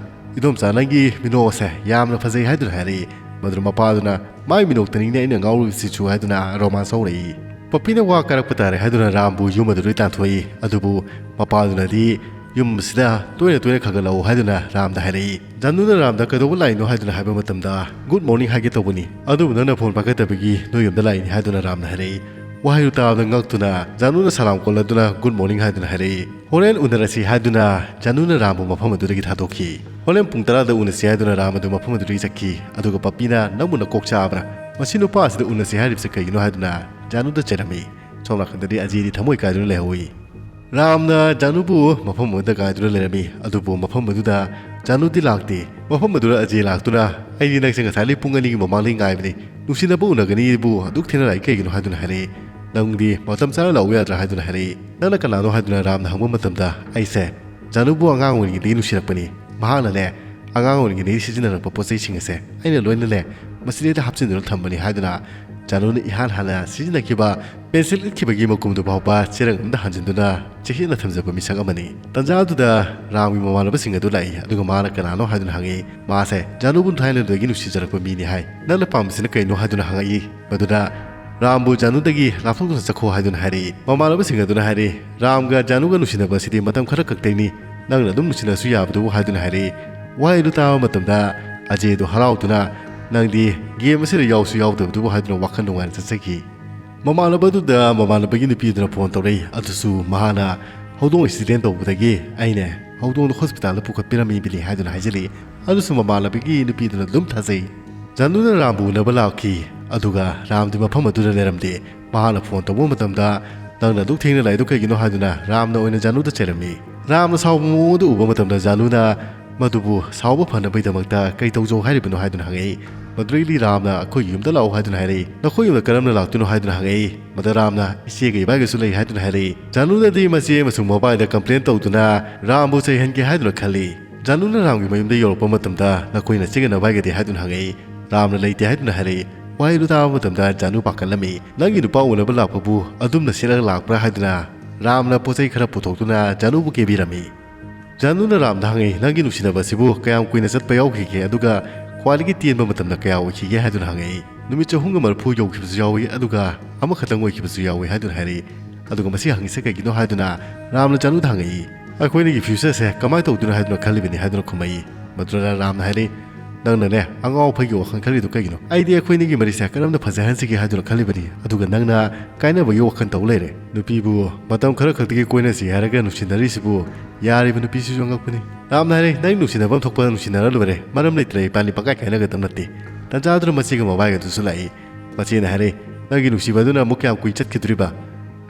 "ꯏꯗꯣꯝꯆꯥ, ꯅꯪꯒꯤ ꯃꯤꯅꯣꯛ ꯑꯁꯦ ꯌꯥꯝꯅ ꯐꯖꯩ" ꯍꯥꯏꯗꯨꯅ ꯍꯥꯏꯔꯛꯏ꯫ ꯃꯗꯨꯗ ꯃꯄꯥꯗꯨꯅ, "ꯃꯥꯏ ꯃꯤꯅꯣꯛꯇꯅꯤꯅꯦ ꯑꯩꯅ ꯉꯥꯎꯔꯤꯕꯁꯤꯁꯨ" ꯍꯥꯏꯗꯨꯅ ꯔꯣꯃꯥꯟꯁ ꯍꯧꯔꯛꯏ꯫ ꯄꯄꯤꯅ ꯋꯥ ꯀꯥꯔꯛꯄ ꯇꯥꯔꯦ ꯍꯥꯏꯗꯨꯅ ꯔꯥꯝꯕꯨ ꯌꯨꯝ ꯑꯗꯨꯗ ꯂꯣꯏ ꯇꯥꯟꯊꯣꯛꯏ꯫ ꯑꯗꯨꯕꯨ ꯃꯄꯥꯗꯨꯅꯗꯤ, "ꯌꯨꯝ ꯑꯁꯤꯗ ꯇꯣꯏꯅ ꯇꯣꯏꯅ ꯈꯥꯒꯠꯂꯛꯎ" ꯍꯥꯏꯗꯨꯅ ꯔꯥꯝꯗ ꯍꯥꯏꯔꯛꯏ꯫ ꯖꯥꯅꯨꯅ ꯔꯥꯝꯗ "ꯀꯩꯗꯧꯕ ꯂꯥꯛꯏꯅꯣ?" ꯍꯥꯏꯗꯨꯅ ꯍꯥꯏꯕ ꯃꯇꯝꯗ, "ꯒꯨꯗ ꯃꯣꯔꯅꯤꯡ ꯍꯥꯏꯒꯦ ꯇꯧꯕꯅꯤ, ꯑꯗꯨꯕꯨ ꯅꯪꯅ ꯐꯣꯟ ꯄꯥꯏꯈꯠꯇꯕꯒꯤ ꯅꯣꯏ ꯌꯨꯝꯗ ꯂꯥꯛꯏꯅꯤ" ꯍꯥꯏꯗꯨꯅ ꯔꯥꯝꯅ ꯍꯥꯏꯔꯛꯏ꯫ ꯋꯥꯍꯩꯗꯨ ꯇꯥꯕꯗ ꯉꯛꯇꯨꯅ ꯖꯥꯅꯨꯅ ꯁꯂꯥꯝ ꯀꯣꯜꯂꯗꯨꯅ "ꯒꯨꯗ ꯃꯣꯔꯅꯤꯡ" ꯍꯥꯏꯗꯨꯅ ꯍꯥꯏꯔꯛꯏ꯫ "ꯍꯣꯔꯦꯟ ꯎꯅꯔꯁꯤ" ꯍꯥꯏꯗꯨꯅ ꯖꯥꯅꯨꯅ ꯔꯥꯝꯕꯨ ꯃꯐꯝ ꯑꯗꯨꯗꯒꯤ ꯊꯥꯗꯣꯛꯈꯤ꯫ "ꯍꯣꯔꯦꯟ ꯄꯨꯡ ꯇꯔꯥꯗ ꯎꯅꯁꯤ" ꯍꯥꯏꯗꯨꯅ ꯔꯥꯝ ꯑꯗꯨ ꯃꯐꯝ ꯑꯗꯨꯗꯒꯤ ꯆꯠꯈꯤ꯫ ꯑꯗꯨꯒ ꯄꯄꯤꯅ, "ꯅꯪꯕꯨ ꯅꯀꯣꯛ ꯆꯥꯛꯑꯕ꯭ꯔꯥ? ꯃꯁꯤ ꯅꯨꯄꯥ ꯑꯁꯤꯗ ꯎꯅꯁꯤ ꯍꯥꯏꯔꯤꯕꯁꯤ ꯀꯩꯒꯤꯅꯣ?" ꯍꯥꯏꯗꯨꯅ ꯖꯥꯅꯨꯗ ꯆꯩꯔꯝꯃꯤ꯫ ꯁꯣꯝ ꯅꯥꯀꯟꯗꯗꯤ ꯑꯖꯤꯗꯤ ꯊꯃꯣꯏ ꯀꯥꯏꯗꯨꯅ ꯂꯩꯍꯧꯏ꯫ ꯔꯥꯝꯅ ꯖꯥꯅꯨꯕꯨ ꯃꯐꯝ ꯑꯃꯗ ꯉꯥꯏꯗꯨꯅ ꯂꯩꯔꯝꯃꯤ, ꯑꯗꯨꯕꯨ ꯃꯐꯝ ꯑꯗꯨꯗ ꯖꯥꯅꯨꯗꯤ ꯂꯥꯛꯇꯦ꯫ ꯃꯐꯝ ꯑꯗꯨꯗ ꯑꯖꯦ ꯂꯥꯛꯇꯨꯅ, "ꯑꯩꯗꯤ ꯅꯪꯁꯦ ꯉꯁꯥꯏꯗꯒꯤ ꯄꯨꯡ ꯑꯅꯤꯒꯤ ꯃꯃꯥꯡꯗꯒꯤ ꯉꯥꯏꯕꯅꯤ, ꯅꯨꯡꯁꯤꯅꯕ ꯎꯅꯒꯅꯤꯕꯨ ꯑꯗꯨꯛ ꯊꯦꯡꯅ ꯂꯥꯛꯏ ꯀꯩꯒꯤꯅꯣ?" ꯍꯥꯏꯗꯨꯅ ꯍꯥꯏꯔꯛꯏ꯫ "ꯅꯪꯗꯤ ꯃꯇꯝ ꯆꯥꯅ ꯂꯥꯛꯎ ꯌꯥꯗ꯭ꯔꯥ?" ꯍꯥꯏꯗꯨꯅ ꯍꯥꯏꯔꯛꯏ꯫ "ꯅꯪꯅ ꯀꯅꯥꯅꯣ?" ꯍꯥꯏꯗꯨꯅ ꯔꯥꯝꯅ ꯍꯪꯕ ꯃꯇꯝꯗ, "ꯑꯩꯁꯦ ꯖꯥꯅꯨꯕꯨ ꯑꯉꯥꯡ ꯑꯣꯏꯔꯤꯉꯩꯗꯒꯤ ꯅꯨꯡꯁꯤꯔꯛꯄꯅꯤ꯫ ꯃꯍꯥꯛꯅꯅꯦ, ꯑꯉꯥꯡ ꯑꯣꯏꯔꯤꯉꯩꯗꯒꯤ ꯁꯤꯖꯤꯟꯅꯔꯛꯄ ꯄꯣꯠ ꯆꯩꯁꯤꯡ ꯑꯁꯦ ꯑꯩꯅ ꯂꯣꯏꯅꯅꯦ ꯃꯁꯤꯗꯩꯗ ꯍꯥꯞꯆꯤꯟꯗꯨꯅ ꯊꯝꯕꯅꯤ" ꯍꯥꯏꯗꯨꯅ ꯖꯥꯅꯨꯅ ꯏꯍꯥꯟ ꯍꯥꯟꯅ ꯁꯤꯖꯤꯟꯅꯈꯤꯕ ꯄꯦꯟꯁꯤꯜ ꯏꯠꯈꯤꯕꯒꯤ ꯃꯀꯨꯝꯗꯨ ꯐꯥꯎꯕ ꯆꯦꯔꯪ ꯑꯃꯗ ꯍꯥꯟꯖꯤꯟꯗꯨꯅ ꯆꯦꯛꯁꯤꯟꯅ ꯊꯝꯖꯕ ꯃꯤꯁꯛ ꯑꯃꯅꯤ꯫ ꯇꯟꯖꯥ ꯑꯗꯨꯗ ꯔꯥꯝꯒꯤ ꯃꯃꯥꯟꯅꯕꯁꯤꯡ ꯑꯗꯨ ꯂꯥꯛꯏ, ꯑꯗꯨꯒ ꯃꯥꯅ ꯀꯅꯥꯅꯣ ꯍꯥꯏꯗꯨꯅ ꯍꯪꯉꯛꯏ꯫ ꯃꯥꯁꯦ ꯖꯥꯅꯨꯕꯨ ꯊꯥꯏꯅꯗꯒꯤ ꯅꯨꯡꯁꯤꯖꯔꯛꯄ ꯃꯤꯅꯤ ꯍꯥꯏ꯫ "ꯅꯪꯅ ꯄꯥꯝꯕꯁꯤꯅ ꯀꯩꯅꯣ?" ꯍꯥꯏꯗꯨꯅ ꯍꯪꯉꯛꯏ꯫ ꯃꯗꯨꯗ ꯔꯥꯝꯕꯨ ꯖꯥꯅꯨꯗꯒꯤ ꯂꯥꯞꯊꯣꯛꯇꯨꯅ ꯆꯠꯈꯣ ꯍꯥꯏꯗꯨꯅ ꯍꯥꯏꯔꯛꯏ꯫ ꯃꯃꯥꯟꯅꯕꯁꯤꯡ ꯑꯗꯨꯅ ꯍꯥꯏꯔꯛꯏ, "ꯔꯥꯝꯒ ꯖꯥꯅꯨꯒ ꯅꯨꯡꯁꯤꯅꯕ ꯑꯁꯤꯗꯤ ꯃꯇꯝ ꯈꯔ ꯈꯛꯇꯪꯅꯤ, ꯅꯪꯅ ꯑꯗꯨꯝ ꯅꯨꯡꯁꯤꯅꯔꯁꯨ ꯌꯥꯕꯗꯨꯕꯨ" ꯍꯥꯏꯗꯨꯅ ꯍꯥꯏꯔꯛꯏ꯫ ꯋꯥꯍꯩ ꯑꯗꯨ ꯇꯥꯕ ꯃꯇꯝꯗ ꯑꯖꯦꯗꯣ ꯍꯔꯥꯎꯗꯨꯅ, "ꯅꯪꯗꯤ ꯒꯦꯝ ꯑꯁꯤꯗ ꯌꯥꯎꯁꯨ ꯌꯥꯎꯗꯕꯗꯨꯕꯨ" ꯍꯥꯏꯗꯨꯅ ꯋꯥꯈꯜ ꯅꯨꯡꯉꯥꯏꯅ ꯆꯠꯆꯈꯤ꯫ ꯃꯃꯥꯟꯅꯕ ꯑꯗꯨꯗ ꯃꯃꯥꯟꯅꯕꯒꯤ ꯅꯨꯄꯤ ꯑꯗꯨꯅ ꯐꯣꯟ ꯇꯧꯔꯛꯏ꯫ ꯑꯗꯨꯁꯨ ꯃꯍꯥꯛꯅ ꯍꯧꯗꯣꯡ ꯑꯦꯛꯁꯤꯗꯦꯟ ꯇꯧꯕꯗꯒꯤ ꯑꯩꯅ ꯍꯧꯗꯣꯡꯗꯣ ꯍꯣꯁꯄꯤꯇꯥꯜꯗ ꯄꯨꯈꯠꯄꯤꯔꯝꯃꯤꯕꯅꯤ ꯍꯥꯏꯗꯨꯅ ꯍꯥꯏꯖꯤꯜꯂꯤ꯫ ꯑꯗꯨꯁꯨ ꯃꯃꯥꯟꯅꯕꯒꯤ ꯅꯨꯄꯤ ꯑꯗꯨꯅ ꯑꯗꯨꯝ ꯊꯥꯖꯩ꯫ ꯖꯥꯅꯨꯅ ꯔꯥꯝꯕꯨ ꯎꯅꯕ ꯂꯥꯛꯈꯤ, ꯑꯗꯨꯒ ꯔꯥꯝꯗꯤ ꯃꯐꯝ ꯑꯗꯨꯗ ꯂꯩꯔꯝꯗꯦ꯫ ꯃꯍꯥꯛꯅ ꯐꯣꯟ ꯇꯧꯕ ꯃꯇꯝꯗ, "ꯅꯪꯅ ꯑꯗꯨꯛ ꯊꯦꯡꯅ ꯂꯥꯛꯏꯗꯣ ꯀꯩꯒꯤꯅꯣ?" ꯍꯥꯏꯗꯨꯅ ꯔꯥꯝꯅ ꯑꯣꯏꯅ ꯖꯥꯅꯨꯗ ꯆꯩꯔꯝꯃꯤ꯫ ꯔꯥꯝꯅ ꯁꯥꯎꯕ ꯃꯑꯣꯡ ꯑꯗꯨ ꯎꯕ ꯃꯇꯝꯗ ꯖꯥꯅꯨꯅ ꯃꯗꯨꯕꯨ ꯁꯥꯎꯕ ꯐꯅꯕꯒꯤꯗꯃꯛꯇ ꯀꯩ ꯇꯧꯖꯧ ꯍꯥꯏꯔꯤꯕꯅꯣ ꯍꯥꯏꯗꯨꯅ ꯍꯪꯉꯛꯏ꯫ ꯃꯗꯨꯗꯒꯤꯗꯤ ꯔꯥꯝꯅ ꯑꯩꯈꯣꯏꯒꯤ ꯌꯨꯝꯗ ꯂꯥꯛꯎ ꯍꯥꯏꯗꯨꯅ ꯍꯥꯏꯔꯛꯏ꯫ "ꯅꯈꯣꯏ ꯌꯨꯝꯗ ꯀꯔꯝꯅ ꯂꯥꯛꯇꯣꯏꯅꯣ?" ꯍꯥꯏꯗꯨꯅ ꯍꯪꯉꯛꯏ꯫ ꯃꯗꯨ ꯔꯥꯝꯅ, "ꯏꯆꯦꯒ ꯏꯕꯥꯏꯒꯁꯨ ꯂꯩ" ꯍꯥꯏꯗꯨꯅ ꯍꯥꯏꯔꯛꯏ꯫ ꯖꯥꯅꯨꯅꯗꯤ ꯃꯆꯦ ꯑꯃꯁꯨꯡ ꯃꯕꯥꯏꯗ ꯀꯝꯄ꯭ꯂꯦꯟ ꯇꯧꯗꯨꯅ ꯔꯥꯝꯕꯨ ꯆꯩꯍꯟꯒꯦ ꯍꯥꯏꯗꯨꯅ ꯈꯜꯂꯤ꯫ ꯖꯥꯅꯨꯅ ꯔꯥꯝꯒꯤ ꯃꯌꯨꯝꯗ ꯌꯧꯔꯛꯄ ꯃꯇꯝꯗ, "ꯅꯈꯣꯏ ꯅꯆꯦꯒ ꯅꯕꯥꯏꯒꯗꯤ?" ꯍꯥꯏꯗꯨꯅ ꯍꯪꯉꯛꯏ꯫ ꯔꯥꯝꯅ ꯂꯩꯇꯦ ꯍꯥꯏꯗꯨꯅ ꯍꯥꯏꯔꯛꯏ꯫ ꯋꯥꯍꯩꯗꯨ ꯇꯥꯕ ꯃꯇꯝꯗ ꯖꯥꯅꯨ ꯄꯥꯈꯠꯂꯝꯃꯤ꯫ "ꯅꯪꯒꯤ ꯅꯨꯄꯥ ꯎꯅꯕ ꯂꯥꯛꯄꯕꯨ ꯑꯗꯨꯝꯅ ꯁꯦꯠꯂꯒ ꯂꯥꯛꯄ꯭ꯔꯥ?" ꯍꯥꯏꯗꯨꯅ ꯔꯥꯝꯅ ꯄꯣꯠ ꯆꯩ ꯈꯔ ꯄꯨꯊꯣꯛꯇꯨꯅ ꯖꯥꯅꯨꯕꯨ ꯀꯦꯕꯤꯔꯝꯃꯤ꯫ ꯖꯥꯅꯨꯅ ꯔꯥꯝꯗ ꯍꯪꯉꯛꯏ, "ꯅꯪꯒꯤ ꯅꯨꯡꯁꯤꯅꯕ ꯑꯁꯤꯕꯨ ꯀꯌꯥꯝ ꯀꯨꯏꯅ ꯆꯠꯄ ꯌꯥꯎꯈꯤꯒꯦ, ꯑꯗꯨꯒ ꯈ꯭ꯋꯥꯏꯗꯒꯤ ꯇꯦꯟꯕ ꯃꯇꯝꯗ ꯀꯌꯥ ꯑꯣꯏꯈꯤꯒꯦ?" ꯍꯥꯏꯗꯨꯅ ꯍꯪꯉꯛꯏ꯫ "ꯅꯨꯃꯤꯠ ꯆꯍꯨꯝꯒ ꯃꯔꯤꯐꯨ ꯌꯧꯈꯤꯕꯁꯨ ꯌꯥꯎꯏ, ꯑꯗꯨꯒ ꯑꯃꯈꯛꯇꯪ ꯑꯣꯏꯈꯤꯕꯁꯨ ꯌꯥꯎꯏ" ꯍꯥꯏꯗꯨꯅ ꯍꯥꯏꯔꯛꯏ꯫ ꯑꯗꯨꯒ ꯃꯁꯤ ꯍꯪꯉꯤꯁꯦ ꯀꯩꯒꯤꯅꯣ ꯍꯥꯏꯗꯨꯅ ꯔꯥꯝꯅ ꯖꯥꯅꯨꯗ ꯍꯪꯉꯛꯏ꯫ "ꯑꯩꯈꯣꯏ ꯑꯅꯤꯒꯤ ꯐ꯭ꯌꯨꯆꯔꯁꯦ ꯀꯃꯥꯏꯅ ꯇꯧꯗꯣꯏꯅꯣ ꯍꯥꯏꯗꯨꯅ ꯈꯜꯂꯤꯕꯅꯤ" ꯍꯥꯏꯗꯨꯅ ꯈꯨꯝꯃꯛꯏ꯫ ꯃꯗꯨꯗ ꯔꯥꯝꯅ ꯍꯥꯏꯔꯛꯏ, "ꯅꯪꯅꯅꯦ ꯑꯉꯥꯎ ꯑꯐꯩꯒꯤ ꯋꯥꯈꯜ ꯈꯜꯂꯤꯗꯣ ꯀꯩꯒꯤꯅꯣ? ꯑꯩꯗꯤ ꯑꯩꯈꯣꯏ ꯑꯅꯤꯒꯤ ꯃꯔꯤꯁꯦ ꯀꯔꯝꯅ ꯐꯖꯍꯟꯁꯤꯒꯦ ꯍꯥꯏꯗꯨꯅ ꯈꯜꯂꯤꯕꯅꯤ, ꯑꯗꯨꯒ ꯅꯪꯅ ꯀꯥꯏꯅꯕꯒꯤ ꯋꯥꯈꯜ ꯇꯧ ꯂꯩꯔꯦ꯫ ꯅꯨꯄꯤꯕꯨ ꯃꯇꯝ ꯈꯔ ꯈꯛꯇꯒꯤ ꯀꯣꯏꯅꯁꯤ ꯍꯥꯏꯔꯒ ꯅꯨꯡꯁꯤꯅꯔꯤꯁꯤꯕꯨ ꯌꯥꯔꯤꯕ ꯅꯨꯄꯤꯁꯤꯁꯨ ꯑꯉꯛꯄꯅꯤ꯫" ꯔꯥꯝꯅ ꯍꯥꯏꯔꯦ, "ꯅꯪ ꯅꯨꯡꯁꯤꯅꯕ ꯑꯃ ꯊꯣꯛꯄ ꯅꯨꯡꯁꯤꯅꯔ ꯂꯣꯏꯔꯦ, ꯃꯔꯝ ꯂꯩꯇꯅ ꯏꯕꯥꯅꯤ ꯄꯪꯀꯥꯏ ꯀꯥꯏꯅꯒꯗꯕ ꯅꯠꯇꯦ꯫" ꯇꯟꯖꯥꯗꯨꯅ ꯃꯆꯦꯒ ꯃꯕꯥꯏꯒꯗꯨꯁꯨ ꯂꯥꯛꯏ꯫ ꯃꯆꯦꯅ ꯍꯥꯏꯔꯦ, "ꯅꯪꯒꯤ ꯅꯨꯡꯁꯤꯕ ꯑꯗꯨꯅ ꯑꯃꯨꯛ ꯀꯌꯥꯝ ꯀꯨꯏ ꯆꯠꯈꯤꯗꯣꯔꯤꯕ?"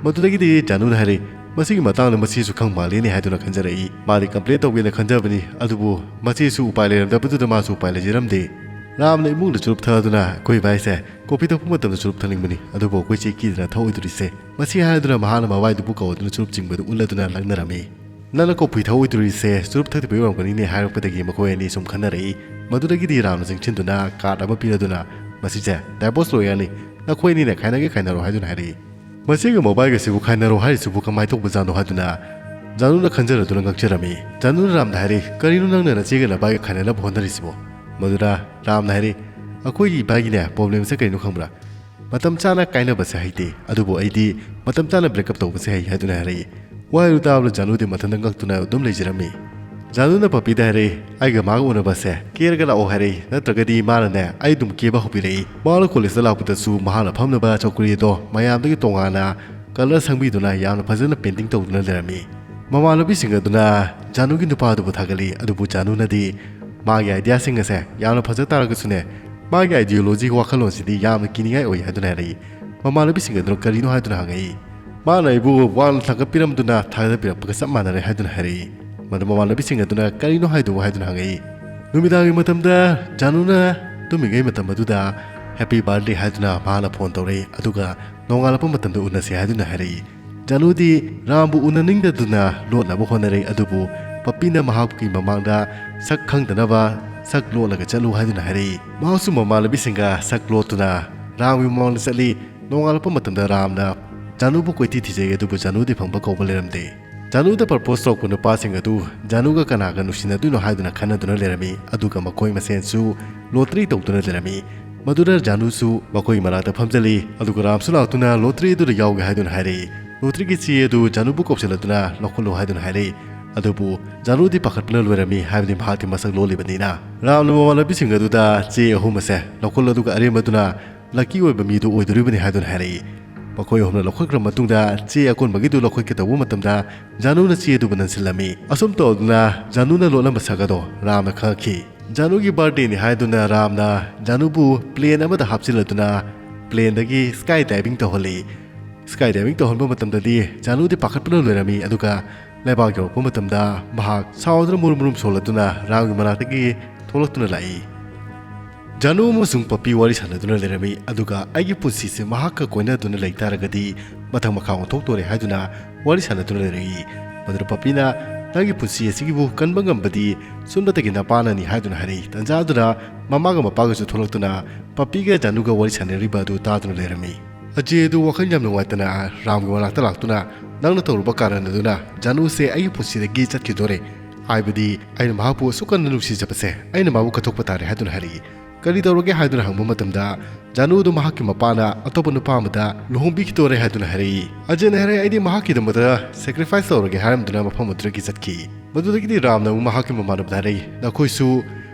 ꯃꯗꯨꯗꯒꯤꯗꯤ ꯖꯥꯅꯨꯅ ꯍꯥꯏꯔꯦ, ꯃꯁꯤꯒꯤ ꯃꯇꯥꯡꯗ ꯃꯁꯤꯁꯨ ꯈꯪ ꯃꯥꯜꯂꯤꯅꯦ ꯍꯥꯏꯗꯨꯅ ꯈꯟꯖꯔꯛꯏ꯫ ꯃꯥꯗꯤ complain ꯇꯧꯒꯦꯅ ꯈꯟꯖꯕꯅꯤ, ꯑꯗꯨꯕꯨ ꯃꯁꯤꯁꯨ ꯎꯄꯥꯏ ꯂꯩꯔꯝꯗꯕꯗꯨꯗ ꯃꯥꯁꯨ ꯎꯄꯥꯏ ꯂꯩꯖꯔꯝꯗꯦ꯫ ꯔꯥꯝꯅ ꯏꯃꯨꯡꯗ ꯆꯨꯔꯨꯞ ꯊꯛꯑꯗꯨꯅ ꯑꯩꯈꯣꯏ ꯚꯥꯏꯁꯦ ꯀꯣꯐꯤ ꯊꯛꯄ ꯃꯇꯝꯗ ꯆꯨꯔꯨꯞ ꯊꯛꯅꯤꯡꯕꯅꯤ, ꯑꯗꯨꯕꯨ ꯑꯩꯈꯣꯏ ꯆꯦ ꯀꯤꯗꯅ ꯊꯛꯑꯣꯏꯗꯣꯔꯤꯁꯦ꯫ ꯃꯁꯤ ꯍꯥꯏꯗꯨꯅ ꯃꯍꯥꯛꯅ ꯃꯕꯥꯏꯗꯨꯕꯨ ꯀꯧꯗꯨꯅ ꯆꯨꯔꯨꯞ ꯆꯤꯡꯕꯗꯨ ꯎꯠꯂꯗꯨꯅ ꯂꯛꯅꯔꯝꯃꯤ꯫ "ꯅꯪꯅ ꯀꯣꯐꯤ ꯊꯛꯑꯣꯏꯗꯣꯔꯤꯁꯦ ꯆꯨꯔꯨꯞ ꯊꯛꯇꯕꯩ ꯑꯣꯏꯔꯝꯒꯅꯤꯅꯦ" ꯍꯥꯏꯔꯛꯄꯗꯒꯤ ꯃꯈꯣꯏ ꯑꯅꯤ ꯁꯨꯝ ꯈꯟꯅꯔꯛꯏ꯫ ꯃꯗꯨꯗꯒꯤꯗꯤ ꯔꯥꯝꯅ ꯆꯪꯁꯤꯟꯗꯨꯅ card ꯑꯃ ꯄꯤꯔꯗꯨꯅ, "ꯃꯁꯤꯁꯦ divorce lawyerꯅꯤ, ꯅꯈꯣꯏ ꯑꯅꯤꯅ ꯈꯥꯏꯅꯒꯦ ꯈꯥꯏꯅꯔꯣ" ꯍꯥꯏꯗꯨꯅ ꯍꯥꯏꯔꯛꯏ꯫ "ꯃꯁꯤꯒ ꯃꯕꯥꯏꯒꯁꯤꯕꯨ ꯈꯥꯏꯅꯔꯣ ꯍꯥꯏꯔꯤꯁꯤꯕꯨ ꯀꯃꯥꯏ ꯇꯧꯕꯖꯥꯠꯅꯣ?" ꯍꯥꯏꯗꯨꯅ ꯖꯥꯅꯨꯅ ꯈꯟꯖꯔꯗꯨꯅ ꯉꯛꯆꯔꯝꯃꯤ꯫ ꯖꯥꯅꯨꯅ ꯔꯥꯝꯗ ꯍꯥꯏꯔꯤ, "ꯀꯔꯤꯅꯣ ꯅꯪꯅ ꯅꯆꯦꯒ ꯅꯕꯥꯏꯒ ꯈꯥꯏꯅꯅꯕ ꯍꯣꯠꯅꯔꯤꯁꯤꯕꯣ?" ꯃꯗꯨꯗ ꯔꯥꯝꯅ ꯍꯥꯏꯔꯤ, "ꯑꯩꯈꯣꯏꯒꯤ ꯏꯕꯥꯏꯒꯤꯅꯦ problemꯁꯦ ꯀꯔꯤꯅꯣ ꯈꯪꯕ꯭ꯔꯥ? ꯃꯇꯝ ꯆꯥꯅ ꯀꯥꯏꯅꯕꯁꯦ ꯍꯩꯇꯦ, ꯑꯗꯨꯕꯨ ꯑꯩꯗꯤ ꯃꯇꯝ ꯆꯥꯅ breakup ꯇꯧꯕꯁꯦ ꯍꯩ" ꯍꯥꯏꯗꯨꯅ ꯍꯥꯏꯔꯛꯏ꯫ ꯋꯥꯍꯩꯗꯨ ꯇꯥꯕꯗ ꯖꯥꯅꯨꯗꯤ ꯃꯊꯟꯇ ꯉꯛꯇꯨꯅ ꯑꯗꯨꯝ ꯂꯩꯖꯔꯝꯃꯤ꯫ ꯖꯥꯅꯨꯅ ꯄꯄꯤꯗ ꯍꯥꯏꯔꯛꯏ, "ꯑꯩꯒ ꯃꯥꯒ ꯎꯅꯕꯁꯦ ꯀꯦꯔꯒ ꯂꯥꯛꯑꯣ" ꯍꯥꯏꯔꯛꯏ, ꯅꯠꯇ꯭ꯔꯒꯗꯤ ꯃꯥꯅꯅꯦ ꯑꯩ ꯑꯗꯨꯝ ꯀꯦꯕ ꯍꯧꯕꯤꯔꯛꯏ꯫ ꯃꯥꯅ ꯀꯣꯂꯦꯖꯇ ꯂꯥꯛꯄꯗꯁꯨ ꯃꯍꯥꯛꯅ ꯐꯝꯅꯕ ꯆꯧꯀ꯭ꯔꯤ ꯑꯗꯣ ꯃꯌꯥꯝꯗꯒꯤ ꯇꯣꯉꯥꯟꯅ colour ꯁꯪꯕꯤꯗꯨꯅ ꯌꯥꯝꯅ ꯐꯖꯅ painting ꯇꯧꯗꯨꯅ ꯂꯩꯔꯝꯃꯤ꯫ ꯃꯃꯥꯟꯅꯕꯤꯁꯤꯡ ꯑꯗꯨꯅ ꯖꯥꯅꯨꯒꯤ ꯅꯨꯄꯥ ꯑꯗꯨꯕꯨ ꯊꯥꯒꯠꯂꯤ, ꯑꯗꯨꯕꯨ ꯖꯥꯅꯨꯅꯗꯤ ꯃꯥꯒꯤ ideaꯁꯤꯡ ꯑꯁꯦ ꯌꯥꯝꯅ ꯐꯖ ꯇꯥꯔꯒꯁꯨꯅꯦ, ꯃꯥꯒꯤ ideology ꯋꯥꯈꯜꯂꯣꯟꯁꯤꯗꯤ ꯌꯥꯝꯅ ꯀꯤꯅꯤꯡꯉꯥꯏ ꯑꯣꯏ ꯍꯥꯏꯗꯨꯅ ꯍꯥꯏꯔꯛꯏ꯫ ꯃꯃꯥꯟꯅꯕꯤꯁꯤꯡ ꯑꯗꯨꯅ ꯀꯔꯤꯅꯣ ꯍꯥꯏꯗꯨꯅ ꯍꯪꯉꯛꯏ꯫ ꯃꯥꯅ ꯑꯩꯕꯨ ꯋꯥꯅ ꯊꯥꯡꯒꯠꯄꯤꯔꯝꯗꯨꯅ ꯊꯥꯒꯠꯄꯤꯔꯛꯄꯒ ꯆꯞ ꯃꯥꯟꯅꯔꯦ ꯍꯥꯏꯗꯨꯅ ꯍꯥꯏꯔꯛꯏ꯫ ꯃꯗꯨ ꯃꯃꯥꯟꯅꯕꯤꯁꯤꯡ ꯑꯗꯨꯅ ꯀꯔꯤꯅꯣ ꯍꯥꯏꯗꯨꯕꯨ ꯍꯥꯏꯗꯨꯅ ꯍꯪꯉꯛꯏ꯫ ꯅꯨꯃꯤꯗꯥꯡꯒꯤ ꯃꯇꯝꯗ ꯖꯥꯅꯨꯅ ꯇꯨꯝꯃꯤꯉꯩ ꯃꯇꯝ ꯑꯗꯨꯗ "Happy birthday" ꯍꯥꯏꯗꯨꯅ ꯃꯍꯥꯛꯅ phone ꯇꯧꯔꯛꯏ, ꯑꯗꯨꯒ "ꯅꯣꯡꯉꯥꯜꯂꯛꯄ ꯃꯇꯝꯗ ꯎꯅꯁꯤ" ꯍꯥꯏꯗꯨꯅ ꯍꯥꯏꯔꯛꯏ꯫ ꯖꯥꯅꯨꯗꯤ ꯔꯥꯝꯕꯨ ꯎꯅꯅꯤꯡꯗꯗꯨꯅ ꯂꯣꯠꯅꯕ ꯍꯣꯠꯅꯔꯛꯏ, ꯑꯗꯨꯕꯨ ꯄꯞꯄꯤꯅ ꯃꯍꯥꯛꯀꯤ ꯃꯃꯥꯡꯗ ꯁꯛ ꯈꯪꯗꯅꯕ ꯁꯛ ꯂꯣꯠꯂꯒ ꯆꯠꯂꯨ ꯍꯥꯏꯗꯨꯅ ꯍꯥꯏꯔꯛꯏ꯫ ꯃꯍꯥꯛꯁꯨ ꯃꯃꯥꯟꯅꯕꯤꯁꯤꯡꯒ ꯁꯛ ꯂꯣꯠꯇꯨꯅ ꯔꯥꯝꯒꯤ ꯃꯃꯥꯡꯗ ꯆꯠꯂꯤ꯫ ꯅꯣꯡꯉꯥꯜꯂꯛꯄ ꯃꯇꯝꯗ ꯔꯥꯝꯅ ꯖꯥꯅꯨꯕꯨ ꯀꯣꯏꯊꯤ ꯊꯤꯖꯩ, ꯑꯗꯨꯕꯨ ꯖꯥꯅꯨꯗꯤ ꯐꯪꯕ ꯀꯧꯕ ꯂꯩꯔꯝꯗꯦ꯫ ꯖꯥꯅꯨꯗ propose ꯇꯧꯔꯛꯄ ꯅꯨꯄꯥꯁꯤꯡ ꯑꯗꯨ ꯖꯥꯅꯨꯒ ꯀꯅꯥꯒ ꯅꯨꯡꯁꯤꯅꯗꯣꯏꯅꯣ ꯍꯥꯏꯗꯨꯅ ꯈꯟꯅꯗꯨꯅ ꯂꯩꯔꯝꯃꯤ, ꯑꯗꯨꯒ ꯃꯈꯣꯏ ꯃꯁꯦꯟꯁꯨ lottery ꯇꯧꯗꯨꯅ ꯂꯩꯔꯝꯃꯤ꯫ ꯃꯗꯨꯗ ꯖꯥꯅꯨꯁꯨ ꯃꯈꯣꯏ ꯃꯅꯥꯛꯇ ꯐꯝꯖꯜꯂꯤ, ꯑꯗꯨꯒ ꯔꯥꯝꯁꯨ ꯂꯥꯛꯇꯨꯅ lottery ꯑꯗꯨꯗ ꯌꯥꯎꯒꯦ ꯍꯥꯏꯗꯨꯅ ꯍꯥꯏꯔꯛꯏ꯫ Lotteryꯒꯤ ꯆꯦ ꯑꯗꯨ ꯖꯥꯅꯨꯕꯨ ꯀꯧꯁꯤꯜꯂꯗꯨꯅ ꯂꯧꯈꯠꯂꯨ ꯍꯥꯏꯗꯨꯅ ꯍꯥꯏꯔꯛꯏ꯫ ꯑꯗꯨꯕꯨ ꯖꯥꯅꯨꯗꯤ ꯄꯥꯈꯠꯄꯅ ꯂꯣꯏꯔꯝꯃꯤ, ꯍꯥꯏꯕꯗꯤ ꯃꯍꯥꯛꯇꯤ ꯃꯁꯛ ꯂꯣꯜꯂꯤꯕꯅꯤꯅ꯫ ꯔꯥꯝꯅ ꯃꯃꯥꯟꯅꯕꯤꯁꯤꯡ ꯑꯗꯨꯗ ꯆꯦ ꯑꯍꯨꯝ ꯑꯁꯦ ꯂꯧꯈꯠꯂꯨ, ꯑꯗꯨꯒ ꯑꯔꯦꯝꯕꯗꯨꯅ lucky ꯑꯣꯏꯕ ꯃꯤꯗꯨ ꯑꯣꯏꯗꯣꯔꯤꯕꯅꯤ ꯍꯥꯏꯗꯨꯅ ꯍꯥꯏꯔꯛꯏ꯫ ꯃꯈꯣꯏ ꯑꯍꯨꯝꯅ ꯂꯧꯈꯠꯈ꯭ꯔ ꯃꯇꯨꯡꯗ ꯆꯦ ꯑꯀꯣꯟꯕꯒꯤꯗꯨ ꯂꯧꯈꯠꯀꯦ ꯇꯧꯕ ꯃꯇꯝꯗ ꯖꯥꯅꯨꯅ ꯆꯦ ꯑꯗꯨꯕꯨ ꯅꯟꯁꯤꯜꯂꯝꯃꯤ꯫ ꯑꯁꯨꯝ ꯇꯧꯗꯨꯅ ꯖꯥꯅꯨꯅ ꯂꯣꯠꯂꯝꯕ ꯁꯛ ꯑꯗꯣ ꯔꯥꯝꯅ ꯈꯪꯉꯛꯈꯤ꯫ ꯖꯥꯅꯨꯒꯤ birthdayꯅꯤ ꯍꯥꯏꯗꯨꯅ ꯔꯥꯝꯅ ꯖꯥꯅꯨꯕꯨ plane ꯑꯃꯗ ꯍꯥꯞꯆꯤꯜꯂꯗꯨꯅ planeꯗꯒꯤ sky diving ꯇꯧꯍꯜꯂꯤ꯫ Skydiving ꯇꯧꯍꯟꯕ ꯃꯇꯝꯗꯗꯤ ꯖꯥꯅꯨꯗꯤ ꯄꯥꯈꯠꯄꯅ ꯂꯣꯏꯔꯝꯃꯤ꯫ ꯑꯗꯨꯒ ꯂꯩꯕꯥꯛ ꯌꯧꯔꯛꯄ ꯃꯇꯝꯗ ꯃꯍꯥꯛ ꯁꯥꯎꯗꯨꯅ ꯃꯨꯔꯨꯝ ꯃꯨꯔꯨꯝ ꯁꯣꯜꯂꯗꯨꯅ ꯔꯥꯝꯒꯤ ꯃꯅꯥꯛꯇꯒꯤ ꯊꯣꯛꯂꯛꯇꯨꯅ ꯂꯥꯛꯏ꯫ ꯖꯥꯅꯨ ꯑꯃꯁꯨꯡ ꯄꯄꯤ ꯋꯥꯔꯤ ꯁꯥꯟꯅꯗꯨꯅ ꯂꯩꯔꯝꯃꯤ꯫ ꯑꯗꯨꯒ "ꯑꯩꯒꯤ ꯄꯨꯟꯁꯤꯁꯦ ꯃꯍꯥꯛꯀ ꯀꯣꯏꯅꯗꯨꯅ ꯂꯩ ꯇꯥꯔꯒꯗꯤ ꯃꯊꯪ ꯃꯈꯥ ꯑꯣꯟꯊꯣꯛꯇꯣꯔꯦ" ꯍꯥꯏꯗꯨꯅ ꯋꯥꯔꯤ ꯁꯥꯟꯅꯗꯨꯅ ꯂꯩꯔꯛꯏ꯫ ꯃꯗꯨꯗ ꯄꯄꯤꯅ, "ꯅꯪꯒꯤ ꯄꯨꯟꯁꯤ ꯑꯁꯤꯒꯤꯕꯨ ꯀꯟꯕ ꯉꯝꯕꯗꯤ ꯁꯨꯞꯅꯇꯒꯤ ꯅꯄꯥꯅꯅꯤ" ꯍꯥꯏꯗꯨꯅ ꯍꯥꯏꯔꯛꯏ꯫ ꯇꯟꯖꯥ ꯑꯗꯨꯅ ꯃꯃꯥꯒ ꯃꯄꯥꯒꯁꯨ ꯊꯣꯛꯂꯛꯇꯨꯅ ꯄꯄꯤꯒ ꯖꯥꯅꯨꯒ ꯋꯥꯔꯤ ꯁꯥꯟꯅꯔꯤꯕ ꯑꯗꯨ ꯇꯥꯗꯨꯅ ꯂꯩꯔꯝꯃꯤ꯫ ꯑꯖꯦ ꯑꯗꯨ ꯋꯥꯈꯜ ꯌꯥꯝ ꯅꯨꯡꯉꯥꯏꯇꯅ ꯔꯥꯝꯒꯤ ꯃꯅꯥꯛꯇ ꯂꯥꯛꯇꯨꯅ, "ꯅꯪꯅ ꯇꯧꯔꯨꯕ ꯀꯥꯔꯟ ꯑꯗꯨꯅ ꯖꯥꯅꯨꯁꯦ ꯑꯩꯒꯤ ꯄꯨꯟꯁꯤꯗꯒꯤ ꯆꯠꯈꯤꯗꯣꯔꯦ꯫ ꯍꯥꯏꯕꯗꯤ ꯑꯩꯅ ꯃꯍꯥꯛꯄꯨ ꯑꯁꯨꯛ ꯀꯟꯅ ꯅꯨꯡꯁꯤꯖꯕꯁꯦ ꯑꯩꯅ ꯃꯥꯕꯨ ꯀꯠꯊꯣꯛꯄ ꯇꯥꯔꯦ" ꯍꯥꯏꯗꯨꯅ ꯍꯥꯏꯔꯛꯏ꯫ "ꯀꯔꯤ ꯇꯧꯔꯒꯦ?" ꯍꯥꯏꯗꯨꯅ ꯍꯪꯕ ꯃꯇꯝꯗ, ꯖꯥꯅꯨꯗꯨ ꯃꯍꯥꯛꯀꯤ ꯃꯄꯥꯅ ꯑꯇꯣꯞꯄ ꯅꯨꯄꯥ ꯑꯃꯗ ꯂꯨꯍꯣꯡꯕꯤꯈꯤꯗꯣꯔꯦ ꯍꯥꯏꯗꯨꯅ ꯍꯥꯏꯔꯛꯏ꯫ ꯑꯖꯦꯅ ꯍꯥꯏꯔꯛꯏ, "ꯑꯩꯗꯤ ꯃꯍꯥꯛꯀꯤꯗꯃꯛꯇ sacrifice ꯇꯧꯔꯒꯦ" ꯍꯥꯏꯔꯝꯗꯨꯅ ꯃꯐꯝ ꯑꯗꯨꯗꯒꯤ ꯆꯠꯈꯤ꯫ ꯃꯗꯨꯗꯒꯤꯗꯤ ꯔꯥꯝꯅ ꯑꯃꯨꯛ ꯃꯍꯥꯛꯀꯤ ꯃꯃꯥꯟꯅꯕꯗ ꯍꯥꯏꯔꯛꯏ, "ꯅꯈꯣꯏꯁꯨ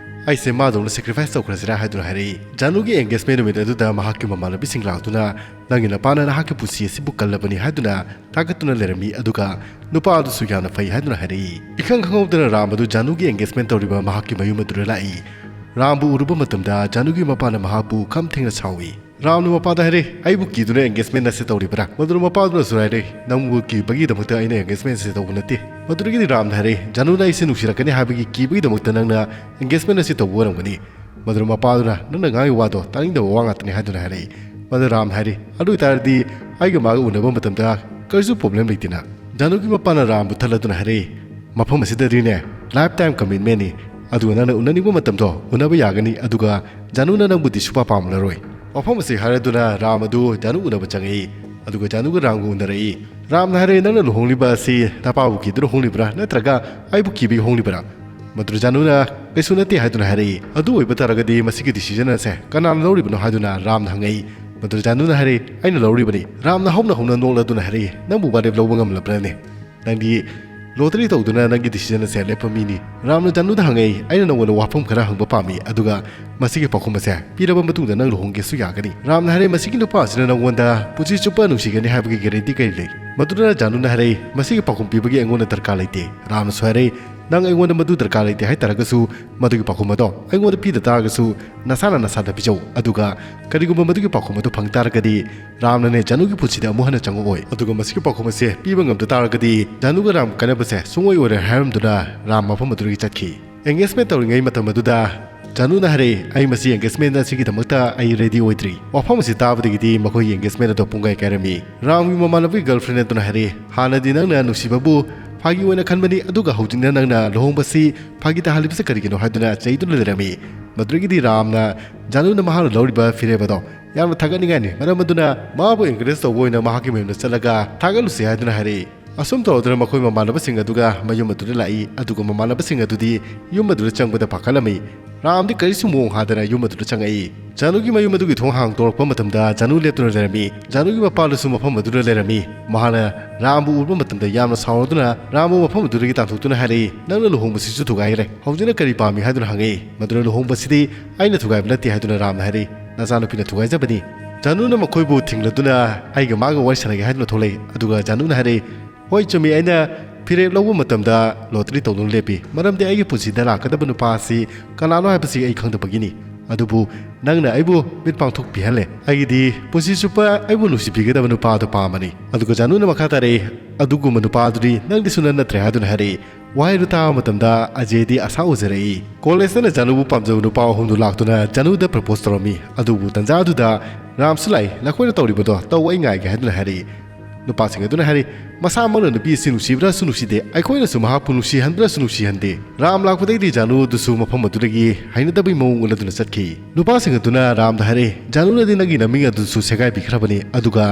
ꯑꯩꯁꯦ ꯃꯥꯗꯧꯅ sacrifice ꯇꯧꯈ꯭ꯔꯁꯤꯔꯥ?" ꯍꯥꯏꯗꯨꯅ ꯍꯥꯏꯔꯛꯏ꯫ ꯖꯥꯅꯨꯒꯤ engagement ꯅꯨꯃꯤꯠ ꯑꯗꯨꯗ ꯃꯍꯥꯛꯀꯤ ꯃꯃꯥꯟꯅꯕꯤꯁꯤꯡ ꯂꯥꯛꯇꯨꯅ, "ꯅꯪꯒꯤ ꯅꯄꯥꯅ ꯅꯍꯥꯛꯀꯤ ꯄꯨꯟꯁꯤ ꯑꯁꯤꯕꯨ ꯀꯜꯂꯕꯅꯤ" ꯍꯥꯏꯗꯨꯅ ꯊꯥꯒꯠꯇꯨꯅ ꯂꯩꯔꯝꯃꯤ꯫ ꯑꯗꯨꯒ ꯅꯨꯄꯥ ꯑꯗꯨꯁꯨ ꯌꯥꯝꯅ ꯐꯩ ꯍꯥꯏꯗꯨꯅ ꯍꯥꯏꯔꯛꯏ꯫ ꯏꯈꯪ ꯈꯪꯍꯧꯗꯅ ꯔꯥꯝ ꯑꯗꯨ ꯖꯥꯅꯨꯒꯤ engagement ꯇꯧꯔꯤꯕ ꯃꯍꯥꯛꯀꯤ ꯃꯌꯨꯝ ꯑꯗꯨꯗ ꯂꯥꯛꯏ꯫ ꯔꯥꯝꯕꯨ ꯎꯔꯨꯕ ꯃꯇꯝꯗ ꯖꯥꯅꯨꯒꯤ ꯃꯄꯥꯅ ꯃꯍꯥꯛꯄꯨ ꯈꯝ ꯊꯦꯡꯅ ꯁꯥꯎꯏ꯫ ꯔꯥꯝꯅ ꯃꯄꯥꯗ ꯍꯥꯏꯔꯦ, "ꯑꯩꯕꯨ ꯀꯤꯗꯨꯅ engagement ꯑꯁꯤ ꯇꯧꯔꯤꯕ꯭ꯔꯥ?" ꯃꯗꯨꯗ ꯃꯄꯥꯗꯨꯅꯁꯨ ꯍꯥꯏꯔꯦ, "ꯅꯪꯕꯨ ꯀꯤꯕꯒꯤꯗꯃꯛꯇ ꯑꯩꯅ engagement ꯑꯁꯤ ꯇꯧꯕ ꯅꯠꯇꯦ"꯫ ꯃꯗꯨꯗꯒꯤꯗꯤ ꯔꯥꯝꯅ ꯍꯥꯏꯔꯦ, "ꯖꯥꯅꯨꯅ ꯑꯩꯁꯦ ꯅꯨꯡꯁꯤꯔꯛꯀꯅꯤ ꯍꯥꯏꯕꯒꯤ ꯀꯤꯕꯒꯤꯗꯃꯛꯇ ꯅꯪꯅ engagement ꯑꯁꯤ ꯇꯧꯕ ꯑꯣꯏꯔꯝꯒꯅꯤ"꯫ ꯃꯗꯨꯗ ꯃꯄꯥꯗꯨꯅ, "ꯅꯪꯅ ꯉꯥꯡꯉꯤ ꯋꯥꯗꯣ ꯇꯥꯅꯤꯡꯗꯕ ꯋꯥ ꯉꯥꯛꯇꯅꯤ" ꯍꯥꯏꯗꯨꯅ ꯍꯥꯏꯔꯛꯏ꯫ ꯃꯗꯨ ꯔꯥꯝꯅ ꯍꯥꯏꯔꯤ, "ꯑꯗꯨ ꯑꯣꯏꯇꯥꯔꯗꯤ ꯑꯩꯒ ꯃꯥꯒ ꯎꯅꯕ ꯃꯇꯝꯗ ꯀꯔꯤꯁꯨ problem ꯂꯩꯇꯦꯅ"꯫ ꯖꯥꯅꯨꯒꯤ ꯃꯄꯥꯅ ꯔꯥꯝꯕꯨ ꯊꯠꯂꯗꯨꯅ ꯍꯥꯏꯔꯛꯏ, "ꯃꯐꯝ ꯑꯁꯤꯗꯗꯤꯅꯦ lifetime commitmentꯅꯤ, ꯑꯗꯨꯒ ꯅꯪꯅ ꯎꯅꯅꯤꯡꯕ ꯃꯇꯝꯗꯣ ꯎꯅꯕ ꯌꯥꯒꯅꯤ, ꯑꯗꯨꯒ ꯖꯥꯅꯨꯅ ꯅꯪꯕꯨꯗꯤ ꯁꯨꯄꯥ ꯄꯥꯝꯂꯔꯣꯏ"꯫ ꯃꯐꯝ ꯑꯁꯤ ꯍꯥꯏꯔꯗꯨꯅ ꯔꯥꯝ ꯑꯗꯨ ꯖꯥꯅꯨ ꯎꯅꯕ ꯆꯪꯉꯛꯏ꯫ ꯑꯗꯨꯒ ꯖꯥꯅꯨꯒ ꯔꯥꯝꯒ ꯎꯅꯔꯛꯏ꯫ ꯔꯥꯝꯅ ꯍꯥꯏꯔꯛꯏ, "ꯅꯪꯅ ꯂꯨꯍꯣꯡꯂꯤꯕ ꯑꯁꯤ ꯅꯄꯥꯕꯨ ꯀꯤꯗꯨꯅ ꯍꯣꯡꯂꯤꯕ꯭ꯔꯥ, ꯅꯠꯇ꯭ꯔꯒ ꯑꯩꯕꯨ ꯀꯤꯕꯒꯤ ꯍꯣꯡꯂꯤꯕ꯭ꯔꯥ?" ꯃꯗꯨꯗ ꯖꯥꯅꯨꯅ, "ꯀꯩꯁꯨ ꯅꯠꯇꯦ" ꯍꯥꯏꯗꯨꯅ ꯍꯥꯏꯔꯛꯏ꯫ "ꯑꯗꯨ ꯑꯣꯏꯕ ꯇꯥꯔꯒꯗꯤ ꯃꯁꯤꯒꯤ decision ꯑꯁꯦ ꯀꯅꯥꯅ ꯂꯧꯔꯤꯕꯅꯣ?" ꯍꯥꯏꯗꯨꯅ ꯔꯥꯝꯅ ꯍꯪꯉꯛꯏ꯫ ꯃꯗꯨꯗ ꯖꯥꯅꯨꯅ ꯍꯥꯏꯔꯛꯏ, "ꯑꯩꯅ ꯂꯧꯔꯤꯕꯅꯤ"꯫ ꯔꯥꯝꯅ ꯍꯧꯅ ꯍꯧꯅ ꯅꯣꯛꯂꯗꯨꯅ ꯍꯥꯏꯔꯛꯏ, "ꯅꯪꯕꯨ ꯋꯥꯔꯦꯞ ꯂꯧꯕ ꯉꯝꯂꯕ꯭ꯔꯅꯦ? ꯅꯪꯗꯤ lottery ꯇꯧꯗꯨꯅ ꯅꯪꯒꯤ decision ꯑꯁꯦ ꯂꯦꯞꯄ ꯃꯤꯅꯤ"꯫ ꯔꯥꯝꯅ ꯖꯥꯅꯨꯗ ꯍꯪꯉꯛꯏ, "ꯑꯩꯅ ꯅꯪꯉꯣꯟꯗ ꯋꯥꯐꯝ ꯈꯔ ꯍꯪꯕ ꯄꯥꯝꯃꯤ, ꯑꯗꯨꯒ ꯃꯁꯤꯒꯤ ꯄꯥꯎꯈꯨꯝ ꯑꯁꯦ ꯄꯤꯔꯕ ꯃꯇꯨꯡꯗ ꯅꯪ ꯂꯨꯍꯣꯡꯒꯦꯁꯨ ꯌꯥꯒꯅꯤ"꯫ ꯔꯥꯝꯅ ꯍꯥꯏꯔꯛꯏ, "ꯃꯁꯤꯒꯤ ꯅꯨꯄꯥ ꯑꯁꯤꯅ ꯅꯪꯉꯣꯟꯗ ꯄꯨꯟꯁꯤ ꯆꯨꯞꯄ ꯅꯨꯡꯁꯤꯒꯅꯤ ꯍꯥꯏꯕꯒꯤ guarantee ꯀꯔꯤ ꯂꯩ?" ꯃꯗꯨꯗ ꯖꯥꯅꯨꯅ ꯍꯥꯏꯔꯛꯏ, "ꯃꯁꯤꯒꯤ ꯄꯥꯎꯈꯨꯝ ꯄꯤꯕꯒꯤ ꯑꯩꯉꯣꯟꯗ ꯗꯔꯀꯥꯔ ꯂꯩꯇꯦ"꯫ ꯔꯥꯝꯅꯁꯨ ꯍꯥꯏꯔꯛꯏ, "ꯅꯪ ꯑꯩꯉꯣꯟꯗ ꯃꯗꯨ ꯗꯔꯀꯥꯔ ꯂꯩꯇꯦ ꯍꯥꯏꯇꯥꯔꯒꯁꯨ, ꯃꯗꯨꯒꯤ ꯄꯥꯎꯈꯨꯝ ꯑꯗꯣ ꯑꯩꯉꯣꯟꯗ ꯄꯤꯗ ꯇꯥꯔꯒꯁꯨ ꯅꯁꯥꯅ ꯅꯁꯥꯗ ꯄꯤꯖꯧ꯫ ꯑꯗꯨꯒ ꯀꯔꯤꯒꯨꯝꯕ ꯃꯗꯨꯒꯤ ꯄꯥꯎꯈꯨꯝ ꯑꯗꯨ ꯐꯪ ꯇꯥꯔꯒꯗꯤ ꯔꯥꯝꯅꯅꯦ ꯖꯥꯅꯨꯒꯤ ꯄꯨꯟꯁꯤꯗ ꯑꯃꯨꯛ ꯍꯟꯅ ꯆꯪꯉꯛꯑꯣꯏ꯫ ꯑꯗꯨꯒ ꯃꯁꯤꯒꯤ ꯄꯥꯎꯈꯨꯝ ꯑꯁꯦ ꯄꯤꯕ ꯉꯝꯗ ꯇꯥꯔꯒꯗꯤ ꯖꯥꯅꯨꯒ ꯔꯥꯝ ꯀꯥꯏꯅꯕꯁꯦ ꯁꯨꯡꯑꯣꯏ ꯑꯣꯏꯔꯣꯏ" ꯍꯥꯏꯔꯝꯗꯨꯅ ꯔꯥꯝ ꯃꯐꯝ ꯑꯗꯨꯗꯒꯤ ꯆꯠꯈꯤ꯫ ꯑꯦꯡꯒꯦꯖꯃꯦꯟ ꯇꯧꯔꯤꯉꯩ ꯃꯇꯝ ꯑꯗꯨꯗ ꯖꯥꯅꯨꯅ ꯍꯥꯏꯔꯛꯏ, "ꯑꯩ ꯃꯁꯤ ꯑꯦꯡꯒꯦꯖꯃꯦꯟ ꯑꯁꯤꯒꯤꯗꯃꯛꯇ ꯑꯩ ꯔꯦꯗꯤ ꯑꯣꯏꯗ꯭ꯔꯤ"꯫ ꯋꯥꯐꯝ ꯑꯁꯤ ꯇꯥꯕꯗꯒꯤꯗꯤ ꯃꯈꯣꯏꯒꯤ ꯑꯦꯡꯒꯦꯖꯃꯦꯟ ꯑꯗꯣ ꯄꯨꯡꯀꯥꯏ ꯀꯥꯏꯔꯝꯃꯤ꯫ ꯔꯥꯝꯒꯤ ꯃꯃꯥꯟꯅꯕꯒꯤ ꯒꯔꯜꯐ꯭ꯔꯦꯟ ꯑꯗꯨꯅ ꯍꯥꯏꯔꯛꯏ, "ꯍꯥꯟꯅꯗꯤ ꯅꯪꯅ ꯅꯨꯡꯁꯤꯕꯕꯨ ꯐꯥꯒꯤ ꯑꯣꯏꯅ ꯈꯟꯕꯅꯤ, ꯑꯗꯨꯒ ꯍꯧꯖꯤꯛꯅ ꯅꯪꯅ ꯂꯨꯍꯣꯡꯕꯁꯤ ꯐꯥꯒꯤ ꯇꯥꯍꯜꯂꯤꯕꯁꯤ ꯀꯔꯤꯒꯤꯅꯣ?" ꯍꯥꯏꯗꯨꯅ ꯆꯩꯗꯨꯅ ꯂꯩꯔꯝꯃꯤ꯫ ꯃꯗꯨꯗꯒꯤꯗꯤ ꯔꯥꯝꯅ ꯖꯥꯅꯨꯅ ꯃꯍꯥꯛꯅ ꯂꯧꯔꯤꯕ ꯐꯤꯔꯦꯞ ꯑꯗꯣ ꯌꯥꯝꯅ ꯊꯥꯒꯠꯅꯤꯡꯉꯥꯏꯅꯤ꯫ ꯃꯔꯝ ꯑꯗꯨꯅ ꯃꯥꯕꯨ ꯑꯦꯟꯀꯔꯦꯖ ꯇꯧꯕ ꯑꯣꯏꯅ ꯃꯍꯥꯛꯀꯤ ꯃꯌꯨꯝꯗ ꯆꯠꯂꯒ ꯊꯥꯒꯠꯂꯨꯁꯤ ꯍꯥꯏꯗꯨꯅ ꯍꯥꯏꯔꯛꯏ꯫ ꯑꯁꯨꯝ ꯇꯧꯔꯗꯨꯅ ꯃꯈꯣꯏ ꯃꯃꯥꯟꯅꯕꯁꯤꯡ ꯑꯗꯨꯒ ꯃꯌꯨꯝ ꯑꯗꯨꯗ ꯂꯥꯛꯏ, ꯑꯗꯨꯒ ꯃꯃꯥꯟꯅꯕꯁꯤꯡ ꯑꯗꯨꯗꯤ ꯌꯨꯝ ꯑꯗꯨꯗ ꯆꯪꯕꯗ ꯄꯥꯈꯠꯂꯝꯃꯤ꯫ ꯔꯥꯝꯗꯤ ꯀꯔꯤꯁꯨ ꯃꯑꯣꯡ ꯍꯥꯗꯅ ꯌꯨꯝ ꯑꯗꯨꯗ ꯆꯪꯉꯛꯏ꯫ ꯖꯥꯅꯨꯒꯤ ꯃꯌꯨꯝ ꯑꯗꯨꯒꯤ ꯊꯣꯡ ꯍꯥꯡꯗꯣꯔꯛꯄ ꯃꯇꯝꯗ ꯖꯥꯅꯨ ꯂꯦꯞꯇꯨꯅ ꯂꯩꯔꯝꯃꯤ꯫ ꯖꯥꯅꯨꯒꯤ ꯃꯄꯥꯗꯨꯁꯨ ꯃꯐꯝ ꯑꯗꯨꯗ ꯂꯩꯔꯝꯃꯤ꯫ ꯃꯍꯥꯛꯅ ꯔꯥꯝꯕꯨ ꯎꯕ ꯃꯇꯝꯗ ꯌꯥꯝꯅ ꯁꯥꯎꯔꯗꯨꯅ ꯔꯥꯝꯕꯨ ꯃꯐꯝ ꯑꯗꯨꯗꯒꯤ ꯇꯥꯟꯊꯣꯛꯇꯨꯅ ꯍꯥꯏꯔꯛꯏ, "ꯅꯪꯅ ꯂꯨꯍꯣꯡꯕꯁꯤꯁꯨ ꯊꯨꯒꯥꯏꯈ꯭ꯔꯦ꯫ ꯍꯧꯖꯤꯛꯅ ꯀꯔꯤ ꯄꯥꯝꯃꯤ?" ꯍꯥꯏꯗꯨꯅ ꯍꯪꯉꯛꯏ꯫ ꯃꯗꯨꯅ, "ꯂꯨꯍꯣꯡꯕꯁꯤꯗꯤ ꯑꯩꯅ ꯊꯨꯒꯥꯏꯕ ꯅꯠꯇꯦ" ꯍꯥꯏꯗꯨꯅ ꯔꯥꯝꯅ ꯍꯥꯏꯔꯛꯏ꯫ "ꯅꯆꯥꯅꯨꯄꯤꯅ ꯊꯨꯒꯥꯏꯖꯕꯅꯤ"꯫ ꯖꯥꯅꯨꯅ ꯃꯈꯣꯏꯕꯨ ꯊꯤꯡꯂꯗꯨꯅ ꯑꯩꯒ ꯃꯥꯒ ꯋꯥꯔꯤ ꯁꯥꯟꯅꯒꯦ ꯍꯥꯏꯗꯨꯅ ꯊꯣꯛꯂꯛꯏ꯫ ꯑꯗꯨꯒ ꯖꯥꯅꯨꯅ ꯍꯥꯏꯔꯛꯏ, "ꯍꯣꯏ, ꯆꯨꯝꯃꯤ, ꯑꯩꯅ ꯐꯤꯔꯦꯞ ꯂꯧꯕ ꯃꯇꯝꯗ ꯂꯣꯇꯔꯤ ꯇꯧꯗꯨꯅ ꯂꯦꯞꯄꯤ, ꯃꯔꯝꯗꯤ ꯑꯩꯒꯤ ꯄꯨꯟꯁꯤꯗ ꯂꯥꯛꯀꯗꯕ ꯅꯨꯄꯥ ꯑꯁꯤ ꯀꯅꯥꯅꯣ ꯍꯥꯏꯕꯁꯤ ꯑꯩ ꯈꯪꯗꯕꯒꯤꯅꯤ꯫ ꯑꯗꯨꯕꯨ ꯅꯪꯅ ꯑꯩꯕꯨ ꯃꯤꯠ ꯄꯥꯡꯊꯣꯛꯄꯤꯍꯜꯂꯦ꯫ ꯑꯩꯒꯤꯗꯤ ꯄꯨꯟꯁꯤ ꯆꯨꯞꯄ ꯑꯩꯕꯨ ꯅꯨꯡꯁꯤꯕꯤꯒꯗꯕ ꯅꯨꯄꯥ ꯑꯗꯨ ꯄꯥꯝꯕꯅꯤ"꯫ ꯑꯗꯨꯒ ꯖꯥꯅꯨꯅ ꯃꯈꯥ ꯇꯥꯔꯛꯏ, "ꯑꯗꯨꯒꯨꯝꯕ ꯅꯨꯄꯥ ꯑꯗꯨꯗꯤ ꯅꯪꯗꯤ ꯁꯨꯅ ꯅꯠꯇ꯭ꯔꯦ" ꯍꯥꯏꯗꯨꯅ ꯍꯥꯏꯔꯛꯏ꯫ ꯋꯥꯍꯩꯗꯨ ꯇꯥꯕ ꯃꯇꯝꯗ ꯑꯖꯦꯗꯤ ꯑꯁꯥ ꯎꯖꯔꯛꯏ꯫ ꯀꯣꯂꯦꯖꯇꯅ ꯖꯥꯅꯨꯕꯨ ꯄꯥꯝꯖꯕ ꯅꯨꯄꯥ ꯑꯍꯨꯝꯗꯨ ꯂꯥꯛꯇꯨꯅ ꯖꯥꯅꯨꯗ ꯄ꯭ꯔꯄꯣꯁ ꯇꯧꯔꯝꯃꯤ꯫ ꯑꯗꯨꯕꯨ ꯇꯟꯖꯥ ꯑꯗꯨꯗ ꯔꯥꯝꯁꯨ ꯂꯥꯛꯏ꯫ "ꯅꯈꯣꯏꯅ ꯇꯧꯔꯤꯕꯗꯣ ꯇꯧ, ꯑꯩ ꯉꯥꯏꯒꯦ" ꯍꯥꯏꯗꯨꯅ ꯍꯥꯏꯔꯛꯏ꯫ ꯅꯨꯄꯥꯁꯤꯡ ꯑꯗꯨꯅ ꯍꯥꯏꯔꯤ, "ꯃꯁꯥꯃꯛꯅ ꯅꯨꯄꯤ ꯑꯁꯤ ꯅꯨꯡꯁꯤꯕ꯭ꯔꯥꯁꯨ ꯅꯨꯡꯁꯤꯗꯦ, ꯑꯩꯈꯣꯏꯅꯁꯨ ꯃꯍꯥꯛꯄꯨ ꯅꯨꯡꯁꯤꯍꯟꯕ꯭ꯔꯥꯁꯨ ꯅꯨꯡꯁꯤꯍꯟꯗꯦ꯫ ꯔꯥꯝ ꯂꯥꯛꯄꯗꯒꯤꯗꯤ ꯖꯥꯅꯨ ꯑꯗꯨꯁꯨ ꯃꯐꯝ ꯑꯗꯨꯗꯒꯤ ꯍꯩꯅꯗꯕꯒꯤ ꯃꯑꯣꯡ ꯎꯠꯂꯗꯨꯅ ꯆꯠꯈꯤ"꯫ ꯅꯨꯄꯥꯁꯤꯡ ꯑꯗꯨꯅ ꯔꯥꯝꯗ ꯍꯥꯏꯔꯛꯏ, "ꯖꯥꯅꯨꯅꯗꯤ ꯅꯪꯒꯤ ꯅꯃꯤꯡ ꯑꯗꯨꯁꯨ ꯁꯦꯒꯥꯏꯕꯤꯈ꯭ꯔꯕꯅꯤ, ꯑꯗꯨꯒ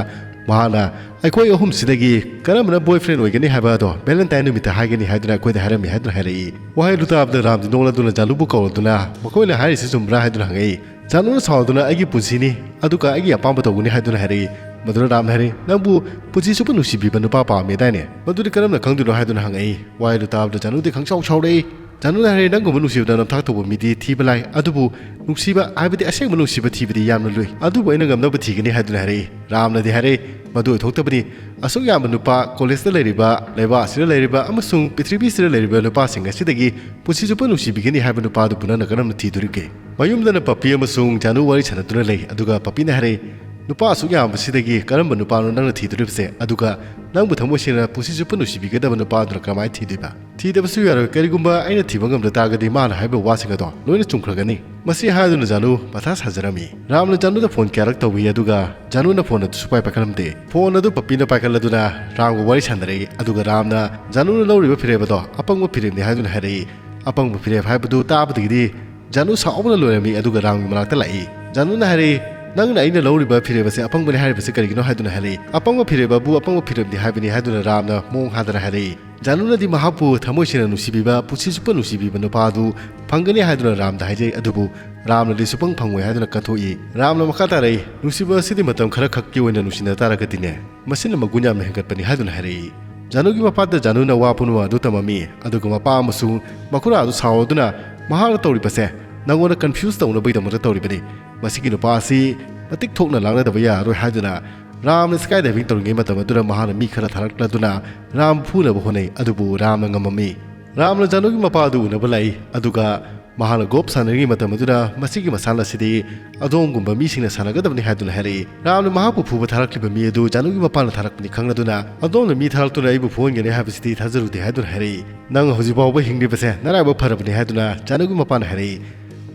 ꯃꯍꯥꯛꯅ ꯑꯩꯈꯣꯏ ꯑꯍꯨꯝꯁꯤꯗꯒꯤ ꯀꯔꯝꯕꯅ ꯕꯣꯏꯐ꯭ꯔꯦꯟ ꯑꯣꯏꯒꯅꯤ ꯍꯥꯏꯕ ꯑꯗꯣ ꯚꯦꯂꯦꯟꯇꯥꯏꯟ ꯅꯨꯃꯤꯠꯇ ꯍꯥꯏꯒꯅꯤ ꯍꯥꯏꯗꯨꯅ ꯑꯩꯈꯣꯏꯗ ꯍꯥꯏꯔꯝꯃꯤ" ꯍꯥꯏꯗꯨꯅ ꯍꯥꯏꯔꯛꯏ꯫ ꯋꯥꯍꯩ ꯑꯗꯨ ꯇꯥꯕꯗ ꯔꯥꯝꯗꯤ ꯅꯣꯛꯂꯗꯨꯅ ꯖꯥꯅꯨꯕꯨ ꯀꯧꯔꯗꯨꯅ, "ꯃꯈꯣꯏꯅ ꯍꯥꯏꯔꯤꯁꯤ ꯆꯨꯝꯕ꯭ꯔꯥ?" ꯍꯥꯏꯗꯨꯅ ꯍꯪꯉꯛꯏ꯫ ꯖꯥꯅꯨꯅ ꯁꯥꯎꯗꯨꯅ, "ꯑꯩꯒꯤ ꯄꯨꯟꯁꯤꯅꯤ, ꯑꯗꯨꯒ ꯑꯩꯒꯤ ꯑꯄꯥꯝꯕ ꯇꯧꯒꯅꯤ" ꯍꯥꯏꯗꯨꯅ ꯍꯥꯏꯔꯛꯏ꯫ ꯃꯗꯨꯗ ꯔꯥꯝꯅ ꯍꯥꯏꯔꯛꯏ, "ꯅꯪꯕꯨ ꯄꯨꯟꯁꯤ ꯆꯨꯞꯄ ꯅꯨꯡꯁꯤꯕꯤꯕ ꯅꯨꯄꯥ ꯄꯥꯝꯃꯦꯗꯥꯏꯅꯦ? ꯃꯗꯨꯗꯤ ꯀꯔꯝꯅ ꯈꯪꯗꯣꯏꯅꯣ?" ꯍꯥꯏꯗꯨꯅ ꯍꯪꯉꯛꯏ꯫ ꯋꯥꯍꯩꯗꯨ ꯇꯥꯕꯗ ꯖꯥꯅꯨꯗꯤ ꯈꯪꯁꯥꯎ ꯁꯥꯎꯔꯛꯏ꯫ ꯖꯥꯅꯨꯅ ꯍꯥꯏꯔꯦ, "ꯅꯪꯒꯨꯝꯕ ꯅꯨꯡꯁꯤꯕꯗ ꯅꯝꯊꯥꯛ ꯇꯧꯕ ꯃꯤꯗꯤ ꯊꯤꯕ ꯂꯥꯏ, ꯑꯗꯨꯕꯨ ꯅꯨꯡꯁꯤꯕ ꯍꯥꯏꯕꯗꯤ ꯑꯁꯦꯡꯕ ꯅꯨꯡꯁꯤꯕ ꯊꯤꯕꯗꯤ ꯌꯥꯝꯅ ꯂꯨꯏ, ꯑꯗꯨꯕꯨ ꯑꯩꯅ ꯉꯝꯅꯕ ꯊꯤꯒꯅꯤ" ꯍꯥꯏꯗꯨꯅ ꯍꯥꯏꯔꯛꯏ꯫ ꯔꯥꯝꯅꯗꯤ ꯍꯥꯏꯔꯛꯏ, "ꯃꯗꯨ ꯑꯣꯏꯊꯣꯛꯇꯕꯅꯤ, ꯑꯁꯨꯛ ꯌꯥꯝꯕ ꯅꯨꯄꯥ, ꯀꯣꯂꯦꯖꯇ ꯂꯩꯔꯤꯕ, ꯂꯩꯕꯥꯛ ꯑꯁꯤꯗ ꯂꯩꯔꯤꯕ ꯑꯃꯁꯨꯡ ꯄ꯭ꯔꯤꯊꯤꯕꯤꯁꯤꯗ ꯂꯩꯔꯤꯕ ꯅꯨꯄꯥꯁꯤꯡ ꯑꯁꯤꯗꯒꯤ ꯄꯨꯟꯁꯤ ꯆꯨꯞꯄ ꯅꯨꯡꯁꯤꯕꯤꯒꯅꯤ ꯍꯥꯏꯕ ꯅꯨꯄꯥꯗꯨꯕꯨ ꯅꯪꯅ ꯀꯔꯝꯅ ꯊꯤꯗꯣꯔꯤꯕꯒꯦ?" ꯃꯌꯨꯝꯗꯅ ꯄꯞꯄꯤ ꯑꯃꯁꯨꯡ ꯖꯥꯅꯨ ꯋꯥꯔꯤ ꯁꯥꯟꯅꯗꯨꯅ ꯂꯩ, ꯑꯗꯨꯒ ꯄꯞꯄꯤꯅ ꯍꯥꯏꯔꯛꯏ, "ꯅꯨꯄꯥ ꯑꯁꯨꯛ ꯌꯥꯝꯕꯁꯤꯗꯒꯤ ꯀꯔꯝꯕ ꯅꯨꯄꯥꯅꯣ ꯅꯪꯅ ꯊꯤꯗꯣꯔꯤꯕꯁꯦ? ꯑꯗꯨꯒ ꯅꯪꯕꯨ ꯊꯃꯣꯏ ꯁꯦꯡꯅ ꯄꯨꯟꯁꯤ ꯆꯨꯞꯄ ꯅꯨꯡꯁꯤꯕꯤꯒꯗꯕ ꯅꯨꯄꯥꯗꯨꯅ ꯀꯔꯝꯍꯥꯏꯅ ꯊꯤꯗꯣꯏꯕ? ꯊꯤꯗꯕꯁꯨ ꯌꯥꯔꯣꯏ꯫ ꯀꯔꯤꯒꯨꯝꯕ ꯑꯩꯅ ꯊꯤꯕ ꯉꯝꯗ ꯇꯥꯔꯒꯗꯤ ꯃꯥꯅ ꯍꯥꯏꯕ ꯋꯥꯁꯤꯡ ꯑꯗꯣ ꯂꯣꯏꯅ ꯆꯨꯝꯈ꯭ꯔꯒꯅꯤ꯫" ꯃꯁꯤ ꯍꯥꯏꯗꯨꯅ ꯖꯥꯅꯨ ꯃꯊꯥ ꯁꯥꯖꯔꯝꯃꯤ꯫ ꯔꯥꯝꯅ ꯖꯥꯅꯨꯗ ꯐꯣꯟ ꯀꯌꯥꯔꯛ ꯇꯧꯏ, ꯑꯗꯨꯒ ꯖꯥꯅꯨꯅ ꯐꯣꯟ ꯑꯗꯨ ꯁꯨꯛꯄꯥꯏ ꯄꯥꯏꯈꯠꯂꯝꯗꯦ꯫ ꯐꯣꯟ ꯑꯗꯨ ꯄꯞꯄꯤꯅ ꯄꯥꯏꯈꯠꯂꯗꯨꯅ ꯔꯥꯝꯒ ꯋꯥꯔꯤ ꯁꯥꯟꯅꯔꯛꯏ, ꯑꯗꯨꯒ ꯔꯥꯝꯅ ꯖꯥꯅꯨꯅ ꯂꯧꯔꯤꯕ ꯐꯤꯔꯦꯞ ꯑꯗꯣ ꯑꯄꯪꯕ ꯐꯤꯔꯦꯞꯅꯤ ꯍꯥꯏꯗꯨꯅ ꯍꯥꯏꯔꯛꯏ꯫ ꯑꯄꯪꯕ ꯐꯤꯔꯦꯞ ꯍꯥꯏꯕꯗꯨ ꯇꯥꯕꯗꯒꯤꯗꯤ ꯖꯥꯅꯨ ꯁꯥꯎꯕꯅ ꯂꯣꯏꯔꯝꯃꯤ, ꯑꯗꯨꯒ ꯔꯥꯝꯒꯤ ꯃꯅꯥꯛꯇ ꯂꯥꯛꯏ꯫ ꯖꯥꯅꯨꯅ ꯍꯥꯏꯔꯛꯏ, "ꯅꯪꯅ ꯑꯩꯅ ꯂꯧꯔꯤꯕ ꯐꯤꯔꯦꯞ ꯑꯁꯦ ꯑꯄꯪꯕꯅꯤ ꯍꯥꯏꯔꯤꯕꯁꯦ ꯀꯔꯤꯒꯤꯅꯣ?" ꯍꯥꯏꯗꯨꯅ ꯍꯥꯏꯔꯛꯏ꯫ "ꯑꯄꯪꯕ ꯐꯤꯔꯦꯞ ꯑꯕꯨ ꯑꯄꯪꯕ ꯐꯤꯔꯦꯞꯅꯤ ꯍꯥꯏꯕꯅꯤ" ꯍꯥꯏꯗꯨꯅ ꯔꯥꯝꯅ ꯃꯑꯣꯡ ꯍꯥꯗꯅ ꯍꯥꯏꯔꯛꯏ꯫ ꯖꯥꯅꯨꯅꯗꯤ ꯃꯍꯥꯛꯄꯨ ꯊꯃꯣꯏ ꯁꯦꯡꯅ ꯅꯨꯡꯁꯤꯕꯤꯕ, ꯄꯨꯟꯁꯤ ꯆꯨꯞꯄ ꯅꯨꯡꯁꯤꯕꯤꯕ ꯅꯨꯄꯥ ꯑꯗꯨ ꯐꯪꯒꯅꯤ ꯍꯥꯏꯗꯨꯅ ꯔꯥꯝꯗ ꯍꯥꯏꯖꯩ, ꯑꯗꯨꯕꯨ ꯔꯥꯝꯅꯗꯤ ꯁꯨꯐꯪ ꯐꯪꯉꯣꯏ ꯍꯥꯏꯗꯨꯅ ꯀꯠꯊꯣꯛꯏ꯫ ꯔꯥꯝꯅ ꯃꯈꯥ ꯇꯥꯔꯛꯏ, "ꯅꯨꯡꯁꯤꯕ ꯑꯁꯤꯗꯤ ꯃꯇꯝ ꯈꯔ ꯈꯛꯀꯤ ꯑꯣꯏꯅ ꯅꯨꯡꯁꯤꯅ ꯇꯥꯔꯒꯗꯤꯅꯦ, ꯃꯁꯤꯅ ꯃꯒꯨꯟ ꯌꯥꯝꯅ ꯍꯦꯟꯒꯠꯄꯅꯤ" ꯍꯥꯏꯗꯨꯅ ꯍꯥꯏꯔꯛꯏ꯫ ꯖꯥꯅꯨꯒꯤ ꯃꯄꯥꯗ ꯖꯥꯅꯨꯅ ꯋꯥ ꯄꯨꯝꯅꯃꯛ ꯑꯗꯨ ꯇꯝꯃꯝꯃꯤ, ꯑꯗꯨꯒ ꯃꯄꯥ ꯑꯃꯁꯨꯡ ꯃꯈꯨꯔꯥ ꯑꯗꯨ ꯁꯥꯎꯗꯨꯅ, "ꯃꯍꯥꯛꯅ ꯇꯧꯔꯤꯕꯁꯦ ꯅꯪꯉꯣꯟꯗ ꯀꯟꯐ꯭ꯌꯨꯁ ꯇꯧꯅꯕꯒꯤꯗꯃꯛꯇ ꯇꯧꯔꯤꯕꯅꯤ꯫ ꯃꯁꯤꯒꯤ ꯅꯨꯄꯥ ꯑꯁꯤ ꯃꯇꯤꯛ ꯊꯣꯛꯅ ꯂꯥꯛꯅꯗꯕ ꯌꯥꯔꯔꯣꯏ" ꯍꯥꯏꯗꯨꯅ ꯔꯥꯝꯅ ꯁ꯭ꯀꯥꯏ ꯗꯥꯏꯚꯤꯡ ꯇꯧꯔꯤꯉꯩ ꯃꯇꯝ ꯑꯗꯨꯗ ꯃꯍꯥꯛꯅ ꯃꯤ ꯈꯔ ꯊꯥꯔꯛꯂꯗꯨꯅ ꯔꯥꯝ ꯐꯨꯅꯕ ꯍꯣꯠꯅꯩ, ꯑꯗꯨꯕꯨ ꯔꯥꯝꯅ ꯉꯝꯃꯝꯃꯤ꯫ ꯔꯥꯝꯅ ꯖꯥꯅꯨꯒꯤ ꯃꯄꯥ ꯑꯗꯨ ꯎꯅꯕ ꯂꯥꯛꯏ, ꯑꯗꯨꯒ ꯃꯍꯥꯛꯅ ꯒꯣꯜꯐ ꯁꯥꯟꯅꯔꯤꯉꯩ ꯃꯇꯝ ꯑꯗꯨꯗ ꯃꯁꯤꯒꯤ ꯃꯁꯥꯟꯅ ꯑꯁꯤꯗꯤ ꯑꯗꯣꯝꯒꯨꯝꯕ ꯃꯤꯁꯤꯡꯅ ꯁꯥꯟꯅꯒꯗꯕꯅꯤ ꯍꯥꯏꯗꯨꯅ ꯍꯥꯏꯔꯛꯏ꯫ ꯔꯥꯝꯅ ꯃꯍꯥꯛꯄꯨ ꯐꯨꯕ ꯊꯥꯔꯛꯂꯤꯕ ꯃꯤ ꯑꯗꯨ ꯖꯥꯅꯨꯒꯤ ꯃꯄꯥꯅ ꯊꯥꯔꯛꯄꯅꯤ ꯈꯪꯂꯗꯨꯅ, "ꯑꯗꯣꯝꯅ ꯃꯤ ꯊꯥꯔꯛꯇꯨꯅ ꯑꯩꯕꯨ ꯐꯨꯍꯟꯒꯅꯤ ꯍꯥꯏꯕꯁꯤꯗꯤ ꯊꯥꯖꯔꯨꯗꯦ" ꯍꯥꯏꯗꯨꯅ ꯍꯥꯏꯔꯛꯏ꯫ "ꯅꯪ ꯍꯧꯖꯤꯛ ꯐꯥꯎꯕ ꯍꯤꯡꯂꯤꯕꯁꯦ ꯅꯔꯥꯏꯕꯛ ꯐꯔꯕꯅꯤ" ꯍꯥꯏꯗꯨꯅ ꯖꯥꯅꯨꯒꯤ ꯃꯄꯥꯅ ꯍꯥꯏꯔꯛꯏ꯫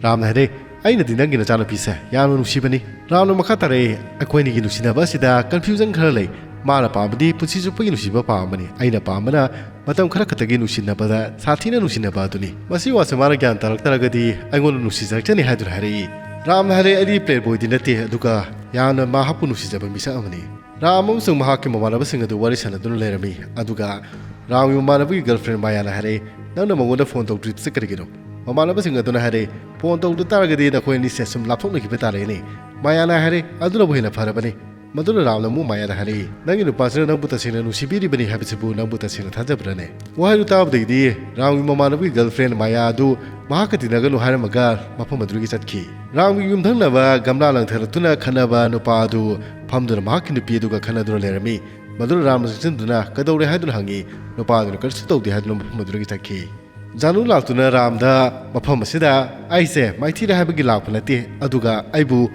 ꯔꯥꯝꯅ ꯍꯥꯏꯔꯛꯏ, "ꯑꯩꯅꯗꯤ ꯅꯪꯒꯤ ꯅꯆꯥꯅꯨꯄꯤꯁꯦ ꯌꯥꯝꯅ ꯅꯨꯡꯁꯤꯕꯅꯤ꯫" ꯔꯥꯝꯅ ꯃꯈꯥ ꯇꯥꯔꯛꯏ, "ꯑꯩꯈꯣꯏꯅꯤꯒꯤ ꯅꯨꯡꯁꯤꯅꯕ ꯑꯁꯤꯗ ꯀꯟꯐ꯭ꯌꯨꯖꯟ ꯈꯔ ꯂꯩ꯫ ꯃꯥꯅ ꯄꯥꯝꯕꯗꯤ ꯄꯨꯟꯁꯤ ꯆꯨꯞꯄꯒꯤ ꯅꯨꯡꯁꯤꯕ ꯄꯥꯝꯕꯅꯤ, ꯑꯩꯅ ꯄꯥꯝꯕꯅ ꯃꯇꯝ ꯈꯔ ꯈꯛꯇꯒꯤ ꯅꯨꯡꯁꯤꯅꯕꯗ ꯁꯥꯊꯤꯅ ꯅꯨꯡꯁꯤꯅꯕ ꯑꯗꯨꯅꯤ꯫ ꯃꯁꯤ ꯋꯥꯁꯦ ꯃꯥꯅ ꯒ꯭ꯌꯥꯟ ꯇꯥꯔꯛꯇ꯭ꯔꯒꯗꯤ ꯑꯩꯉꯣꯟꯗ ꯅꯨꯡꯁꯤꯖꯔꯛꯆꯅꯤ" ꯍꯥꯏꯗꯨꯅ ꯍꯥꯏꯔꯛꯏ꯫ ꯔꯥꯝꯅ ꯍꯥꯏꯔꯛꯏ, "ꯑꯩꯗꯤ ꯄ꯭ꯂꯦꯕꯣꯏꯗꯤ ꯅꯠꯇꯦ, ꯑꯗꯨꯒ ꯌꯥꯝꯅ ꯃꯍꯥꯛꯄꯨ ꯅꯨꯡꯁꯤꯖꯕ ꯃꯤꯁꯛ ꯑꯃꯅꯤ꯫" ꯔꯥꯝ ꯑꯃꯁꯨꯡ ꯃꯍꯥꯛꯀꯤ ꯃꯃꯥꯟꯅꯕꯁꯤꯡ ꯑꯗꯨ ꯋꯥꯔꯤ ꯁꯥꯟꯅꯗꯨꯅ ꯂꯩꯔꯝꯃꯤ, ꯑꯗꯨꯒ ꯔꯥꯝꯒꯤ ꯃꯃꯥꯟꯅꯕꯒꯤ ꯒꯔꯜꯐ꯭ꯔꯦꯟ ꯃꯥꯌꯥꯅ ꯍꯥꯏꯔꯛꯏ, "ꯅꯪꯅ ꯃꯉꯣꯟꯗ ꯐꯣꯟ ꯇꯧꯗ꯭ꯔꯤꯕꯁꯤ ꯀꯔꯤꯒꯤꯅꯣ?" ꯃꯃꯥꯟꯅꯕꯁꯤꯡ ꯑꯗꯨꯅ ꯍꯥꯏꯔꯛꯏ, "ꯐꯣꯟ ꯇꯧꯗ ꯇꯥꯔꯒꯗꯤ ꯅꯈꯣꯏ ꯑꯅꯤꯁꯦ ꯁꯨꯝ ꯂꯥꯞꯊꯣꯛꯅꯈꯤꯕ ꯇꯥꯔꯦꯅꯦ꯫" ꯃꯥꯌꯥꯅ ꯍꯥꯏꯔꯛꯏ, "ꯑꯗꯨꯅꯕꯨ ꯍꯦꯟꯅ ꯐꯔꯕꯅꯤ꯫ ꯃꯗꯨꯅ ꯔꯥꯝꯅ ꯑꯃꯨꯛ ꯃꯥꯌꯥꯗ ꯍꯥꯏꯔꯛꯏ, "ꯅꯪꯒꯤ ꯅꯨꯄꯥꯁꯤꯅ ꯅꯪꯕꯨ ꯇꯁꯦꯡꯅ ꯅꯨꯡꯁꯤꯕꯤꯔꯤꯕꯅꯤ ꯍꯥꯏꯕꯁꯤꯕꯨ ꯅꯪꯕꯨ ꯇꯁꯦꯡꯅ ꯊꯥꯖꯕ꯭ꯔꯥꯅꯦ?" ꯋꯥꯍꯩꯗꯨ ꯇꯥꯕꯗꯒꯤꯗꯤ ꯔꯥꯝꯒꯤ ꯃꯃꯥꯟꯅꯕꯒꯤ ꯒꯔꯜꯐ꯭ꯔꯦꯟ ꯃꯥꯌꯥ ꯑꯗꯨ ꯃꯍꯥꯛꯀ ꯇꯤꯟꯅꯒꯅꯨ ꯍꯥꯏꯔꯝꯃꯒ ꯃꯐꯝ ꯑꯗꯨꯗꯒꯤ ꯆꯠꯈꯤ꯫ ꯔꯥꯝꯒꯤ ꯌꯨꯝꯊꯪꯅꯕ ꯒꯝꯂꯥ ꯂꯪꯊꯔꯛꯇꯨꯅ ꯈꯠꯅꯕ ꯅꯨꯄꯥ ꯑꯗꯨ ꯐꯝꯗꯨꯅ ꯃꯍꯥꯛꯀꯤ ꯅꯨꯄꯤ ꯑꯗꯨꯒ ꯈꯠꯅꯗꯨꯅ ꯂꯩꯔꯝꯃꯤ꯫ ꯃꯗꯨꯅ ꯔꯥꯝꯅ ꯆꯪꯁꯤꯟꯗꯨꯅ "ꯀꯩꯗꯧꯔꯦ?" ꯍꯥꯏꯗꯨꯅ ꯍꯪꯉꯤ꯫ ꯅꯨꯄꯥ ꯑꯗꯨꯅ ꯀꯔꯤꯁꯨ ꯇꯧꯗꯦ ꯍꯥꯏꯗꯨꯅ ꯃꯐꯝ ꯑꯗꯨꯗꯒꯤ ꯆꯠꯈꯤ꯫ ꯖꯥꯅꯨ ꯂꯥꯛꯇꯨꯅ ꯔꯥꯝꯗ, "ꯃꯐꯝ ꯑꯁꯤꯗ ꯑꯩꯁꯦ ꯃꯥꯏꯊꯤꯔꯦ ꯍꯥꯏꯕꯒꯤ ꯂꯥꯛꯄ ꯅꯠꯇꯦ, ꯑꯗꯨꯒ ꯑꯩꯕꯨ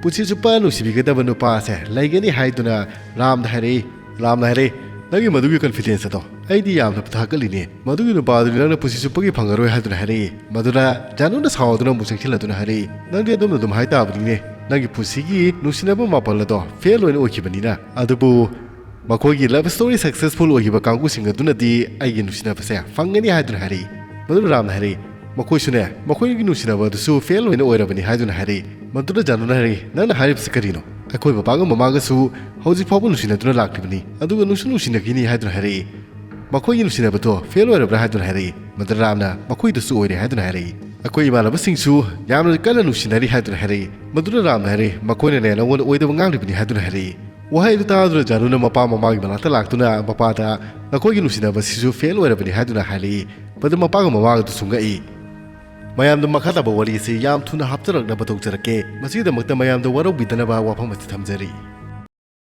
ꯄꯨꯟꯁꯤ ꯆꯨꯞꯄ ꯅꯨꯡꯁꯤꯕꯤꯒꯗꯕ ꯅꯨꯄꯥ ꯑꯁꯦ ꯂꯩꯒꯅꯤ" ꯍꯥꯏꯗꯨꯅ ꯔꯥꯝꯗ ꯍꯥꯏꯔꯛꯏ꯫ ꯔꯥꯝꯅ ꯍꯥꯏꯔꯛꯏ, "ꯅꯪꯒꯤ ꯃꯗꯨꯒꯤ ꯀꯟꯐꯤꯗꯦꯟꯁ ꯑꯗꯣ ꯑꯩꯗꯤ ꯌꯥꯝꯅ ꯊꯥꯒꯠꯂꯤꯅꯦ꯫ ꯃꯗꯨꯒꯤ ꯅꯨꯄꯥ ꯑꯗꯨꯗꯤ ꯅꯪꯅ ꯄꯨꯟꯁꯤ ꯆꯨꯞꯄꯒꯤ ꯐꯪꯉꯔꯣꯏ" ꯍꯥꯏꯗꯨꯅ ꯍꯥꯏꯔꯛꯏ꯫ ꯃꯗꯨꯅ ꯖꯥꯅꯨꯅ ꯁꯥꯎꯗꯨꯅ ꯑꯃꯨꯛ ꯆꯪꯁꯤꯜꯂꯗꯨꯅ ꯍꯥꯏꯔꯛꯏ, "ꯅꯪꯗꯤ ꯑꯗꯨꯝꯅ ꯑꯗꯨꯝ ꯍꯥꯏꯇꯥꯕꯅꯤꯅꯦ, ꯅꯪꯒꯤ ꯄꯨꯟꯁꯤꯒꯤ ꯅꯨꯡꯁꯤꯅꯕ ꯃꯥꯄꯜ ꯑꯗꯣ ꯐꯦꯜ ꯑꯣꯏꯅ ꯑꯣꯏꯈꯤꯕꯅꯤꯅ꯫ ꯑꯗꯨꯕꯨ ꯃꯈꯣꯏꯒꯤ ꯂꯚ ꯁ꯭ꯇꯣꯔꯤ ꯁꯛꯁꯦꯁꯐꯨꯜ ꯑꯣꯏꯈꯤꯕ ꯀꯥꯡꯕꯨꯁꯤꯡ ꯑꯗꯨꯅꯗꯤ ꯑꯩꯒꯤ ꯅꯨꯡꯁꯤꯅꯕꯁꯦ ꯐꯪꯒꯅꯤ" ꯍꯥꯏꯗꯨꯅ ꯍꯥꯏꯔꯛꯏ꯫ ꯃꯗꯨꯅ ꯔꯥꯝꯅ ꯍꯥꯏꯔꯛꯏ, "ꯃꯈꯣꯏꯁꯨꯅꯦ, ꯃꯈꯣꯏꯒꯤ ꯅꯨꯡꯁꯤꯅꯕ ꯑꯗꯨꯁꯨ ꯐꯦꯜ ꯑꯣꯏꯅ ꯑꯣꯏꯔꯕꯅꯤ" ꯍꯥꯏꯗꯨꯅ ꯍꯥꯏꯔꯛꯏ꯫ ꯃꯗꯨꯅ ꯖꯥꯅꯨꯅ ꯍꯥꯏꯔꯛꯏ, "ꯅꯪꯅ ꯍꯥꯏꯔꯤꯕꯁꯤ ꯀꯔꯤꯅꯣ? ꯑꯩꯈꯣꯏ ꯕꯕꯥꯒ ꯃꯃꯥꯒꯁꯨ ꯍꯧꯖꯤꯛ ꯐꯥꯎꯕ ꯅꯨꯡꯁꯤꯅꯗꯨꯅ ꯂꯥꯛꯂꯤꯕꯅꯤ, ꯑꯗꯨꯒ ꯅꯨꯡꯁꯨ ꯅꯨꯡꯁꯤꯅꯈꯤꯅꯤ" ꯍꯥꯏꯗꯨꯅ ꯍꯥꯏꯔꯛꯏ꯫ "ꯃꯈꯣꯏꯒꯤ ꯅꯨꯡꯁꯤꯅꯕꯗꯣ ꯐꯦꯜ ꯑꯣꯏꯔꯕ꯭ꯔꯥ?" ꯍꯥꯏꯗꯨꯅ ꯍꯥꯏꯔꯛꯏ꯫ ꯃꯗꯨꯅ ꯔꯥꯝꯅ, "ꯃꯈꯣꯏꯗꯁꯨ ꯑꯣꯏꯔꯦ" ꯍꯥꯏꯗꯨꯅ ꯍꯥꯏꯔꯛꯏ꯫ "ꯑꯩꯈꯣꯏ ꯏꯃꯥꯟꯅꯕꯁꯤꯡꯁꯨ ꯌꯥꯝꯅ ꯀꯟꯅ ꯅꯨꯡꯁꯤꯅꯔꯤ" ꯍꯥꯏꯗꯨꯅ ꯍꯥꯏꯔꯛꯏ꯫ ꯃꯗꯨꯅ ꯔꯥꯝꯅ ꯍꯥꯏꯔꯛꯏ, "ꯃꯈꯣꯏꯅꯅꯦ ꯅꯉꯣꯟꯗ ꯑꯣꯏꯗꯕ ꯉꯥꯡꯂꯤꯕꯅꯤ" ꯍꯥꯏꯗꯨꯅ ꯍꯥꯏꯔꯛꯏ꯫ ꯋꯥꯍꯩ ꯑꯗꯨ ꯇꯥꯗꯨꯅ ꯖꯥꯅꯨꯅ ꯃꯄꯥ ꯃꯃꯥꯒꯤ ꯃꯅꯥꯛꯇ ꯂꯥꯛꯇꯨꯅ ꯃꯄꯥꯗ, "ꯅꯈꯣꯏꯒꯤ ꯅꯨꯡꯁꯤꯅꯕꯁꯤꯁꯨ ꯐꯦꯜ ꯑꯣꯏꯔꯕꯅꯤ" ꯍꯥꯏꯗꯨꯅ ꯍꯥꯏꯔꯛꯏ꯫ ꯃꯗꯨ ꯃꯄꯥꯒ ꯃꯃꯥꯒꯗꯨꯁꯨ ꯉꯛꯏ꯫ ꯃꯌꯥꯝꯗ ꯃꯈꯥ ꯇꯥꯕ ꯋꯥꯔꯤ ꯑꯁꯤ ꯌꯥꯝ ꯊꯨꯅ ꯍꯥꯞꯆꯔꯛꯅꯕ ꯇꯧꯖꯔꯛꯀꯦ꯫ ꯃꯁꯤꯒꯤꯗꯃꯛꯇ ꯃꯌꯥꯝꯗ ꯋꯥꯔꯧꯕꯤꯗꯅꯕ ꯋꯥꯐꯝ ꯑꯁꯤ ꯊꯝꯖꯔꯤ꯫